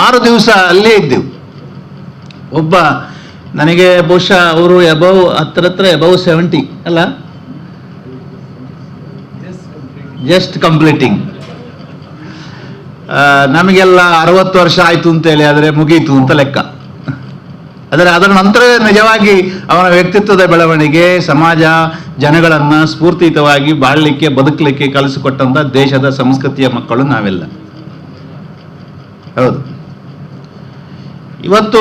6 ದಿವಸ ಅಲ್ಲೇ ಇದ್ದೆವು. ಒಬ್ಬ ನನಗೆ ಬಹುಶಃ ಅವರು ಎಬೌವ್ ಹತ್ತಿರ ಎಬೌವ್ 70 ಅಲ್ಲ, ಜಸ್ಟ್ ಕಂಪ್ಲೀಟಿಂಗ್. ನಮಗೆಲ್ಲ 60 ವರ್ಷ ಆಯಿತು ಅಂತೇಳಿ ಆದರೆ ಮುಗೀತು ಅಂತ ಲೆಕ್ಕ. ಆದರೆ ಅದರ ನಂತರ ನಿಜವಾಗಿ ಅವನ ವ್ಯಕ್ತಿತ್ವದ ಬೆಳವಣಿಗೆ, ಸಮಾಜ ಜನಗಳನ್ನು ಸ್ಫೂರ್ತಿಯುತವಾಗಿ ಬಾಳಲಿಕ್ಕೆ ಬದುಕಲಿಕ್ಕೆ ಕಲಿಸಿಕೊಟ್ಟಂಥ ದೇಶದ ಸಂಸ್ಕೃತಿಯ ಮಕ್ಕಳು ನಾವೆಲ್ಲ. ಹೌದು, ಇವತ್ತು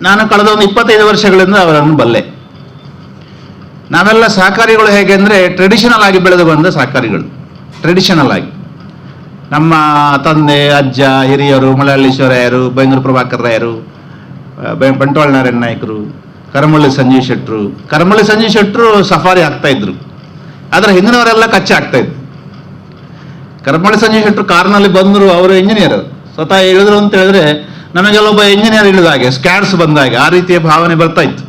ನಾನು ಕಳೆದ ಒಂದು 25 ವರ್ಷಗಳಿಂದ ಅವರನ್ನು ಬಲ್ಲೆ. ನಾವೆಲ್ಲ ಸಹಕಾರಿಗಳು ಹೇಗೆ ಅಂದರೆ ಟ್ರೆಡಿಷನಲ್ ಆಗಿ ಬೆಳೆದು ಬಂದ ಸಹಕಾರಿಗಳು. ಟ್ರೆಡಿಷನಲ್ ಆಗಿ ನಮ್ಮ ತಂದೆ, ಅಜ್ಜ, ಹಿರಿಯರು, ಮಲಹಳ್ಳೀಶ್ವರಯ್ಯರು, ಬೈಂದೂರು ಪ್ರಭಾಕರ್ ರಾಯರು, ಬಂಟ್ವಾಳ ನಾರಾಯಣ ನಾಯಕರು, ಕರಮಳ್ಳಿ ಸಂಜೀವ್ ಶೆಟ್ಟರು. ಕರಮಳ್ಳಿ ಸಂಜೀವ್ ಶೆಟ್ಟರು ಸಫಾರಿ ಆಗ್ತಾಯಿದ್ರು, ಆದರೆ ಹಿಂದಿನವರೆಲ್ಲ ಕಚ್ಚೆ ಆಗ್ತಾಯಿದ್ರು. ಕರಮಳ್ಳಿ ಸಂಜೀವ್ ಶೆಟ್ಟರು ಕಾರ್ನಲ್ಲಿ ಬಂದರು, ಅವರು ಇಂಜಿನಿಯರ್ ಸ್ವತಃ ಇಳಿದ್ರು ಅಂತ ಹೇಳಿದ್ರೆ ನಮಗೆಲ್ಲ ಒಬ್ಬ ಇಂಜಿನಿಯರ್ ಇಳಿದ ಹಾಗೆ, ಸ್ಕ್ಯಾಡ್ಸ್ ಬಂದಾಗೆ ಆ ರೀತಿಯ ಭಾವನೆ ಬರ್ತಾ ಇತ್ತು.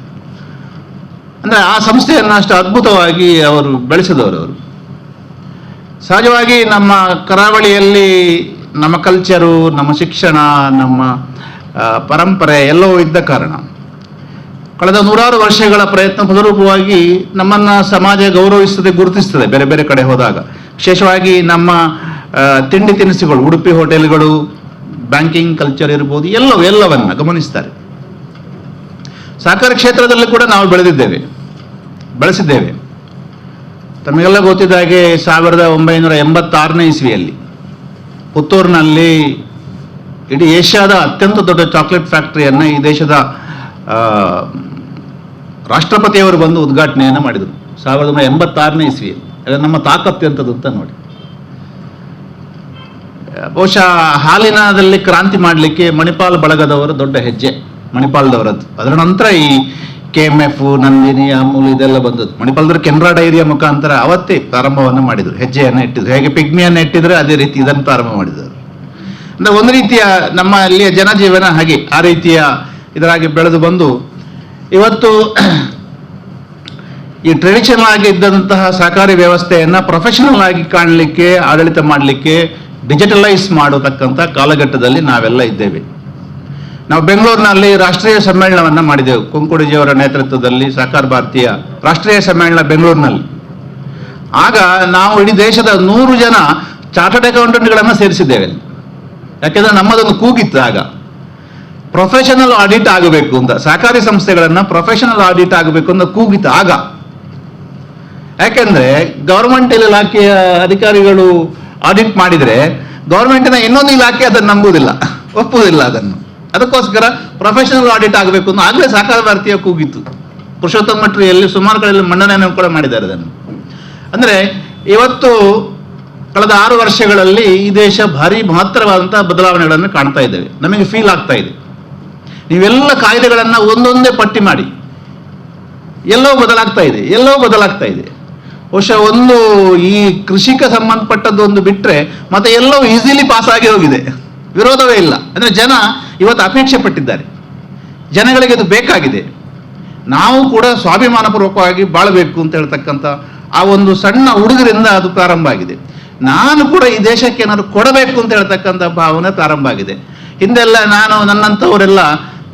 ಅಂದರೆ ಆ ಸಂಸ್ಥೆಯನ್ನು ಅಷ್ಟು ಅದ್ಭುತವಾಗಿ ಅವರು ಬೆಳೆಸಿದವರು. ಅವರು ಸಹಜವಾಗಿ ನಮ್ಮ ಕರಾವಳಿಯಲ್ಲಿ ನಮ್ಮ ಕಲ್ಚರು, ನಮ್ಮ ಶಿಕ್ಷಣ, ನಮ್ಮ ಪರಂಪರೆ ಎಲ್ಲವೂ ಇದ್ದ ಕಾರಣ ಕಳೆದ 100 ವರ್ಷಗಳ ಪ್ರಯತ್ನ ಫಲರೂಪವಾಗಿ ನಮ್ಮನ್ನು ಸಮಾಜ ಗೌರವಿಸ್ತದೆ, ಗುರುತಿಸ್ತದೆ ಬೇರೆ ಬೇರೆ ಕಡೆ ಹೋದಾಗ. ವಿಶೇಷವಾಗಿ ನಮ್ಮ ತಿಂಡಿ ತಿನಿಸುಗಳು, ಉಡುಪಿ ಹೋಟೆಲ್ಗಳು, ಬ್ಯಾಂಕಿಂಗ್ ಕಲ್ಚರ್ ಇರ್ಬೋದು, ಎಲ್ಲವನ್ನ ಗಮನಿಸ್ತಾರೆ. ಸಹಕಾರ ಕ್ಷೇತ್ರದಲ್ಲಿ ಕೂಡ ನಾವು ಬೆಳೆಸಿದ್ದೇವೆ. ತಮಗೆಲ್ಲ ಗೊತ್ತಿದ್ದ ಹಾಗೆ 1986ನೇ ಇಸ್ವಿಯಲ್ಲಿ ಪುತ್ತೂರಿನಲ್ಲಿ ಇಡೀ ಏಷ್ಯಾದ ಅತ್ಯಂತ ದೊಡ್ಡ ಚಾಕ್ಲೇಟ್ ಫ್ಯಾಕ್ಟ್ರಿಯನ್ನು ಈ ದೇಶದ ರಾಷ್ಟ್ರಪತಿಯವರು ಬಂದು ಉದ್ಘಾಟನೆಯನ್ನು ಮಾಡಿದರು 1986ನೇ ಇಸ್ವಿಯಲ್ಲಿ. ಅದು ನಮ್ಮ ತಾಕತ್ತು ಎಂಥದ್ದು ಅಂತ ನೋಡಿ. ಬಹುಶಃ ಹಾಲಿನದಲ್ಲಿ ಕ್ರಾಂತಿ ಮಾಡಲಿಕ್ಕೆ ಮಣಿಪಾಲ್ ಬಳಗದವರು ದೊಡ್ಡ ಹೆಜ್ಜೆ, ಮಣಿಪಾಲ್ದವರದ್ದು. ಅದರ ನಂತರ ಈ KMF, Nandini, Amul ಇದೆಲ್ಲ ಬಂದದ್ದು. ಮಣಿಪಾಲ್ದವರು ಕೆನರಾ ಡೈರಿಯ ಮುಖಾಂತರ ಅವತ್ತೇ ಪ್ರಾರಂಭವನ್ನು ಮಾಡಿದರು, ಹೆಜ್ಜೆಯನ್ನು ಇಟ್ಟಿದ್ರು. ಹೇಗೆ ಪಿಗ್ಮಿಯನ್ನು ಇಟ್ಟಿದ್ರೆ ಅದೇ ರೀತಿ ಇದನ್ನು ಪ್ರಾರಂಭ ಮಾಡಿದರು. ಅಂದರೆ ಒಂದು ರೀತಿಯ ನಮ್ಮ ಅಲ್ಲಿಯ ಜನಜೀವನ ಹಾಗೆ ಆ ರೀತಿಯ ಇದರಾಗಿ ಬೆಳೆದು ಬಂದು ಇವತ್ತು ಈ ಟ್ರೆಡಿಷನಲ್ ಆಗಿ ಇದ್ದಂತಹ ಸಹಕಾರಿ ವ್ಯವಸ್ಥೆಯನ್ನು ಪ್ರೊಫೆಷನಲ್ ಆಗಿ ಕಾಣಲಿಕ್ಕೆ, ಆಡಳಿತ ಮಾಡಲಿಕ್ಕೆ, ಡಿಜಿಟಲೈಸ್ ಮಾಡತಕ್ಕಂಥ ಕಾಲಘಟ್ಟದಲ್ಲಿ ನಾವೆಲ್ಲ ಇದ್ದೇವೆ. ನಾವು ಬೆಂಗಳೂರಿನಲ್ಲಿ ರಾಷ್ಟ್ರೀಯ ಸಮ್ಮೇಳನವನ್ನು ಮಾಡಿದೆವು, ಕೊಂಕುಡಿಜಿಯವರ ನೇತೃತ್ವದಲ್ಲಿ ಸಹಕಾರ ಭಾರತೀಯ ರಾಷ್ಟ್ರೀಯ ಸಮ್ಮೇಳನ ಬೆಂಗಳೂರಿನಲ್ಲಿ. ಆಗ ನಾವು ಇಡೀ ದೇಶದ 100 ಜನ ಚಾರ್ಟರ್ಡ್ ಅಕೌಂಟೆಂಟ್ಗಳನ್ನು ಸೇರಿಸಿದ್ದೇವೆ. ಯಾಕೆಂದರೆ ನಮ್ಮದೊಂದು ಕೂಗಿತ್ತು ಆಗ, ಪ್ರೊಫೆಷನಲ್ ಆಡಿಟ್ ಆಗಬೇಕು ಅಂತ, ಸಹಕಾರಿ ಸಂಸ್ಥೆಗಳನ್ನು ಪ್ರೊಫೆಷನಲ್ ಆಡಿಟ್ ಆಗಬೇಕು ಅಂತ ಕೂಗಿತ್ತು ಆಗ. ಯಾಕೆಂದರೆ ಗೌರ್ಮೆಂಟ್ ಇಲಾಖೆಯ ಅಧಿಕಾರಿಗಳು ಆಡಿಟ್ ಮಾಡಿದರೆ ಗೌರ್ಮೆಂಟಿನ ಇನ್ನೊಂದು ಇಲಾಖೆ ಅದನ್ನು ನಂಬುವುದಿಲ್ಲ, ಒಪ್ಪುವುದಿಲ್ಲ ಅದನ್ನು. ಅದಕ್ಕೋಸ್ಕರ ಪ್ರೊಫೆಷನಲ್ ಆಡಿಟ್ ಆಗಬೇಕು ಅಂತ ಆಗಲೇ ಸಹಕಾರ ಭಾರತೀಯ ಕೂಗಿತ್ತು. ಪುರುಷೋತ್ತಮ ಭಟ್ರು ಸುಮಾರು ಕಡೆಯಲ್ಲಿ ಮಂಡನೆಯನ್ನು ಕೂಡ ಮಾಡಿದ್ದಾರೆ ಅದನ್ನು. ಅಂದರೆ ಇವತ್ತು ಕಳೆದ 6 ವರ್ಷಗಳಲ್ಲಿ ಈ ದೇಶ ಭಾರಿ ಮಹತ್ತರವಾದಂಥ ಬದಲಾವಣೆಗಳನ್ನು ಕಾಣ್ತಾ ಇದ್ದೇವೆ, ನಮಗೆ ಫೀಲ್ ಆಗ್ತಾ ಇದೆ. ನೀವೆಲ್ಲ ಕಾಯ್ದೆಗಳನ್ನು ಒಂದೊಂದೇ ಪಟ್ಟಿ ಮಾಡಿ, ಎಲ್ಲೋ ಬದಲಾಗ್ತಾ ಇದೆ, ಎಲ್ಲೋ ಬದಲಾಗ್ತಾ ಇದೆ. ಬಹುಶಃ ಒಂದು ಈ ಕೃಷಿಗೆ ಸಂಬಂಧಪಟ್ಟದ್ದು ಒಂದು ಬಿಟ್ಟರೆ ಮತ್ತೆ ಎಲ್ಲೋ ಈಸಿಲಿ ಪಾಸ್ ಆಗಿ ಹೋಗಿದೆ, ವಿರೋಧವೇ ಇಲ್ಲ. ಅಂದರೆ ಜನ ಇವತ್ತು ಅಪೇಕ್ಷೆ ಪಟ್ಟಿದ್ದಾರೆ, ಜನಗಳಿಗೆ ಇದು ಬೇಕಾಗಿದೆ, ನಾವು ಕೂಡ ಸ್ವಾಭಿಮಾನಪೂರ್ವಕವಾಗಿ ಬಾಳಬೇಕು ಅಂತ ಹೇಳ್ತಕ್ಕಂಥ ಆ ಒಂದು ಸಣ್ಣ ಹುಡುಗರಿಂದ ಅದು ಪ್ರಾರಂಭ ಆಗಿದೆ. ನಾನು ಕೂಡ ಈ ದೇಶಕ್ಕೆ ಏನಾದ್ರು ಕೊಡಬೇಕು ಅಂತ ಹೇಳ್ತಕ್ಕಂಥ ಭಾವನೆ ಪ್ರಾರಂಭ ಆಗಿದೆ. ಹಿಂದೆಲ್ಲ ನಾನು ನನ್ನಂಥವರೆಲ್ಲ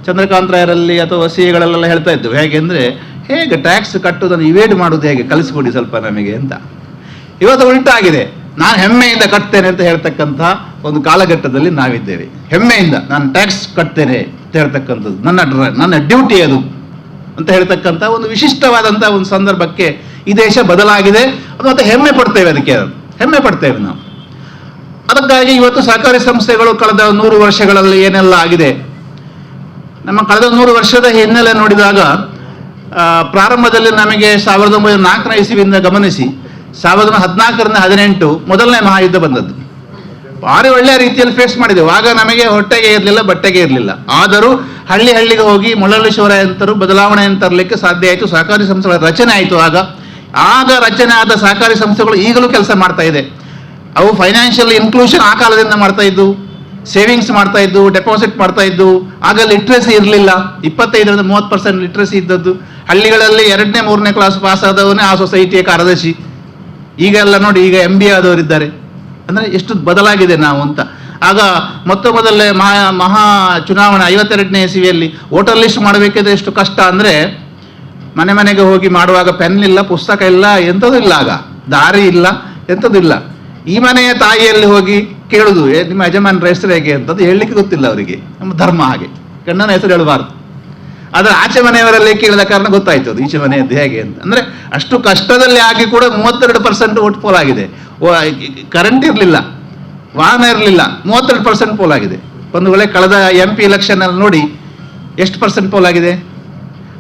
ಚಂದ್ರಕಾಂತ್ ರಾಯರಲ್ಲಿ ಅಥವಾ ಸಿ ಎಗಳಲ್ಲೆಲ್ಲ ಹೇಳ್ತಾ ಇದ್ದೆವು, ಹೇಗೆ ಅಂದರೆ ಹೇಗೆ ಟ್ಯಾಕ್ಸ್ ಕಟ್ಟುವುದನ್ನು ಇವೇಡ್ ಮಾಡೋದು ಹೇಗೆ ಕಲಿಸ್ಕೊಡಿ ಸ್ವಲ್ಪ ನಮಗೆ ಅಂತ. ಇವತ್ತು ಉಲ್ಟಾಗಿದೆ, ನಾನು ಹೆಮ್ಮೆಯಿಂದ ಕಟ್ತೇನೆ ಅಂತ ಹೇಳ್ತಕ್ಕಂಥ ಒಂದು ಕಾಲಘಟ್ಟದಲ್ಲಿ ನಾವಿದ್ದೇವೆ. ಹೆಮ್ಮೆಯಿಂದ ನಾನು ಟ್ಯಾಕ್ಸ್ ಕಟ್ತೇನೆ ಅಂತ ಹೇಳ್ತಕ್ಕಂಥದ್ದು ನನ್ನ ನನ್ನ ಡ್ಯೂಟಿ ಅದು ಅಂತ ಹೇಳ್ತಕ್ಕಂಥ ಒಂದು ವಿಶಿಷ್ಟವಾದಂಥ ಒಂದು ಸಂದರ್ಭಕ್ಕೆ ಈ ದೇಶ ಬದಲಾಗಿದೆ. ಅದು ಮತ್ತೆ ಹೆಮ್ಮೆ ಪಡ್ತೇವೆ, ಅದಕ್ಕೆ ಹೆಮ್ಮೆ ಪಡ್ತೇವೆ ನಾವು. ಅದಕ್ಕಾಗಿ ಇವತ್ತು ಸಹಕಾರಿ ಸಂಸ್ಥೆಗಳು ಕಳೆದ 100 ವರ್ಷಗಳಲ್ಲಿ ಏನೆಲ್ಲ ಆಗಿದೆ, ನಮ್ಮ ಕಳೆದ 100 ವರ್ಷದ ಹಿನ್ನೆಲೆ ನೋಡಿದಾಗ ಪ್ರಾರಂಭದಲ್ಲಿ ನಮಗೆ 1904ನೇ ಇಸವಿಯಿಂದ ಗಮನಿಸಿ 1914ರಿಂದ 18 ಮೊದಲನೇ ಮಹಾಯುದ್ಧ ಬಂದದ್ದು. ಭಾರಿ ಒಳ್ಳೆಯ ರೀತಿಯಲ್ಲಿ ಫೇಸ್ ಮಾಡಿದೆವು. ಆಗ ನಮಗೆ ಹೊಟ್ಟೆಗೆ ಇರಲಿಲ್ಲ, ಬಟ್ಟೆಗೆ ಇರಲಿಲ್ಲ. ಆದರೂ ಹಳ್ಳಿ ಹಳ್ಳಿಗೆ ಹೋಗಿ ಮುಳ್ಳಳ್ಳಿ ಬದಲಾವಣೆಯನ್ನು ತರಲಿಕ್ಕೆ ಸಾಧ್ಯ ಆಯಿತು. ಸಹಕಾರಿ ಸಂಸ್ಥೆಗಳ ರಚನೆ ಆಯಿತು. ಆಗ ಆಗ ರಚನೆ ಆದ ಸಹಕಾರಿ ಸಂಸ್ಥೆಗಳು ಈಗಲೂ ಕೆಲಸ ಮಾಡ್ತಾ ಇದೆ. ಅವು ಫೈನಾನ್ಷಿಯಲ್ ಇನ್ಕ್ಲೂಷನ್ ಆ ಕಾಲದಿಂದ ಮಾಡ್ತಾ ಇದ್ದು, ಸೇವಿಂಗ್ಸ್ ಮಾಡ್ತಾ ಇದ್ದು, ಡೆಪಾಸಿಟ್ ಮಾಡ್ತಾ ಇದ್ದು. ಆಗ ಲಿಟ್ರಸಿ ಇರಲಿಲ್ಲ, 25ರಿಂದ 30% ಲಿಟ್ರಸಿ ಇದ್ದದ್ದು. ಹಳ್ಳಿಗಳಲ್ಲಿ 2ನೇ 3ನೇ ಕ್ಲಾಸ್ ಪಾಸ್ ಆದವನೇ ಆ ಸೊಸೈಟಿಯ ಕಾರ್ಯದರ್ಶಿ. ಈಗೆಲ್ಲ ನೋಡಿ, ಈಗ MBA ಆದವರಿದ್ದಾರೆ. ಅಂದರೆ ಎಷ್ಟು ಬದಲಾಗಿದೆ ನಾವು ಅಂತ. ಆಗ ಮೊತ್ತ ಮೊದಲೇ ಮಹಾ ಚುನಾವಣೆ 52ನೇ ಇಸವಿಯಲ್ಲಿ ವೋಟರ್ ಲಿಸ್ಟ್ ಮಾಡಬೇಕಿದ್ರೆ ಎಷ್ಟು ಕಷ್ಟ ಅಂದರೆ, ಮನೆ ಮನೆಗೆ ಹೋಗಿ ಮಾಡುವಾಗ ಪೆನ್ ಇಲ್ಲ, ಪುಸ್ತಕ ಇಲ್ಲ, ಎಂಥದ್ದು ಇಲ್ಲ, ಆಗ ದಾರಿ ಇಲ್ಲ, ಎಂಥದ್ದು ಇಲ್ಲ. ಈ ಮನೆಯ ತಾಯಿಯಲ್ಲಿ ಹೋಗಿ ಕೇಳುದು, ನಿಮ್ಮ ಯಜಮಾನರ ಹೆಸರು ಹೇಗೆ ಅಂತದ್ದು ಹೇಳಲಿಕ್ಕೆ ಗೊತ್ತಿಲ್ಲ ಅವರಿಗೆ. ನಮ್ಮ ಧರ್ಮ ಹಾಗೆ, ಗಂಡನ ಹೆಸರು ಹೇಳಬಾರ್ದು. ಆದರೆ ಆಚೆ ಮನೆಯವರಲ್ಲಿ ಕೇಳಿದ ಕಾರಣ ಗೊತ್ತಾಯ್ತು ಅದು ಈಚೆ ಮನೆಯದ್ದು ಹೇಗೆ ಅಂತ. ಅಂದರೆ ಅಷ್ಟು ಕಷ್ಟದಲ್ಲಿ ಆಗಿ ಕೂಡ 32% ವೋಟ್ ಪೋಲ್ ಆಗಿದೆ. ಕರೆಂಟ್ ಇರಲಿಲ್ಲ, ವಾಹನ ಇರಲಿಲ್ಲ, 32% ಪೋಲ್ ಆಗಿದೆ. ಒಂದು ವೇಳೆ ಕಳೆದ MP ಎಲೆಕ್ಷನಲ್ಲಿ ನೋಡಿ ಎಷ್ಟು ಪರ್ಸೆಂಟ್ ಪೋಲ್ ಆಗಿದೆ,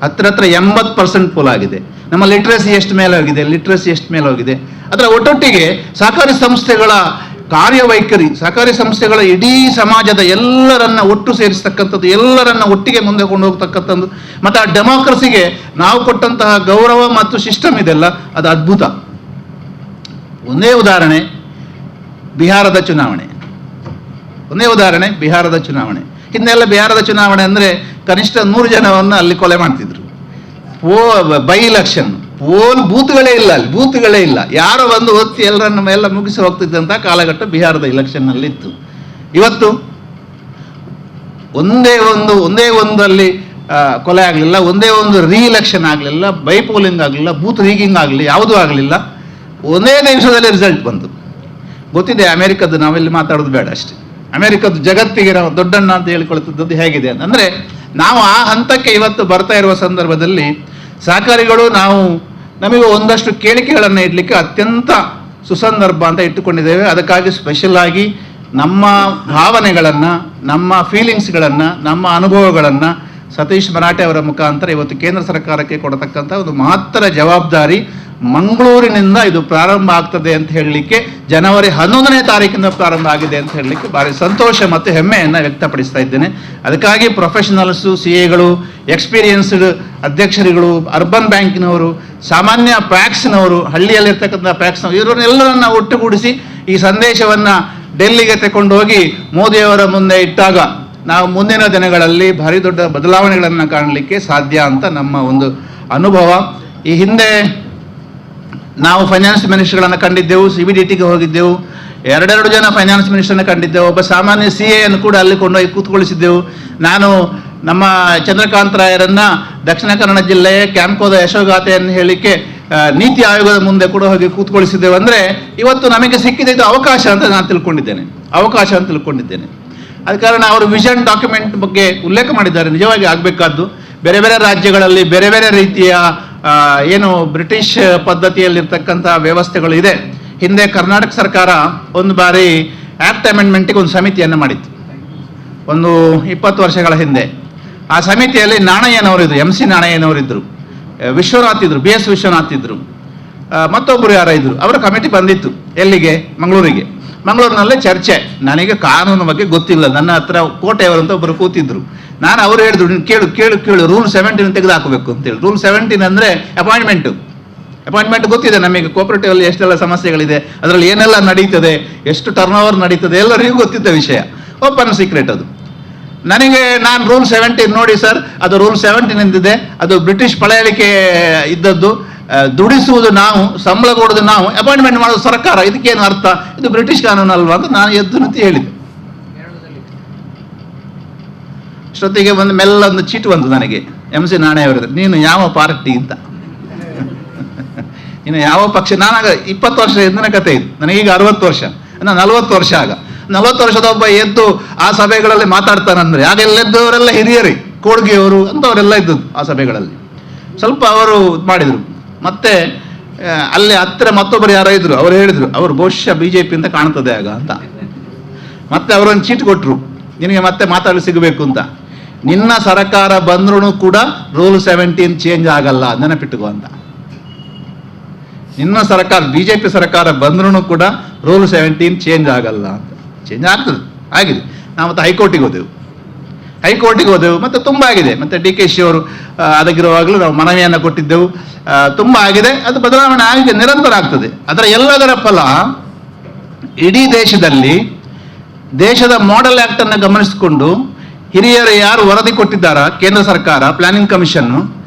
ಹತ್ರ ಹತ್ರ 80% ಪೋಲ್ ಆಗಿದೆ. ನಮ್ಮ ಲಿಟ್ರಸಿ ಎಷ್ಟು ಮೇಲೆ ಹೋಗಿದೆ, ಲಿಟ್ರಸಿ ಎಷ್ಟು ಮೇಲೆ ಹೋಗಿದೆ. ಅದರ ಒಟ್ಟೊಟ್ಟಿಗೆ ಸಹಕಾರಿ ಸಂಸ್ಥೆಗಳ ಕಾರ್ಯವೈಖರಿ, ಸಹಕಾರಿ ಸಂಸ್ಥೆಗಳ ಇಡೀ ಸಮಾಜದ ಎಲ್ಲರನ್ನ ಒಟ್ಟು ಸೇರಿಸ್ತಕ್ಕಂಥದ್ದು, ಎಲ್ಲರನ್ನ ಒಟ್ಟಿಗೆ ಮುಂದೆ ಕೊಂಡು ಹೋಗ್ತಕ್ಕಂಥದ್ದು, ಮತ್ತು ಆ ಡೆಮೋಕ್ರಸಿಗೆ ನಾವು ಕೊಟ್ಟಂತಹ ಗೌರವ ಮತ್ತು ಸಿಸ್ಟಮ್ ಇದೆಲ್ಲ ಅದು ಅದ್ಭುತ. ಒಂದೇ ಉದಾಹರಣೆ ಬಿಹಾರದ ಚುನಾವಣೆ, ಒಂದೇ ಉದಾಹರಣೆ ಬಿಹಾರದ ಚುನಾವಣೆ. ಹಿಂದೆಲ್ಲ ಬಿಹಾರದ ಚುನಾವಣೆ ಅಂದರೆ ಕನಿಷ್ಠ 100 ಜನವನ್ನು ಅಲ್ಲಿ ಕೊಲೆ ಮಾಡ್ತಿದ್ರು. By election pole ಬೂತ್ಗಳೇ ಇಲ್ಲ, ಅಲ್ಲಿ ಬೂತ್ಗಳೇ ಇಲ್ಲ, ಯಾರೋ ಬಂದು ಒತ್ತಿ ಎಲ್ಲರನ್ನ ಎಲ್ಲ ಮುಗಿಸಿ ಹೋಗ್ತಿದ್ದಂಥ ಕಾಲಘಟ್ಟ ಬಿಹಾರದ ಇಲೆಕ್ಷನ್ನಲ್ಲಿ ಇತ್ತು. ಇವತ್ತು ಒಂದೇ ಒಂದಲ್ಲಿ ಕೊಲೆ ಆಗಲಿಲ್ಲ, ಒಂದೇ ಒಂದು ರೀ ಎಲೆಕ್ಷನ್ ಆಗಲಿಲ್ಲ, ಬೈ ಪೋಲಿಂಗ್ ಆಗಲಿಲ್ಲ, ಬೂತ್ ರೀಗಿಂಗ್ ಆಗಲಿಲ್ಲ, ಯಾವುದೂ ಆಗಲಿಲ್ಲ. ಒಂದೇ ನಿಮಿಷದಲ್ಲಿ ರಿಸಲ್ಟ್ ಬಂತು. ಗೊತ್ತಿದೆ ಅಮೆರಿಕದ್ದು, ನಾವೆಲ್ಲಿ ಮಾತಾಡೋದು ಬೇಡ ಅಷ್ಟೇ. ಅಮೆರಿಕದ್ದು ಜಗತ್ತಿಗೆ ನಾವು ದೊಡ್ಡಣ್ಣ ಅಂತ ಹೇಳಿಕೊಳ್ತಿದ್ದದ್ದು ಹೇಗಿದೆ ಅಂತ ಅಂದರೆ, ನಾವು ಆ ಹಂತಕ್ಕೆ ಇವತ್ತು ಬರ್ತಾ ಇರುವ ಸಂದರ್ಭದಲ್ಲಿ ಸಹಕಾರಿಗಳು ನಾವು ನಮಗೆ ಒಂದಷ್ಟು ಕೇಳಿಕೆಗಳನ್ನು ಇಡಲಿಕ್ಕೆ ಅತ್ಯಂತ ಸುಸಂದರ್ಭ ಅಂತ ಇಟ್ಟುಕೊಂಡಿದ್ದೇವೆ. ಅದಕ್ಕಾಗಿ ಸ್ಪೆಷಲ್ ಆಗಿ ನಮ್ಮ ಭಾವನೆಗಳನ್ನು, ನಮ್ಮ ಫೀಲಿಂಗ್ಸ್ಗಳನ್ನು, ನಮ್ಮ ಅನುಭವಗಳನ್ನು ಸತೀಶ್ ಮರಾಠೆ ಅವರ ಮುಖಾಂತರ ಇವತ್ತು ಕೇಂದ್ರ ಸರ್ಕಾರಕ್ಕೆ ಕೊಡತಕ್ಕಂಥ ಒಂದು ಮಹತ್ತರ ಜವಾಬ್ದಾರಿ ಮಂಗಳೂರಿನಿಂದ ಇದು ಪ್ರಾರಂಭ ಆಗ್ತದೆ ಅಂತ ಹೇಳಲಿಕ್ಕೆ, ಜನವರಿ 11ನೇ ತಾರೀಕಿಂದ ಪ್ರಾರಂಭ ಆಗಿದೆ ಅಂತ ಹೇಳಲಿಕ್ಕೆ ಭಾರಿ ಸಂತೋಷ ಮತ್ತು ಹೆಮ್ಮೆಯನ್ನು ವ್ಯಕ್ತಪಡಿಸ್ತಾ ಇದ್ದೇನೆ. ಅದಕ್ಕಾಗಿ ಪ್ರೊಫೆಷನಲ್ಸು, ಸಿ ಎಗಳು, ಎಕ್ಸ್ಪೀರಿಯನ್ಸ್ಡ್ ಅಧ್ಯಕ್ಷರುಗಳು, ಅರ್ಬನ್ ಬ್ಯಾಂಕಿನವರು, ಸಾಮಾನ್ಯ ಪ್ಯಾಕ್ಸ್ನವರು, ಹಳ್ಳಿಯಲ್ಲಿರ್ತಕ್ಕಂಥ ಪ್ಯಾಕ್ಸ್ನವರು, ಇವರನ್ನೆಲ್ಲರನ್ನ ಒಟ್ಟುಗೂಡಿಸಿ ಈ ಸಂದೇಶವನ್ನು ಡೆಲ್ಲಿಗೆ ತಗೊಂಡು ಹೋಗಿ ಮೋದಿಯವರ ಮುಂದೆ ಇಟ್ಟಾಗ ನಾವು ಮುಂದಿನ ದಿನಗಳಲ್ಲಿ ಭಾರಿ ದೊಡ್ಡ ಬದಲಾವಣೆಗಳನ್ನು ಕಾಣಲಿಕ್ಕೆ ಸಾಧ್ಯ ಅಂತ ನಮ್ಮ ಒಂದು ಅನುಭವ. ಈ ಹಿಂದೆ ನಾವು ಫೈನಾನ್ಸ್ ಮಿನಿಸ್ಟರ್ಗಳನ್ನು ಕಂಡಿದ್ದೆವು, CBDTಗೆ ಹೋಗಿದ್ದೆವು, ಎರಡೆರಡು ಜನ ಫೈನಾನ್ಸ್ ಮಿನಿಸ್ಟರ್ನ ಕಂಡಿದ್ದೆವು, ಒಬ್ಬ ಸಾಮಾನ್ಯ CA ಅನ್ನು ಕೂಡ ಅಲ್ಲಿ ಕೊಂಡೋಗಿ ಕೂತ್ಕೊಳಿಸಿದ್ದೆವು. ನಾನು ನಮ್ಮ ಚಂದ್ರಕಾಂತ್ ರಾಯರನ್ನು ದಕ್ಷಿಣ ಕನ್ನಡ ಜಿಲ್ಲೆಯ ಕ್ಯಾಂಪ್ಕೋದ ಯಶೋಗಾಥೆಯನ್ನು ಹೇಳಲಿಕ್ಕೆ ನೀತಿ ಆಯೋಗದ ಮುಂದೆ ಕೂಡ ಹೋಗಿ ಕೂತ್ಕೊಳಿಸಿದ್ದೇವೆ. ಅಂದರೆ ಇವತ್ತು ನಮಗೆ ಸಿಕ್ಕಿದೆ ಇದು ಅವಕಾಶ ಅಂತ ನಾನು ತಿಳ್ಕೊಂಡಿದ್ದೇನೆ, ಅವಕಾಶ ಅಂತ ತಿಳ್ಕೊಂಡಿದ್ದೇನೆ. ಆದ ಕಾರಣ ಅವರು ವಿಷನ್ ಡಾಕ್ಯುಮೆಂಟ್ ಬಗ್ಗೆ ಉಲ್ಲೇಖ ಮಾಡಿದ್ದಾರೆ. ನಿಜವಾಗಿ ಆಗಬೇಕಾದ್ದು ಬೇರೆ ಬೇರೆ ರಾಜ್ಯಗಳಲ್ಲಿ ಬೇರೆ ಬೇರೆ ರೀತಿಯ ಏನು ಬ್ರಿಟಿಷ್ ಪದ್ಧತಿಯಲ್ಲಿರ್ತಕ್ಕಂಥ ವ್ಯವಸ್ಥೆಗಳು ಇದೆ. ಹಿಂದೆ ಕರ್ನಾಟಕ ಸರ್ಕಾರ ಒಂದು ಬಾರಿ ಆ್ಯಕ್ಟ್ ಅಮೆಂಡ್ಮೆಂಟಿಗೆ ಒಂದು ಸಮಿತಿಯನ್ನು ಮಾಡಿತ್ತು, ಒಂದು 20 ವರ್ಷಗಳ ಹಿಂದೆ. ಆ ಸಮಿತಿಯಲ್ಲಿ ನಾಣಯ್ಯನವರಿದ್ದರು, ಎಂ ಸಿ ನಾಣಯ್ಯನವರಿದ್ದರು, ವಿಶ್ವನಾಥ್ ಇದ್ದರು, ಬಿ ಎಸ್ ವಿಶ್ವನಾಥ್ ಇದ್ದರು, ಮತ್ತೊಬ್ಬರು ಯಾರೋ ಇದ್ದರು. ಅವರ ಕಮಿಟಿ ಬಂದಿತ್ತು ಎಲ್ಲಿಗೆ? ಮಂಗಳೂರಿಗೆ. ಮಂಗಳೂರಿನಲ್ಲೇ ಚರ್ಚೆ. ನನಗೆ ಕಾನೂನು ಬಗ್ಗೆ ಗೊತ್ತಿಲ್ಲ, ನನ್ನ ಹತ್ರ ಕೋಟೆಯವರು ಅಂತ ಒಬ್ಬರು ಕೂತಿದ್ರು. ನಾನು ಅವರು ಹೇಳಿದ್ರು, ನೀನು ಕೇಳು ಕೇಳು ಕೇಳು, ರೂಲ್ 17 ತೆಗೆದು ಹಾಕಬೇಕು ಅಂತೇಳಿ. ರೂಲ್ 17 ಅಂದರೆ ಅಪಾಯಿಂಟ್ಮೆಂಟು. ಅಪಾಯಿಂಟ್ಮೆಂಟ್ ಗೊತ್ತಿದೆ ನಮಗೆ, ಕೋಪರೇಟಿವ್ ಅಲ್ಲಿ ಎಷ್ಟೆಲ್ಲ ಸಮಸ್ಯೆಗಳಿದೆ, ಅದರಲ್ಲಿ ಏನೆಲ್ಲ ನಡೀತದೆ, ಎಷ್ಟು ಟರ್ನ್ ಓವರ್ ನಡೀತದೆ, ಎಲ್ಲರಿಗೂ ಗೊತ್ತಿದ್ದ ವಿಷಯ, ಓಪನ್ ಸೀಕ್ರೆಟ್ ಅದು. ನನಗೆ ನಾನು ರೂಲ್ 17 ನೋಡಿ ಸರ್, ಅದು ರೂಲ್ 17 ಎಂದಿದೆ, ಅದು ಬ್ರಿಟಿಷ್ ಪಳೆಯಳಿಕೆ ಇದ್ದದ್ದು, ದುಡಿಸುವುದು ನಾವು, ಸಂಬಳ ಕೊಡೋದು ನಾವು, ಅಪಾಯಿಂಟ್ಮೆಂಟ್ ಮಾಡೋದು ಸರ್ಕಾರ, ಇದಕ್ಕೇನು ಅರ್ಥ, ಇದು ಬ್ರಿಟಿಷ್ ಕಾನೂನು ಅಲ್ವಾ ಅಂತ ನಾನು ಎದ್ದು ಅಂತ ಹೇಳಿದೆ. ಅಷ್ಟೊತ್ತಿಗೆ ಒಂದು ಮೆಲ್ಲ ಒಂದು ಚೀಟು ಬಂತು ನನಗೆ, ಎಂ ಸಿ ನಾಣೆಯವರದ್ದು, ನೀನು ಯಾವ ಪಾರ್ಟಿ ಅಂತ, ನೀನು ಯಾವ ಪಕ್ಷ. ನಾನಾಗ 20 ವರ್ಷ ಹಿಂದಿನ ಕತೆ ಇದು, ನನಗೀಗ 60 ವರ್ಷ, ನಾನು 40 ವರ್ಷ ಆಗ. 40 ವರ್ಷದ ಒಬ್ಬ ಎದ್ದು ಆ ಸಭೆಗಳಲ್ಲಿ ಮಾತಾಡ್ತಾನಂದ್ರೆ, ಆಗ ಎಲ್ಲೆದ್ದವರೆಲ್ಲ ಹಿರಿಯರೇ, ಕೋಡ್ಗಿಯವರು ಅಂತವರೆಲ್ಲ ಇದ್ದದ್ದು ಆ ಸಭೆಗಳಲ್ಲಿ. ಸ್ವಲ್ಪ ಅವರು ಇದು ಮಾಡಿದರು. ಮತ್ತೆ ಅಲ್ಲಿ ಹತ್ತಿರ ಮತ್ತೊಬ್ಬರು ಯಾರೋ ಇದ್ರು, ಅವರು ಹೇಳಿದರು, ಅವರು ಬಹುಶಃ BJP ಅಂತ ಕಾಣ್ತದೆ ಆಗ ಅಂತ. ಮತ್ತೆ ಅವರೊಂದು ಚೀಟ್ ಕೊಟ್ಟರು, ನಿನಗೆ ಮತ್ತೆ ಮಾತಾಡಲು ಸಿಗಬೇಕು ಅಂತ. ನಿನ್ನ ಸರ್ಕಾರ ಬಂದ್ರೂ ಕೂಡ ರೂಲ್ 17 ಚೇಂಜ್ ಆಗಲ್ಲ, ನೆನಪಿಟ್ಟುಕೋ ಅಂತ. ನಿನ್ನ ಸರ್ಕಾರ BJP ಸರ್ಕಾರ ಬಂದ್ರೂ ಕೂಡ ರೂಲ್ 17 ಚೇಂಜ್ ಆಗಲ್ಲ ಅಂತ. ಚೇಂಜ್ ಆಗ್ತದೆ, ಆಗಿದೆ. ನಾವು ಮತ್ತೆ ಹೈಕೋರ್ಟಿಗೆ ಹೋದೆವು, ಹೈಕೋರ್ಟಿಗೆ ಹೋದೆವು, ಮತ್ತೆ ತುಂಬ ಆಗಿದೆ. ಮತ್ತೆ DKಶಿ ಅವರು ಅದಕ್ಕಿರುವಾಗಲೂ ನಾವು ಮನವಿಯನ್ನು ಕೊಟ್ಟಿದ್ದೆವು. ತುಂಬ ಆಗಿದೆ, ಅದು ಬದಲಾವಣೆ ಆಗಿದೆ, ನಿರಂತರ ಆಗ್ತದೆ. ಅದರ ಎಲ್ಲದರ ಫಲ ಇಡೀ ದೇಶದಲ್ಲಿ ದೇಶದ ಮಾಡೆಲ್ ಆ್ಯಕ್ಟನ್ನು ಗಮನಿಸಿಕೊಂಡು ಹಿರಿಯರು ಯಾರು ವರದಿ ಕೊಟ್ಟಿದ್ದಾರಾ, ಕೇಂದ್ರ ಸರ್ಕಾರ, ಪ್ಲಾನಿಂಗ್ ಕಮಿಷನ್ನು,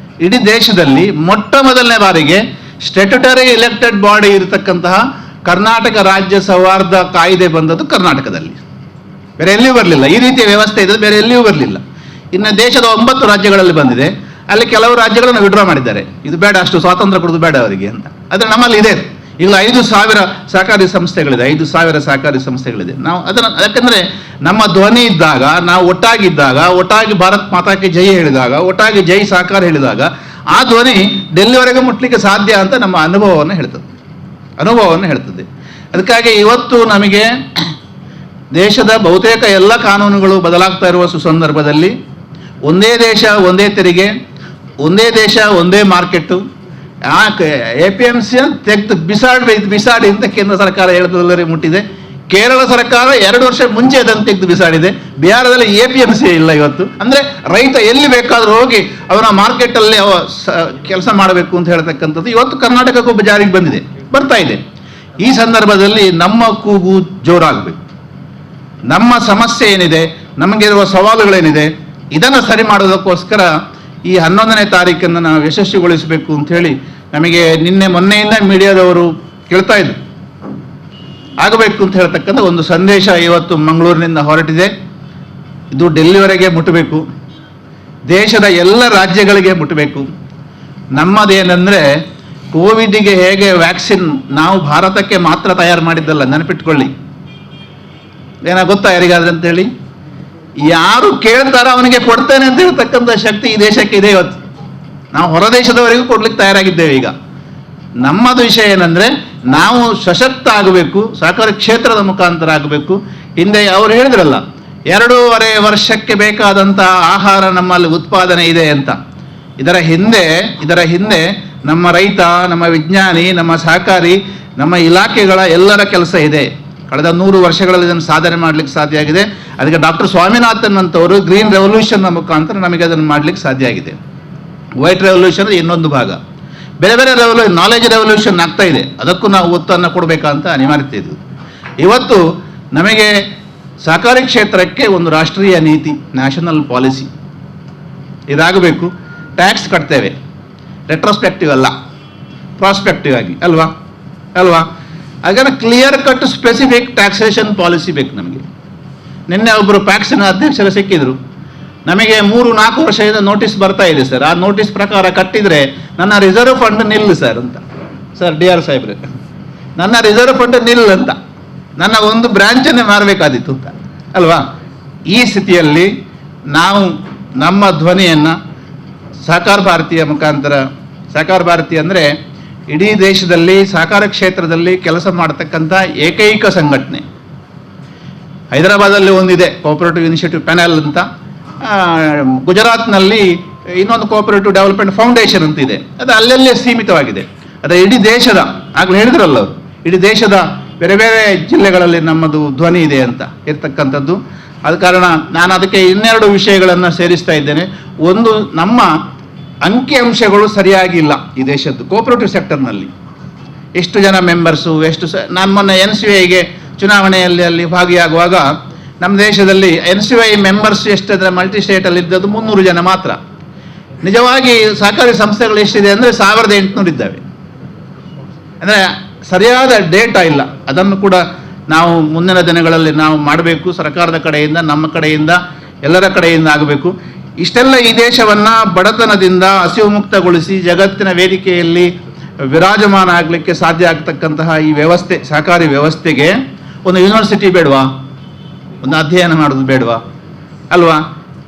ಇಡೀ ದೇಶದಲ್ಲಿ ಮೊಟ್ಟ ಮೊದಲನೇ ಬಾರಿಗೆ statutory elected body ಇರತಕ್ಕಂತಹ ಕರ್ನಾಟಕ ರಾಜ್ಯ ಸೌಹಾರ್ದ ಕಾಯ್ದೆ ಬಂದದ್ದು ಕರ್ನಾಟಕದಲ್ಲಿ, ಬೇರೆ ಎಲ್ಲಿಯೂ ಬರಲಿಲ್ಲ. ಈ ರೀತಿಯ ವ್ಯವಸ್ಥೆ ಇದೆ, ಬೇರೆ ಎಲ್ಲಿಯೂ ಬರಲಿಲ್ಲ. ಇನ್ನು ದೇಶದ 9 ರಾಜ್ಯಗಳಲ್ಲಿ ಬಂದಿದೆ. ಅಲ್ಲಿ ಕೆಲವು ರಾಜ್ಯಗಳನ್ನು ವಿಡ್ರಾ ಮಾಡಿದ್ದಾರೆ, ಇದು ಬೇಡ, ಅಷ್ಟು ಸ್ವಾತಂತ್ರ್ಯ ಕೊಡೋದು ಬೇಡ ಅವರಿಗೆ ಅಂತ. ಆದರೆ ನಮ್ಮಲ್ಲಿ ಇದೆ. ಈಗ 5,000 ಸಹಕಾರಿ ಸಂಸ್ಥೆಗಳಿದೆ, 5,000 ಸಹಕಾರಿ ಸಂಸ್ಥೆಗಳಿದೆ. ನಾವು ಅದನ್ನು, ಯಾಕಂದರೆ ನಮ್ಮ ಧ್ವನಿ ಇದ್ದಾಗ, ನಾವು ಒಟ್ಟಾಗಿದ್ದಾಗ, ಒಟ್ಟಾಗಿ ಭಾರತ್ ಮಾತಾಕ್ಕೆ ಜೈ ಹೇಳಿದಾಗ, ಒಟ್ಟಾಗಿ ಜೈ ಸಹಕಾರ ಹೇಳಿದಾಗ, ಆ ಧ್ವನಿ ಡೆಲ್ಲಿವರೆಗೆ ಮುಟ್ಲಿಕ್ಕೆ ಸಾಧ್ಯ ಅಂತ ನಮ್ಮ ಅನುಭವವನ್ನು ಹೇಳ್ತದೆ, ಅನುಭವವನ್ನು ಹೇಳ್ತದೆ. ಅದಕ್ಕಾಗಿ ಇವತ್ತು ನಮಗೆ ದೇಶದ ಬಹುತೇಕ ಎಲ್ಲ ಕಾನೂನುಗಳು ಬದಲಾಗ್ತಾ ಇರುವ ಸುಸಂದರ್ಭದಲ್ಲಿ ಒಂದೇ ದೇಶ ಒಂದೇ ತೆರಿಗೆ, ಒಂದೇ ದೇಶ ಒಂದೇ market, APMC ಅಂತ ತೆಗೆದು ಬಿಸಾಡಿ ಅಂತ ಕೇಂದ್ರ ಸರ್ಕಾರ ಹೇಳಿದಲ್ಲರಿ ಮುಟ್ಟಿದೆ. ಕೇರಳ ಸರ್ಕಾರ 2 ವರ್ಷ ಮುಂಚೆ ಅದನ್ನು ತೆಗೆದು ಬಿಸಾಡಿದೆ. ಬಿಹಾರದಲ್ಲಿ APMC ಇಲ್ಲ ಇವತ್ತು. ಅಂದರೆ ರೈತ ಎಲ್ಲಿ ಬೇಕಾದರೂ ಹೋಗಿ ಅವನ ಮಾರ್ಕೆಟಲ್ಲಿ ಅವ ಕೆಲಸ ಮಾಡಬೇಕು ಅಂತ ಹೇಳ್ತಕ್ಕಂಥದ್ದು ಇವತ್ತು ಕರ್ನಾಟಕಕ್ಕೂ ಜಾರಿಗೆ ಬಂದಿದೆ, ಬರ್ತಾ ಇದೆ. ಈ ಸಂದರ್ಭದಲ್ಲಿ ನಮ್ಮ ಕೂಗು ಜೋರಾಗಬೇಕು. ನಮ್ಮ ಸಮಸ್ಯೆ ಏನಿದೆ, ನಮಗಿರುವ ಸವಾಲುಗಳೇನಿದೆ, ಇದನ್ನು ಸರಿ ಮಾಡೋದಕ್ಕೋಸ್ಕರ ಈ 11ನೇ ತಾರೀಕನ್ನು ನಾವು ಯಶಸ್ವಿಗೊಳಿಸಬೇಕು ಅಂಥೇಳಿ ನಮಗೆ ನಿನ್ನೆ ಮೊನ್ನೆಯಿಂದ ಮೀಡಿಯಾದವರು ಕೇಳ್ತಾ ಇದ್ರು. ಆಗಬೇಕು ಅಂತ ಹೇಳ್ತಕ್ಕಂಥ ಒಂದು ಸಂದೇಶ ಇವತ್ತು ಮಂಗಳೂರಿನಿಂದ ಹೊರಟಿದೆ. ಇದು ಡೆಲ್ಲಿವರೆಗೆ ಮುಟ್ಟಬೇಕು, ದೇಶದ ಎಲ್ಲ ರಾಜ್ಯಗಳಿಗೆ ಮುಟ್ಟಬೇಕು. ನಮ್ಮದೇನೆಂದರೆ ಕೋವಿಡ್ಗೆ ಹೇಗೆ ವ್ಯಾಕ್ಸಿನ್ ನಾವು ಭಾರತಕ್ಕೆ ಮಾತ್ರ ತಯಾರು ಮಾಡಿದ್ದಲ್ಲ, ನೆನಪಿಟ್ಕೊಳ್ಳಿ. ಏನೋ ಗೊತ್ತಾ ಯಾರಿಗಾದ್ರೆ ಅಂತೇಳಿ, ಯಾರು ಕೇಳ್ತಾರೋ ಅವನಿಗೆ ಕೊಡ್ತೇನೆ ಅಂತ ಹೇಳ್ತಕ್ಕಂಥ ಶಕ್ತಿ ಈ ದೇಶಕ್ಕೆ ಇದೆ ಇವತ್ತು. ನಾವು ಹೊರದೇಶದವರೆಗೂ ಕೊಡ್ಲಿಕ್ಕೆ ತಯಾರಾಗಿದ್ದೇವೆ. ಈಗ ನಮ್ಮದು ವಿಷಯ ಏನಂದರೆ ನಾವು ಸಶಕ್ತ ಆಗಬೇಕು, ಸಹಕಾರ ಕ್ಷೇತ್ರದ ಮುಖಾಂತರ ಆಗಬೇಕು. ಹಿಂದೆ ಅವರು ಹೇಳಿದ್ರಲ್ಲ, 2.5 ವರ್ಷಕ್ಕೆ ಬೇಕಾದಂತಹ ಆಹಾರ ನಮ್ಮಲ್ಲಿ ಉತ್ಪಾದನೆ ಇದೆ ಅಂತ. ಇದರ ಹಿಂದೆ ನಮ್ಮ ರೈತ, ನಮ್ಮ ವಿಜ್ಞಾನಿ, ನಮ್ಮ ಸಹಕಾರಿ, ನಮ್ಮ ಇಲಾಖೆಗಳ ಎಲ್ಲರ ಕೆಲಸ ಇದೆ. ಕಳೆದ 100 ವರ್ಷಗಳಲ್ಲಿ ಇದನ್ನು ಸಾಧನೆ ಮಾಡಲಿಕ್ಕೆ ಸಾಧ್ಯ ಆಗಿದೆ. ಅದಕ್ಕೆ ಡಾಕ್ಟರ್ ಸ್ವಾಮಿನಾಥನ್ ಅಂತವರು ಗ್ರೀನ್ ರೆವಲ್ಯೂಷನ್ನ ಮುಖಾಂತರ ನಮಗೆ ಅದನ್ನು ಮಾಡಲಿಕ್ಕೆ ಸಾಧ್ಯ ಆಗಿದೆ. ವೈಟ್ ರೆವಲ್ಯೂಷನ್ ಇನ್ನೊಂದು ಭಾಗ, ಬೇರೆ ಬೇರೆ ನಾಲೆಜ್ ರೆವಲ್ಯೂಷನ್ ಆಗ್ತಾ ಇದೆ. ಅದಕ್ಕೂ ನಾವು ಒತ್ತನ್ನು ಕೊಡಬೇಕಂತ ಅನಿವಾರ್ಯತೆ ಇದೆ. ಇವತ್ತು ನಮಗೆ ಸಹಕಾರಿ ಕ್ಷೇತ್ರಕ್ಕೆ ಒಂದು ರಾಷ್ಟ್ರೀಯ ನೀತಿ, ನ್ಯಾಷನಲ್ ಪಾಲಿಸಿ ಇದಾಗಬೇಕು. ಟ್ಯಾಕ್ಸ್ ಕಟ್ತೇವೆ, ರೆಟ್ರೋಸ್ಪೆಕ್ಟಿವ್ ಅಲ್ಲ, ಪ್ರಾಸ್ಪೆಕ್ಟಿವ್ ಆಗಿ, ಅಲ್ವಾ ಅಲ್ವಾ? ಹಾಗಾದ್ರೆ clear cut specific taxation policy ಬೇಕು ನಮಗೆ. ನಿನ್ನೆ ಒಬ್ಬರು ಪ್ಯಾಕ್ಸಿನ ಅಧ್ಯಕ್ಷರು ಸಿಕ್ಕಿದ್ರು. ನಮಗೆ 3-4 ವರ್ಷದಿಂದ ನೋಟಿಸ್ ಬರ್ತಾ ಇದೆ ಸರ್, ಆ ನೋಟಿಸ್ ಪ್ರಕಾರ ಕಟ್ಟಿದರೆ ನನ್ನ ರಿಸರ್ವ್ ಫಂಡ್ ನಿಲ್ಲು ಸರ್ ಅಂತ. Sir D R ಸಾಹೇಬ್ರೆ, ನನ್ನ ರಿಸರ್ವ್ ಫಂಡ್ ನಿಲ್ ಅಂತ, ನನ್ನ ಒಂದು ಬ್ರಾಂಚನ್ನೇ ಮಾರಬೇಕಾದಿತ್ತು ಅಂತ ಅಲ್ವಾ? ಈ ಸ್ಥಿತಿಯಲ್ಲಿ ನಾವು ನಮ್ಮ ಧ್ವನಿಯನ್ನು ಸಹಕಾರ ಭಾರತೀಯ ಮುಖಾಂತರ, ಸಹಕಾರ ಭಾರತಿ ಅಂದರೆ ಇಡೀ ದೇಶದಲ್ಲಿ ಸಹಕಾರ ಕ್ಷೇತ್ರದಲ್ಲಿ ಕೆಲಸ ಮಾಡತಕ್ಕಂಥ ಏಕೈಕ ಸಂಘಟನೆ. ಹೈದರಾಬಾದಲ್ಲಿ ಒಂದಿದೆ cooperative initiative panel ಅಂತ, ಗುಜರಾತ್ನಲ್ಲಿ ಇನ್ನೊಂದು cooperative development foundation ಅಂತ ಇದೆ, ಅದು ಅಲ್ಲಲ್ಲೇ ಸೀಮಿತವಾಗಿದೆ. ಆದರೆ ಇಡೀ ದೇಶದ, ಆಗಲೇ ಹೇಳಿದ್ರಲ್ಲ ಅವರು, ಇಡೀ ದೇಶದ ಬೇರೆ ಬೇರೆ ಜಿಲ್ಲೆಗಳಲ್ಲಿ ನಮ್ಮದು ಧ್ವನಿ ಇದೆ ಅಂತ ಇರ್ತಕ್ಕಂಥದ್ದು. ಆದ ಕಾರಣ ನಾನು ಅದಕ್ಕೆ ಇನ್ನೆರಡು ವಿಷಯಗಳನ್ನು ಸೇರಿಸ್ತಾ ಇದ್ದೇನೆ. ಒಂದು, ನಮ್ಮ ಅಂಕಿಅಂಶಗಳು ಸರಿಯಾಗಿಲ್ಲ ಈ ದೇಶದ್ದು ಕೋಆಪರೇಟಿವ್ ಸೆಕ್ಟರ್ನಲ್ಲಿ. ಎಷ್ಟು ಜನ ಮೆಂಬರ್ಸು, ಎಷ್ಟು ನಾನು ಮೊನ್ನೆ NCIಗೆ ಚುನಾವಣೆಯಲ್ಲಿ ಅಲ್ಲಿ ಭಾಗಿಯಾಗುವಾಗ ನಮ್ಮ ದೇಶದಲ್ಲಿ NCI members ಎಷ್ಟಂದರೆ multi ಸ್ಟೇಟಲ್ಲಿ ಇದ್ದದ್ದು 300 ಜನ ಮಾತ್ರ. ನಿಜವಾಗಿ ಸಹಕಾರಿ ಸಂಸ್ಥೆಗಳು ಎಷ್ಟಿದೆ ಅಂದರೆ 1800 ಇದ್ದಾವೆ. ಅಂದರೆ ಸರಿಯಾದ ಡೇಟಾ ಇಲ್ಲ. ಅದನ್ನು ಕೂಡ ನಾವು ಮುಂದಿನ ದಿನಗಳಲ್ಲಿ ನಾವು ಮಾಡಬೇಕು. ಸರ್ಕಾರದ ಕಡೆಯಿಂದ, ನಮ್ಮ ಕಡೆಯಿಂದ, ಎಲ್ಲರ ಕಡೆಯಿಂದ ಆಗಬೇಕು. ಇಷ್ಟೆಲ್ಲ ಈ ದೇಶವನ್ನು ಬಡತನದಿಂದ ಹಸಿವು ಮುಕ್ತಗೊಳಿಸಿ ಜಗತ್ತಿನ ವೇದಿಕೆಯಲ್ಲಿ ವಿರಾಜಮಾನ ಆಗಲಿಕ್ಕೆ ಸಾಧ್ಯ ಆಗ್ತಕ್ಕಂತಹ ಈ ವ್ಯವಸ್ಥೆ, ಸಹಕಾರಿ ವ್ಯವಸ್ಥೆಗೆ ಒಂದು ಯೂನಿವರ್ಸಿಟಿ ಬೇಡವಾ? ಒಂದು ಅಧ್ಯಯನ ಮಾಡೋದು ಬೇಡವಾ ಅಲ್ವಾ?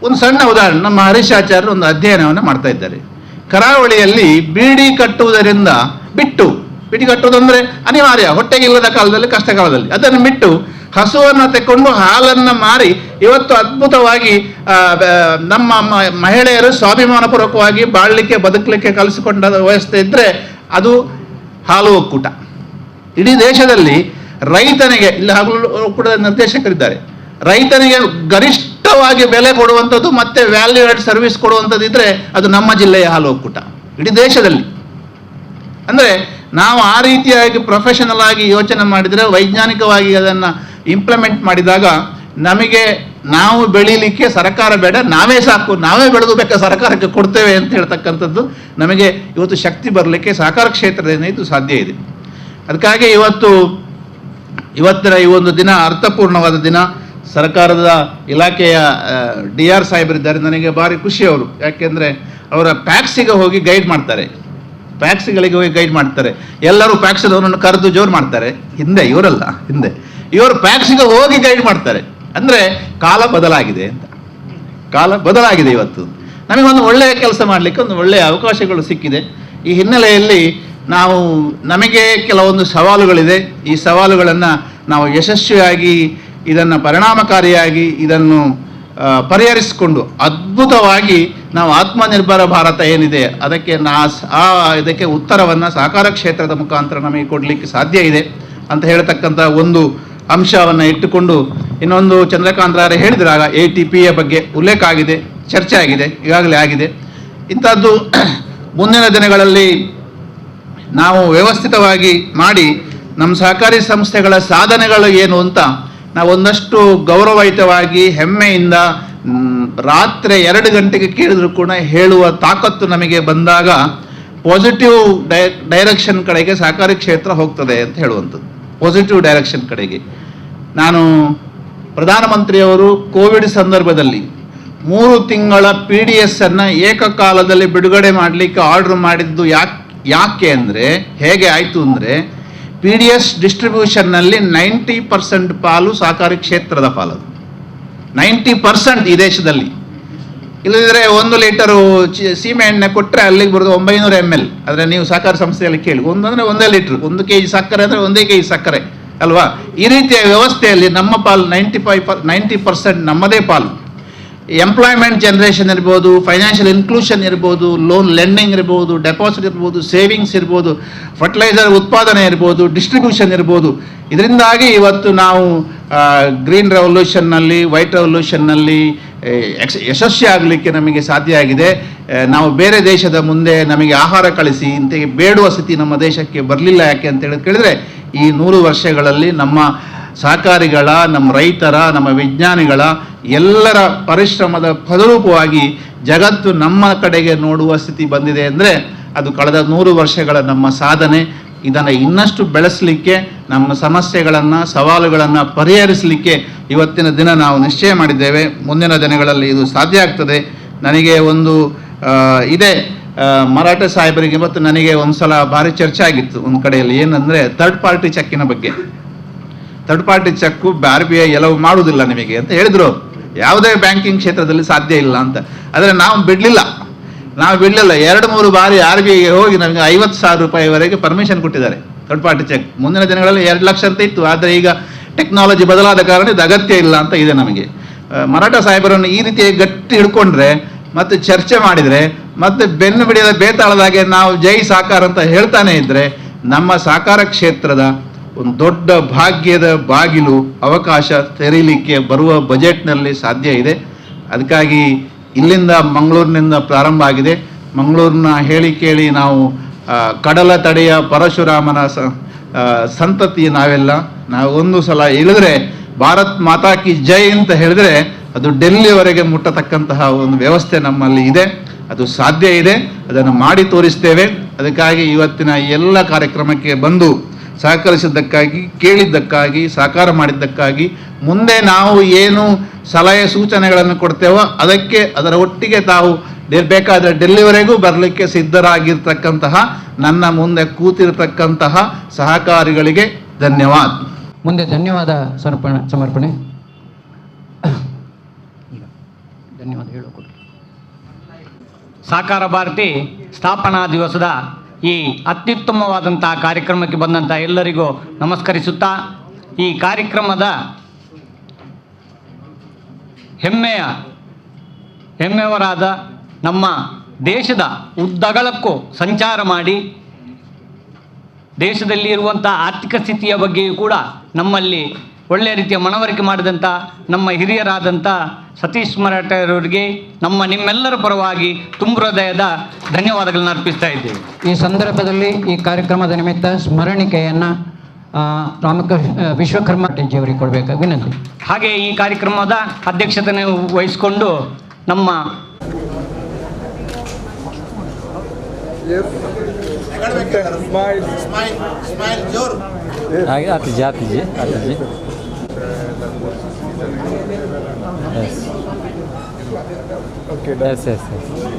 ಒಂದು ಸಣ್ಣ ಉದಾಹರಣೆ, ನಮ್ಮ ಹರೀಶ್ ಆಚಾರ್ಯರು ಒಂದು ಅಧ್ಯಯನವನ್ನು ಮಾಡ್ತಾ ಇದ್ದಾರೆ. ಕರಾವಳಿಯಲ್ಲಿ ಬೀಡಿ ಕಟ್ಟುವುದರಿಂದ ಬಿಟ್ಟು, ಬೀಡಿ ಕಟ್ಟುವುದಂದರೆ ಅನಿವಾರ್ಯ, ಹೊಟ್ಟೆಗಿಲ್ಲದ ಕಾಲದಲ್ಲಿ, ಕಷ್ಟ ಕಾಲದಲ್ಲಿ, ಅದನ್ನು ಬಿಟ್ಟು ಹಸುವನ್ನು ತೆಕ್ಕೊಂಡು ಹಾಲನ್ನು ಮಾರಿ ಇವತ್ತು ಅದ್ಭುತವಾಗಿ ನಮ್ಮ ಮಹಿಳೆಯರು ಸ್ವಾಭಿಮಾನಪೂರ್ವಕವಾಗಿ ಬಾಳಲಿಕ್ಕೆ, ಬದುಕಲಿಕ್ಕೆ ಕಲಿಸಿಕೊಂಡ ವ್ಯವಸ್ಥೆ ಇದ್ದರೆ ಅದು ಹಾಲು ಒಕ್ಕೂಟ. ಇಡೀ ದೇಶದಲ್ಲಿ ರೈತನಿಗೆ, ಇಲ್ಲಿ ಹಾಲು ಒಕ್ಕೂಟದ ನಿರ್ದೇಶಕರಿದ್ದಾರೆ, ರೈತನಿಗೆ ಗರಿಷ್ಠವಾಗಿ ಬೆಲೆ ಕೊಡುವಂಥದ್ದು ಮತ್ತು value add service ಕೊಡುವಂಥದ್ದು ಇದ್ದರೆ ಅದು ನಮ್ಮ ಜಿಲ್ಲೆಯ ಹಾಲು ಒಕ್ಕೂಟ ಇಡೀ ದೇಶದಲ್ಲಿ. ಅಂದರೆ ನಾವು ಆ ರೀತಿಯಾಗಿ ಪ್ರೊಫೆಷನಲ್ ಆಗಿ ಯೋಚನೆ ಮಾಡಿದರೆ, ವೈಜ್ಞಾನಿಕವಾಗಿ ಅದನ್ನು ಇಂಪ್ಲಿಮೆಂಟ್ ಮಾಡಿದಾಗ ನಮಗೆ ನಾವು ಬೆಳೀಲಿಕ್ಕೆ ಸರ್ಕಾರ ಬೇಡ, ನಾವೇ ಸಾಕು, ನಾವೇ ಬೆಳೆದು ಬೇಕಾ ಸರ್ಕಾರಕ್ಕೆ ಕೊಡ್ತೇವೆ ಅಂತ ಹೇಳ್ತಕ್ಕಂಥದ್ದು ನಮಗೆ ಇವತ್ತು ಶಕ್ತಿ ಬರಲಿಕ್ಕೆ ಸಹಕಾರ ಕ್ಷೇತ್ರದಿಂದ ಇದು ಸಾಧ್ಯ ಇದೆ. ಅದಕ್ಕಾಗಿ ಇವತ್ತಿನ ಈ ಒಂದು ದಿನ ಅರ್ಥಪೂರ್ಣವಾದ ದಿನ. ಸರ್ಕಾರದ ಇಲಾಖೆಯ ಡಿ ಆರ್ ಸಾಹೇಬರಿದ್ದಾರೆ, ನನಗೆ ಭಾರಿ ಖುಷಿಯವರು. ಯಾಕೆಂದರೆ ಅವರ ಪ್ಯಾಕ್ಸಿಗೆ ಹೋಗಿ ಗೈಡ್ ಮಾಡ್ತಾರೆ, ಪ್ಯಾಕ್ಸ್ಗಳಿಗೆ ಹೋಗಿ ಗೈಡ್ ಮಾಡ್ತಾರೆ. ಎಲ್ಲರೂ ಪ್ಯಾಕ್ಸ್ದವರನ್ನು ಕರೆದು ಜೋರು ಮಾಡ್ತಾರೆ, ಹಿಂದೆ ಇವರಲ್ಲ, ಹಿಂದೆ ಇವರು ಪ್ಯಾಕ್ಸಿಗೆ ಹೋಗಿ ಗೈಡ್ ಮಾಡ್ತಾರೆ. ಅಂದರೆ ಕಾಲ ಬದಲಾಗಿದೆ ಅಂತ, ಕಾಲ ಬದಲಾಗಿದೆ. ಇವತ್ತು ನಮಗೊಂದು ಒಳ್ಳೆಯ ಕೆಲಸ ಮಾಡಲಿಕ್ಕೆ ಒಂದು ಒಳ್ಳೆಯ ಅವಕಾಶಗಳು ಸಿಕ್ಕಿದೆ. ಈ ಹಿನ್ನೆಲೆಯಲ್ಲಿ ನಾವು, ನಮಗೆ ಕೆಲವೊಂದು ಸವಾಲುಗಳಿದೆ. ಈ ಸವಾಲುಗಳನ್ನು ನಾವು ಯಶಸ್ವಿಯಾಗಿ, ಇದನ್ನು ಪರಿಣಾಮಕಾರಿಯಾಗಿ ಇದನ್ನು ಪರಿಹರಿಸಿಕೊಂಡು ಅದ್ಭುತವಾಗಿ ನಾವು ಆತ್ಮನಿರ್ಭರ ಭಾರತ ಏನಿದೆ ಅದಕ್ಕೆ ಇದಕ್ಕೆ ಉತ್ತರವನ್ನು ಸಹಕಾರ ಕ್ಷೇತ್ರದ ಮುಖಾಂತರ ನಮಗೆ ಕೊಡಲಿಕ್ಕೆ ಸಾಧ್ಯ ಇದೆ ಅಂತ ಹೇಳ್ತಕ್ಕಂಥ ಒಂದು ಅಂಶವನ್ನು ಇಟ್ಟುಕೊಂಡು, ಇನ್ನೊಂದು ಚಂದ್ರಕಾಂತ್ ರಾಯರು ಹೇಳಿದ್ರಾಗ ATPಯ ಬಗ್ಗೆ ಉಲ್ಲೇಖ ಆಗಿದೆ, ಚರ್ಚೆ ಆಗಿದೆ, ಈಗಾಗಲೇ ಆಗಿದೆ. ಇಂಥದ್ದು ಮುಂದಿನ ದಿನಗಳಲ್ಲಿ ನಾವು ವ್ಯವಸ್ಥಿತವಾಗಿ ಮಾಡಿ ನಮ್ಮ ಸಹಕಾರಿ ಸಂಸ್ಥೆಗಳ ಸಾಧನೆಗಳು ಏನು ಅಂತ ನಾವು ಒಂದಷ್ಟು ಗೌರವಯುತವಾಗಿ ಹೆಮ್ಮೆಯಿಂದ ರಾತ್ರಿ 2 ಗಂಟೆಗೆ ಕೇಳಿದ್ರು ಕೂಡ ಹೇಳುವ ತಾಕತ್ತು ನಮಗೆ ಬಂದಾಗ ಪಾಸಿಟಿವ್ ಡೈರೆಕ್ಷನ್ ಕಡೆಗೆ ಸಹಕಾರಿ ಕ್ಷೇತ್ರ ಹೋಗ್ತದೆ ಅಂತ ಹೇಳುವಂಥದ್ದು. ಪಾಸಿಟಿವ್ ಡೈರೆಕ್ಷನ್ ಕಡೆಗೆ ನಾನು ಪ್ರಧಾನಮಂತ್ರಿಯವರು ಕೋವಿಡ್ ಸಂದರ್ಭದಲ್ಲಿ 3 ತಿಂಗಳ PDS ಅನ್ನು ಏಕಕಾಲದಲ್ಲಿ ಬಿಡುಗಡೆ ಮಾಡಲಿಕ್ಕೆ ಆರ್ಡರ್ ಮಾಡಿದ್ದು ಯಾಕೆ ಅಂದರೆ, ಹೇಗೆ ಆಯಿತು ಅಂದರೆ, PDS ಡಿಸ್ಟ್ರಿಬ್ಯೂಷನ್ನಲ್ಲಿ 90% ಪಾಲು ಸಹಕಾರಿ ಕ್ಷೇತ್ರದ ಪಾಲದು, 90% ಈ ದೇಶದಲ್ಲಿ. ಇಲ್ಲದಿದ್ದರೆ 1 ಲೀಟರು ಸೀಮೆಎಣ್ಣೆ ಕೊಟ್ಟರೆ ಅಲ್ಲಿಗೆ ಬರೋದು 900 ml. ಆದರೆ ನೀವು ಸಹಕಾರ ಸಂಸ್ಥೆಯಲ್ಲಿ ಕೇಳಿ, ಒಂದಂದರೆ 1 ಲೀಟ್ರ್, 1 kg ಸಕ್ಕರೆ ಅಂದರೆ 1 kg ಸಕ್ಕರೆ ಅಲ್ವಾ? ಈ ರೀತಿಯ ವ್ಯವಸ್ಥೆಯಲ್ಲಿ ನಮ್ಮ ಪಾಲು 90% ನಮ್ಮದೇ ಪಾಲು. ಎಂಪ್ಲಾಯ್ಮೆಂಟ್ ಜನ್ರೇಷನ್ ಇರ್ಬೋದು, ಫೈನಾನ್ಷಿಯಲ್ ಇನ್ಕ್ಲೂಷನ್ ಇರ್ಬೋದು, ಲೋನ್ ಲೆಂಡಿಂಗ್ ಇರ್ಬೋದು, ಡೆಪಾಸಿಟ್ ಇರ್ಬೋದು, ಸೇವಿಂಗ್ಸ್ ಇರ್ಬೋದು, ಫರ್ಟಿಲೈಸರ್ ಉತ್ಪಾದನೆ ಇರ್ಬೋದು, ಡಿಸ್ಟ್ರಿಬ್ಯೂಷನ್ ಇರ್ಬೋದು. ಇದರಿಂದಾಗಿ ಇವತ್ತು ನಾವು ಗ್ರೀನ್ ರೆವಲ್ಯೂಷನ್ನಲ್ಲಿ, ವೈಟ್ ರೆವಲ್ಯೂಷನ್ನಲ್ಲಿ ಯಶಸ್ವಿ ಆಗಲಿಕ್ಕೆ ನಮಗೆ ಸಾಧ್ಯ ಆಗಿದೆ. ನಾವು ಬೇರೆ ದೇಶದ ಮುಂದೆ ನಮಗೆ ಆಹಾರ ಕಳಿಸಿ ಇಂತ ಬೇಡುವ ಸ್ಥಿತಿ ನಮ್ಮ ದೇಶಕ್ಕೆ ಬರಲಿಲ್ಲ. ಯಾಕೆ ಅಂತ ಹೇಳಿ ಕೇಳಿದರೆ, ಈ 100 ವರ್ಷಗಳಲ್ಲಿ ನಮ್ಮ ಸಹಕಾರಿಗಳ, ನಮ್ಮ ರೈತರ, ನಮ್ಮ ವಿಜ್ಞಾನಿಗಳ ಎಲ್ಲರ ಪರಿಶ್ರಮದ ಫಲರೂಪವಾಗಿ ಜಗತ್ತು ನಮ್ಮ ಕಡೆಗೆ ನೋಡುವ ಸ್ಥಿತಿ ಬಂದಿದೆ ಅಂದರೆ ಅದು ಕಳೆದ 100 ವರ್ಷಗಳ ನಮ್ಮ ಸಾಧನೆ. ಇದನ್ನು ಇನ್ನಷ್ಟು ಬೆಳೆಸಲಿಕ್ಕೆ, ನಮ್ಮ ಸಮಸ್ಯೆಗಳನ್ನು, ಸವಾಲುಗಳನ್ನು ಪರಿಹರಿಸಲಿಕ್ಕೆ ಇವತ್ತಿನ ದಿನ ನಾವು ನಿಶ್ಚಯ ಮಾಡಿದ್ದೇವೆ. ಮುಂದಿನ ದಿನಗಳಲ್ಲಿ ಇದು ಸಾಧ್ಯ ಆಗ್ತದೆ. ನನಗೆ ಒಂದು ಇದೆ, ಮರಾಠ ಸಾಹೇಬರಿಗೆ ಮತ್ತು ನನಗೆ ಒಂದು ಸಲ ಭಾರಿ ಚರ್ಚೆ ಆಗಿತ್ತು ಒಂದು ಕಡೆಯಲ್ಲಿ. ಏನಂದರೆ ಥರ್ಡ್ ಪಾರ್ಟಿ ಚೆಕ್ಕಿನ ಬಗ್ಗೆ. Third party cheque R B I ಎಲ್ಲವೂ ಮಾಡುವುದಿಲ್ಲ ನಿಮಗೆ ಅಂತ ಹೇಳಿದರು. ಯಾವುದೇ ಬ್ಯಾಂಕಿಂಗ್ ಕ್ಷೇತ್ರದಲ್ಲಿ ಸಾಧ್ಯ ಇಲ್ಲ ಅಂತ. ಆದರೆ ನಾವು ಬಿಡಲಿಲ್ಲ, 2-3 ಬಾರಿ ಆರ್ ಬಿ ಐಗೆ ಹೋಗಿ ನಮಗೆ 50,000 ರೂಪಾಯಿವರೆಗೆ ಪರ್ಮಿಷನ್ ಕೊಟ್ಟಿದ್ದಾರೆ ಥರ್ಡ್ ಪಾರ್ಟಿ ಚೆಕ್. ಮುಂದಿನ ದಿನಗಳಲ್ಲಿ 2 ಲಕ್ಷ ಅಂತ ಇತ್ತು, ಆದರೆ ಈಗ ಟೆಕ್ನಾಲಜಿ ಬದಲಾದ ಕಾರಣ ಇದು ಅಗತ್ಯ ಇಲ್ಲ ಅಂತ ಇದೆ ನಮಗೆ. ಮರಾಠ ಸಾಹೇಬರನ್ನು ಈ ರೀತಿಯಾಗಿ ಗಟ್ಟಿ ಹಿಡ್ಕೊಂಡ್ರೆ ಮತ್ತು ಚರ್ಚೆ ಮಾಡಿದರೆ ಮತ್ತು ಬೆನ್ನು ಬಿಡಿಯದ ಬೇತಾಳದಾಗೆ ನಾವು ಜೈ ಸಾಕಾರ ಅಂತ ಹೇಳ್ತಾನೆ ಇದ್ದರೆ ನಮ್ಮ ಸಾಕಾರ ಕ್ಷೇತ್ರದ ಒಂದು ದೊಡ್ಡ ಭಾಗ್ಯದ ಬಾಗಿಲು ಅವಕಾಶ ತೆರೀಲಿಕ್ಕೆ ಬರುವ ಬಜೆಟ್ನಲ್ಲಿ ಸಾಧ್ಯ ಇದೆ. ಅದಕ್ಕಾಗಿ ಇಲ್ಲಿಂದ ಮಂಗಳೂರಿನಿಂದ ಪ್ರಾರಂಭ ಆಗಿದೆ. ಮಂಗಳೂರಿನ ಹೇಳಿ ಕೇಳಿ ನಾವು ಕಡಲ ತಡೆಯ ಪರಶುರಾಮನ ಸಂತತಿ ನಾವೆಲ್ಲ. ನಾವು ಒಂದು ಸಲ ಇಳಿದ್ರೆ ಭಾರತ್ ಮಾತಾ ಕಿ ಜೈ ಅಂತ ಹೇಳಿದ್ರೆ ಅದು ಡೆಲ್ಲಿವರೆಗೆ ಮುಟ್ಟತಕ್ಕಂತಹ ಒಂದು ವ್ಯವಸ್ಥೆ ನಮ್ಮಲ್ಲಿ ಇದೆ, ಅದು ಸಾಧ್ಯ ಇದೆ, ಅದನ್ನು ಮಾಡಿ ತೋರಿಸ್ತೇವೆ. ಅದಕ್ಕಾಗಿ ಇವತ್ತಿನ ಎಲ್ಲ ಕಾರ್ಯಕ್ರಮಕ್ಕೆ ಬಂದು ಸಹಕರಿಸಿದ್ದಕ್ಕಾಗಿ, ಕೇಳಿದ್ದಕ್ಕಾಗಿ, ಸಹಕಾರ ಮಾಡಿದ್ದಕ್ಕಾಗಿ, ಮುಂದೆ ನಾವು ಏನು ಸಲಹೆ ಸೂಚನೆಗಳನ್ನು ಕೊಡ್ತೇವೋ ಅದಕ್ಕೆ ಅದರ ಒಟ್ಟಿಗೆ ತಾವು ಬೇಕಾದರೆ ಡೆಲ್ಲಿವರೆಗೂ ಬರಲಿಕ್ಕೆ ಸಿದ್ಧರಾಗಿರ್ತಕ್ಕಂತಹ ನನ್ನ ಮುಂದೆ ಕೂತಿರ್ತಕ್ಕಂತಹ ಸಹಕಾರಿಗಳಿಗೆ ಧನ್ಯವಾದ. ಮುಂದೆ ಧನ್ಯವಾದ ಸಮರ್ಪಣೆ. ಧನ್ಯವಾದ ಹೇಳಿಕೊಡಿ. ಸಹಕಾರ ಭಾರತಿ ಸ್ಥಾಪನಾ ದಿವಸದ ಈ ಅತ್ಯುತ್ತಮವಾದಂಥ ಕಾರ್ಯಕ್ರಮಕ್ಕೆ ಬಂದಂಥ ಎಲ್ಲರಿಗೂ ನಮಸ್ಕರಿಸುತ್ತಾ, ಈ ಕಾರ್ಯಕ್ರಮದ ಹೆಮ್ಮೆಯವರಾದ ನಮ್ಮ ದೇಶದ ಉದ್ದಗಲಕ್ಕೂ ಸಂಚಾರ ಮಾಡಿ ದೇಶದಲ್ಲಿ ಇರುವಂಥ ಆರ್ಥಿಕ ಸ್ಥಿತಿಯ ಬಗ್ಗೆಯೂ ಕೂಡ ನಮ್ಮಲ್ಲಿ ಒಳ್ಳೆಯ ರೀತಿಯ ಮನವರಿಕೆ ಮಾಡಿದಂಥ ನಮ್ಮ ಹಿರಿಯರಾದಂಥ ಸತೀಶ್ ಮರಾಠರವರಿಗೆ ನಮ್ಮ ನಿಮ್ಮೆಲ್ಲರ ಪರವಾಗಿ ತುಂಬ ಹೃದಯದ ಧನ್ಯವಾದಗಳನ್ನು ಅರ್ಪಿಸ್ತಾ ಇದ್ದೇವೆ. ಈ ಸಂದರ್ಭದಲ್ಲಿ ಈ ಕಾರ್ಯಕ್ರಮದ ನಿಮಿತ್ತ ಸ್ಮರಣಿಕೆಯನ್ನು ರಾಮಕೃಷ್ಣ ವಿಶ್ವಕರ್ಮ ಅವರಿಗೆ ಕೊಡಬೇಕಾಗಿ ವಿನಂತಿ. ಹಾಗೆ ಈ ಕಾರ್ಯಕ್ರಮದ ಅಧ್ಯಕ್ಷತೆಯನ್ನು ವಹಿಸಿಕೊಂಡು ನಮ್ಮ Yes. Yes, yes, yes.